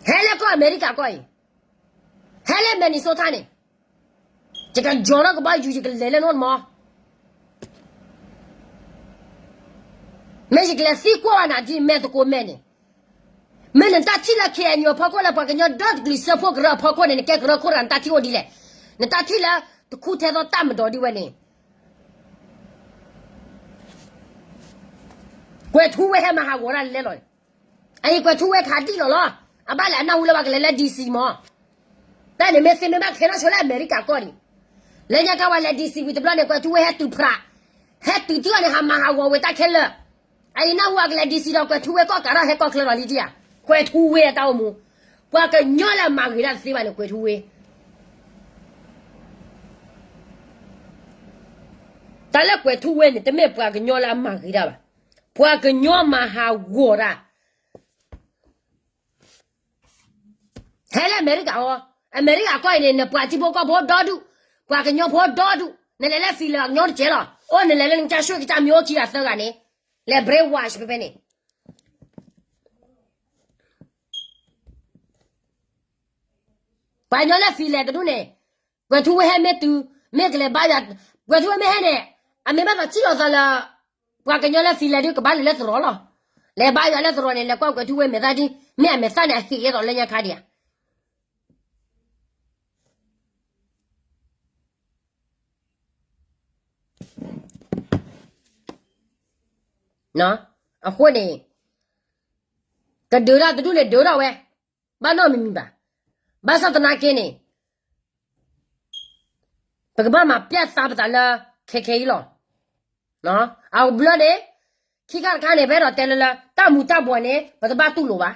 ဟဲလၢကီၢ်အမဲရကၤကီၢ်အံၤ, ဟဲလၢ Minnesota န့ၣ်, ယကယီၤထီၣ်ကဘီယူၤ ယကလဲၤလၢနအိၣ်မး. မ့ၢ်ယကလဲၤသံကွၢ်ဝဲနၤဒ်မဲာ်သကိးမဲာ်န့ၣ်, မ့ၢ်နတၢ်ထံၣ်လၢ KNU အဖီခိၣ် လၢပှၤကညီဒီတကလုာ်စၢဖှိၣ်ကရၢအဖီခိၣ်န့ၣ် နကဲကရၢခိၣ်တဂၤ နတၢ်ထံၣ်အိၣ်ဒ်လဲၣ်. နတၢ်ထံၣ်လၢတခူထဲသိတၢ်မၤဒီးဒ်ဝဲန့ၣ် ကွဲးထူဝ့ဟဲမၤဟးဂီၤတၢ်လဲလဲလီၤ. အအံၤကွဲးထူဝ့ခးဒံၣ်လီၤလီၤ. အဘၣ်လဲၤအနၢ်ဟူလၢပှၤကလဲၤလၢ DC မး. တၢ်န့ၣ်မ့ၢ်သ့မ့ၢ်ဘၣ်ခဲနီၣ်ဆိလၢအမဲရကၤကီၢ်ဒံး. လၢညါခါဝဲလဲၤ DC ဝံၤတဘျီန့ၣ် ကွဲးထူဝ့ဟဲတုၤဖြး, ဟဲတုၤထံၣ်အီၤန့ၣ် ဟးမၤဟးဂီၤဝဲတၢ်ခဲလၢာ်. အအံၤနၢ်ဟူအကလဲၤ DC ဒီးကွဲးထူဝ့ကီၢ်ကးထီၣ်ဟဲကီၢ်ချၢလီၤလံဒံဧါ. ကွဲးထူဝ့အတၢ်အိၣ်မူ, ပှၤကညီလၢအမၤဂ့ၤတၢ်တသ့ဘၣ်န့ၣ် ကွဲးထူဝ့ တၢ်လၢကွဲးထူဝ့န့ၣ် တမ့ၢ်ပှၤကညီလၢအမၤဂ့ၤတၢ်ဘၣ်. ပှၤကညီမၤဟးဂီၤတၢ်. ဟဲလၢအမဲရကၤအီၤ, အမဲရကၤကီၢ်အံၤန့ၣ် နပှၤထံဖိကီၢ်ဖိဒီဒူၣ်, ပှၤကညီဖိဒီဒူၣ်, နလဲၤလၢ Finland ကညီတကဲလီၤ. အိၣ်နလဲၤလၢနကစၢ်ဆိၣ်ကစၢ်မံၤအိၣ်ခံဂၤသၢဂၤန့ၣ်, လဲၤ brainwash ဖဲဖဲန့ၣ် ပှၤကညီလၢ Finland တဒူၣ်န့ၣ်, ကွဲးထူဝ့ဟဲမ့ၢ်တုၤ, မ့ၢ်ကလဲၤဘါယွၤ, ကွဲးထူဝ့မ့ၢ်ဟဲန့ၣ်, အမ့ၢ်ဘၣ်သးထံၣ်လိာ်သးလၢ ပှၤကညီလၢ Finland ဒုးကဘၣ်လဲၤလၢသရိာ်လီၤ. လဲၤဘါယွၤလၢသရိာ်န့ၣ် လဲၤကွၢ်ကွဲးထူဝ့မဲာ်သၣ်ဒ်, မ့ၢ်အမဲာ်သၣ်န့ၣ် အဟ့ၣ်အသိးလၢညါခါဒံးဧါ. အဃိန့ၣ် ကဒုးထီၣ်တဒူၣ်န့ၣ်ဒုးထီၣ်ဝဲ, ဘၣ်နီတမံၤမံၤဘၣ်. ဘၣ်ဆၣ်သနာ်က့န့ၣ် ပကဘၣ်မၤပျဲၢ်သးပသးလၢခဲခဲအံၤလီၤ. အဘျီန့ၣ် ခံခါတခါန့ၣ် ပအဲၣ်ဒိးတဲလၢလၢ တၢ်မူၤတၢ်ဘှီးန့ၣ် ပတဘၣ်တူၢ်လိာ်ဘၣ်.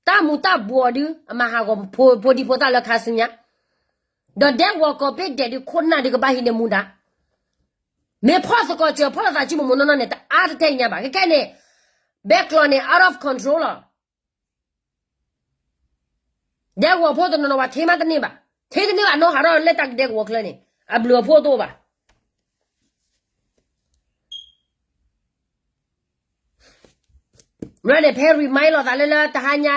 တၢ်မူၤတၢ်ဘှီးဒုး အမၤဟးဂီၤဖိဒံဖိသၣ်လၢခါဆူညါ, ဒီးဒဲကဝီၤကီးဘ့ၣ်ဒဲးဒုး ခိၣ်နၢ်ဒုးကဘၣ်ဟံးန့ၢ်မူဒါ, မ့ၢ်ဖီၣ်သကိးစၢၤဖီၣ်လိာ်သးစုမိၢ်မိၢ်နီၢ်နီၢ်န့ၣ် တအါတထဲညါဘၣ်. ခဲခဲန့ၣ် ဘဲကျီးန့ၣ် out of control လီၤ. ဒဲကဝီၤဖိတနီၤနီၤ ပှၤထံၣ်မးတန့ၢ်ဘၣ်, ထံၣ်တန့ၢ်ဘၣ်နီၢ်ဟးထီၣ်လၢတၢ်ဒဲကဝီၤချၢန့ၣ် အဘျုးအဖှိၣ်တအိၣ်ဘၣ်. မ့ၢ်န့ၣ် ဖဲ remind လိာ်သးလၢလၢတဟါညါ,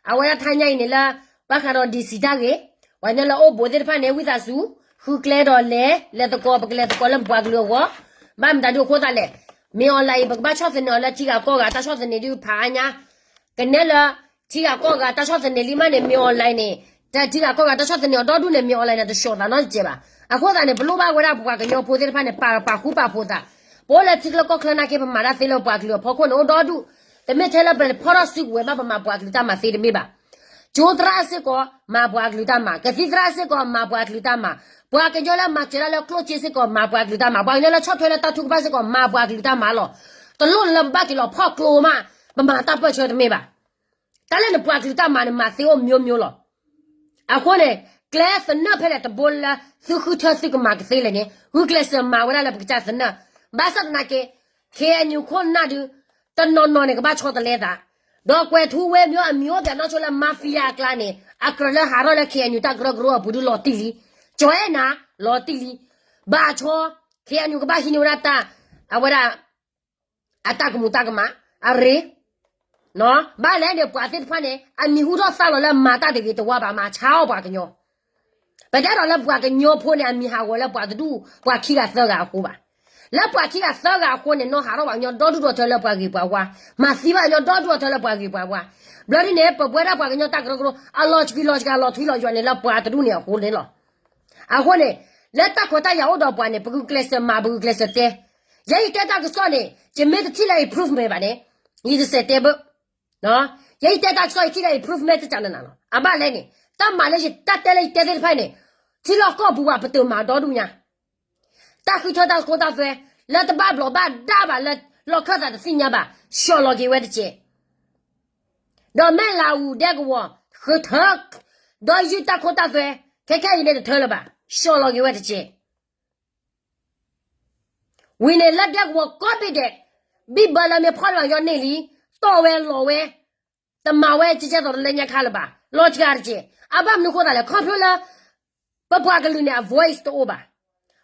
အဝဲဒၣ်တဟါညါအံၤန့ၣ်လၢ ဘၣ်ဃးဒီး DC တၢ်ဂ့ၢ်, ပှၤကညီလၢအိၣ်ဘူးသ့ၣ်တဖၣ်န့ၣ် ဝံသးစူၤ ဃုကျဲဒီးလဲၤ, လဲၤသကိး ပကလဲၤသကိးလၢပပှၤကလုာ်အဂီၢ်, ဘၣ်မတၤဒုးအဃိသတးလဲၣ်. မ့ၢ်အီၣ်လဲၣ်အံၤ ပကဘၣ်ဆီၣ်သနံးအီၤလၢထံဂၤကီၢ်ဂၤ တၢ်ဆီၣ်သနံးဒုးဖးအါညါ, ကနဲလၢ ထံဂၤကီၢ်ဂၤ တၢ်ဆီၣ်သနံးလံမးန့ၣ် မ့ၢ်အီၣ်လဲၣ်န့ၣ်, တၢ်ထံဂၤကီၢ်ဂၤ တၢ်ဆီၣ်သနံးအီၤဒီဒူၣ်န့ၣ် မ့ၢ်အီၣ်လဲၣ်န့ၣ် တဆှီၣ်သးနီတစဲးဘၣ်. အဃိသတးန့ၣ် ပလိၣ်ဘၣ်ဝဲဒၣ်ပပှၤကညီဖိသ့ၣ်တဖၣ်န့ၣ် ပာ်ပာ်ဃူပာ်ဖိးသး, ပအိၣ်လၢထံချၢကီၢ်ချၢနာ်က့ ပမၤတၢ်သ့လၢပပှၤကလုာ်အဖီခိၣ်န့ၣ် အိၣ်ဒီဒူၣ်, တမ့ၢ်ထဲလၢပဖီထီၣ်စုကဝဲၤဘၣ် ပမၤပှၤကလုာ်တၢ်မၤသ့တမ့ၢ်ဘၣ်. ကၠိသရၣ်စ့ၢ်ကီး မၤပှၤကလုာ်တၢ်မၤ, ကသံၣ်သရၣ်စ့ၢ်ကီး မၤပှၤကလုာ်တၢ်မၤ, ပှၤကညီလၢမၤစၢၤတၢ်လၢကျိၣ်စ့စ့ၢ်ကီး မၤပှၤကလုာ်တၢ်မၤ, ပှၤကညီလၢဆီၣ်ထွဲလၢတၢ်ထုကဖၣ်စ့ၢ်ကီး မၤပှၤကလုာ်တၢ်မၤလီၤ. တလိၣ်လၢပဘၣ်က့ၤလီၤဖီၣ်ကျိမး, ပမၤတၢ်ပၢၢ်ဆၢတမ့ၢ်ဘၣ်. တၢ်လၢနပှၤကလုာ်တၢ်မၤန့ၣ် မၤသ့အိၣ်မျိုးမျိုးလီၤ. အဃိန့ၣ် ကျဲသနၢၣ်ဖဲလဲၣ်တဘိလၢ သုဃုထၢသုကမၤကသ့လဲၣ်န့ၣ် ဂုာ်ကျဲးစၢးမၤဝဲဒၣ်လၢပကစၢ်သနၢၣ်, ဘၣ်ဆၣ်သနာ်က့ ခ့ၣ်အဲၣ်ယူၣ်ခိၣ်နၢ်ဒုး တနီၤနီၤန့ၣ် ကဘၣ်ဆီတလဲသး, ဒီးကွဲၤထူဝ့မ့ၢ်အမံၤအိၣ်ပၠးနီၢ်ဆိလၢ mafia အကျါန့ၣ် အကြၢးလၢဟးထီၣ်လၢ ခ့ၣ်အဲၣ်ယူၣ် တၢ်ကရၢကရိအပူၤဒုးလီၤတံၢ်လံ, ကၠီၤအဲၣ်နၤ လီၤတံၢ်လံ, ဘၣ်ဆီ ခ့ၣ်အဲၣ်ယူၣ် ကဘၣ်ဟံးန့ၢ်ဝဲဒၣ်တၢ် အဝဲဒၣ် အတၢ်ကမူၤတၢ်ကမၣ် အရ့ ဘၣ်လဲၣ်န့ၣ် ပှၤသ့ၣ်တဖၣ်န့ၣ် အမံၤဟူထီၣ်သါလီၤလၢမၤတၢ်တဂ့ၤတဝါဘၣ် မၤဆါအီၣ်ပှၤကညီ, ပတဲဒီးလၢပှၤကညီဖိန့ၣ် အမံၤဟးဂီၤလၢပှၤတဒူၣ် ပှၤခံဂၤသၢဂၤအဃိဘၣ်. လၢပှၤခံဂၤသၢဂၤအဃိန့ၣ် နီၢ်ဟးထီၣ်ပှၤကညီဒီဒူၣ်ဒီထၢလၢပှၤဂ့ၤပှၤဝါ, မၤသံပှၤကညီဒီဒူၣ်ဒီထၢလၢပှၤဂ့ၤပှၤဝါ, ဘျီဒ်န့ၣ် ပဝဲဒၣ်ပှၤကညီတၢ်ကရၢကရိ အလီၤဆှံလီၤဆှံ အလီၤထွံလီၤယွၤန့ၣ် လၢပှၤတဒူၣ်န့ၣ်အဃိန့ၣ်လီၤ. အဃိန့ၣ် လၢတၢ်ခွဲးတၢ်ယာ်အိၣ်ဒီးပှၤန့ၣ် ပဂုာ်ကျဲးစၢးမၤ ပဂုာ်ကျဲးစၢးတဲ, ယဲယတဲတၢ်ကစီၣ်န့ၣ် ယမ့ၢ်တထံၣ်လၢ improvement ဘၣ်န့ၣ် ယတစဲးတဲဘၣ်, ယဲယတဲတၢ်ကစီၣ် ယထံၣ်လၢ improvement တကနနၤလီၤ. အဘၣ်လဲၣ်န့ၣ် တၢ်မၤလၢယတၢ်တဲလၢယတဲသ့ၣ်တဖၣ်န့ၣ် ထံလီၢ်ကီၢ်ပူၤဘၣ် ပတမၤဒီဒူၣ်ညါ, တၢ်ဃုထၢတၢ်ခိတၢ်သွဲ လၢတဘၣ်ဘျီးဘၣ်ဒါဘၣ် လၢလီၢ်ခၢၣ်သးတသ့ၣ်ညါဘၣ် ဆှီၣ်လီၤက့ၤဝဲတက့ၢ်. ဒီးမဲၢ်လးအူဒဲကဝီၤ ဃုထၢ ဒီးယုၢ်တၢ်ခိတၢ်သွဲ ခဲခဲအံၤန့ၣ်တထၢလၢၤဘၣ် ဆှီၣ်လီၤက့ၤဝဲတက့ၢ်. ဝံၤန့ၣ်လၢဒဲကဝီၤကိးဘ့ၣ်ဒဲး ဘံၣ်ဘၢလၢမ့ၢ်ဖီၣ်လီၤညီန့ၢ်လံ တီၢ်ဝဲလီၤဝဲ တမၤဝဲကဲကဲသိးတလၢညါခါလၢၤဘၣ် လီၤစှၤတက့ၢ်. အဘၣ်မနုၤဃိသတးလဲၣ် ခီဖျိလၢ ပပှၤကလုာ်န့ၣ် အ voice တအိၣ်ဘၣ်.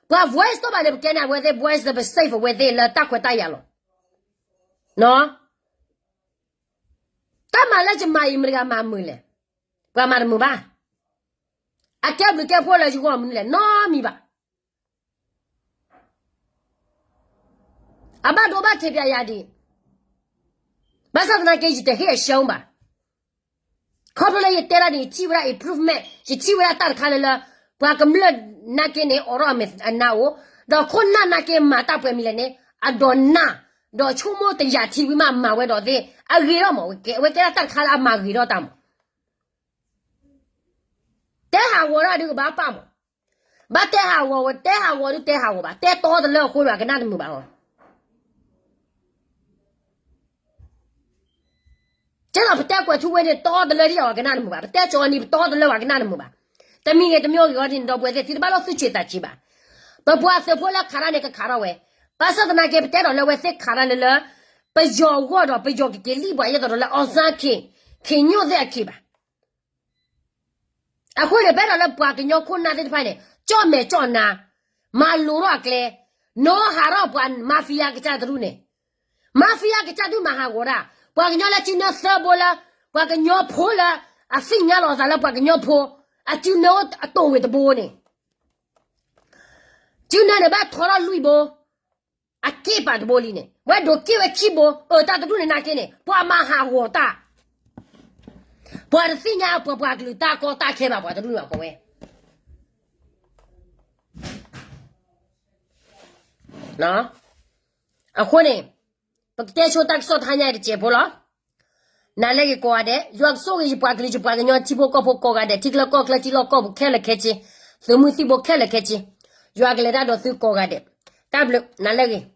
ပှၤ voice တအိၣ်ဘၣ်န့ၣ် ပကဲန့ၣ် အဝဲသ့ၣ် voice လၢပ save အဝဲသ့ၣ်လၢတၢ်ခွဲးတၢ်ယာ်လီၤ. တၢ်မၤလၢယမၤအံၤ မတၤဂၤမၤမုာ်လဲၣ်. ပှၤမၤတမုာ်ဘၣ်. အကဲဘျုးကဲဖှိၣ်လၢယဂီၢ်မနုၤလဲၣ် နီတမံၤဘၣ်. အဘၣ်ဒိဘၣ်ထံးပျးယၤဒံး, ဘၣ်ဆၣ်သနာ်က့ ယတဟ့ၣ်အရှုံးဘၣ်. ခီဖျိလၢယတဲဒၣ်န့ၣ် ယထံၣ်ဝဲဒၣ် improvement, ယထံၣ်ဝဲဒၣ်တၢ်တခါလၢလၢ ပှၤကမျၢၢ်နာ်က့န့ၣ် အိးထီၣ်အမဲာ်အနါအိၣ်, ဒီးခိၣ်နၢ်နာ်က့မၤတၢ်ပှဲၤမံၤလဲၣ်န့ၣ် အဒိးနၢ်, ဒီးဆိကမိၣ်တယာ်ထံဝံၤမးမၤဝဲဒီးသ့ၣ် အဂ့ၤထီၣ်မး, အဝဲကဲဒၣ်တၢ်တခါလၢအမၤဂ့ၤထီၣ်တၢ်မး. တဲဟးဂီၤတၢ်ဒုးကဘၣ်ပာ်မး, ဘၣ်တဲဟးဂီၤဝဲ တဲဟးဂီၤဒုးတဲဟးဂီၤဘၣ်, တဲတီတလၢအဃိန့ၣ် အကနၣ်တမုာ်ဘၣ်လီၤ. ကဲဒီးပတဲကွဲးထူဝ့န့ၣ် တီတလၢဒ်အီၤ အကနၣ်တမုာ်ဘၣ်, ပတဲကၠီနံၤ ပတီတလၢအီၤ အကနၣ်တမုာ်ဘၣ်. တမံၤဂ့ၤတမံၤဂ့ၤဂီၤဒ်န့ၣ် ဒီပုၢ်ဝဲၢ်သ့ၣ် သုတဘၣ်လီၢ်သူၣ်ဆံးသးဆံးဘၣ်. ပပှၤသုးဖိလၢခးတၢ်န့ၣ် ကခးထီၣ်ဝဲ, ဘၣ်ဆၣ်သနာ်က့ ပတဲဒီးလၢအဝဲသ့ၣ်ခးတၢ်လၢလၢ ပယီၤအဂီၢ်ဒီး ပယီၤကက့ၤလံၣ်ပှၤ ဒ်သိးဒီးလၢ အောင်ဆန်း ခင်ညွန့်သ့ၣ်အခံဘၣ်. အဃိန့ၣ် ပအဲၣ်ဒိးလၢပှၤကညီခိၣ်နၢ်သ့ၣ်တဖၣ်န့ၣ် ကၠီၣ်မဲာ်ကၠီၣ်နါ, မၤလိထီၣ်အကျဲ, နီၢ်ဟးထီၣ်ပှၤ mafia ကစၢ်တရူၢ်န့ၣ်, mafia ကစၢ်ဒုးမၤဟးဂီၤတၢ်, ပှၤကညီလၢစုနၢသၢဘိလၢ ပှၤကညီဖိလၢ အသ့ၣ်ညါလီၤအသးလၢပှၤကညီဖိ အစုနၢအတိာ်ဝဲတဘိန့ၣ်, စုနၢန့ၣ် ဘၣ်ထီထီၣ်လွံၢ်ဘိ အက့ၢ်ပာ်တဘိလံန့ၣ် ဝဲဒိးက့ၢ်ဝဲခံဘိ, အတၢ်တဒူၣ်န့ၣ်နာ်က့န့ၣ် ပှၤမၤဟးဂီၤတၢ်, ပှၤတသ့ၣ်ညါပှၤပှၤကလုာ်တၢ်ကီတၢ်ခဲဘၣ် ပှၤတဒူၣ်န့ၣ်ကိးဝဲ. အဃိန့ၣ် ပကတဲဆိတၢ်ကစီၣ်တဟါညါအံၤတစဲးဖိလီၤ. နၤလၢဂ့ၤကိးဂၤဒဲး, ယွၤကဆိၣ်ဂ့ၤယပှၤကလုာ် ယပှၤကညီထံဖိကီၢ်ဖိကိးဂၤဒဲး, ထံချၢကီၢ်ချၢ ထံလီၢ်ကီၢ်ပူၤခဲလၢာ်ခဲဆ့, သုးမုၢ်သံၣ်ဘိခဲလၢာ်ခဲဆ့, ယွၤကလဲၤတၢ်ဒီးသုကိးဂၤဒဲး, တၢ်ဘျုး နၤလၢဂ့ၤ.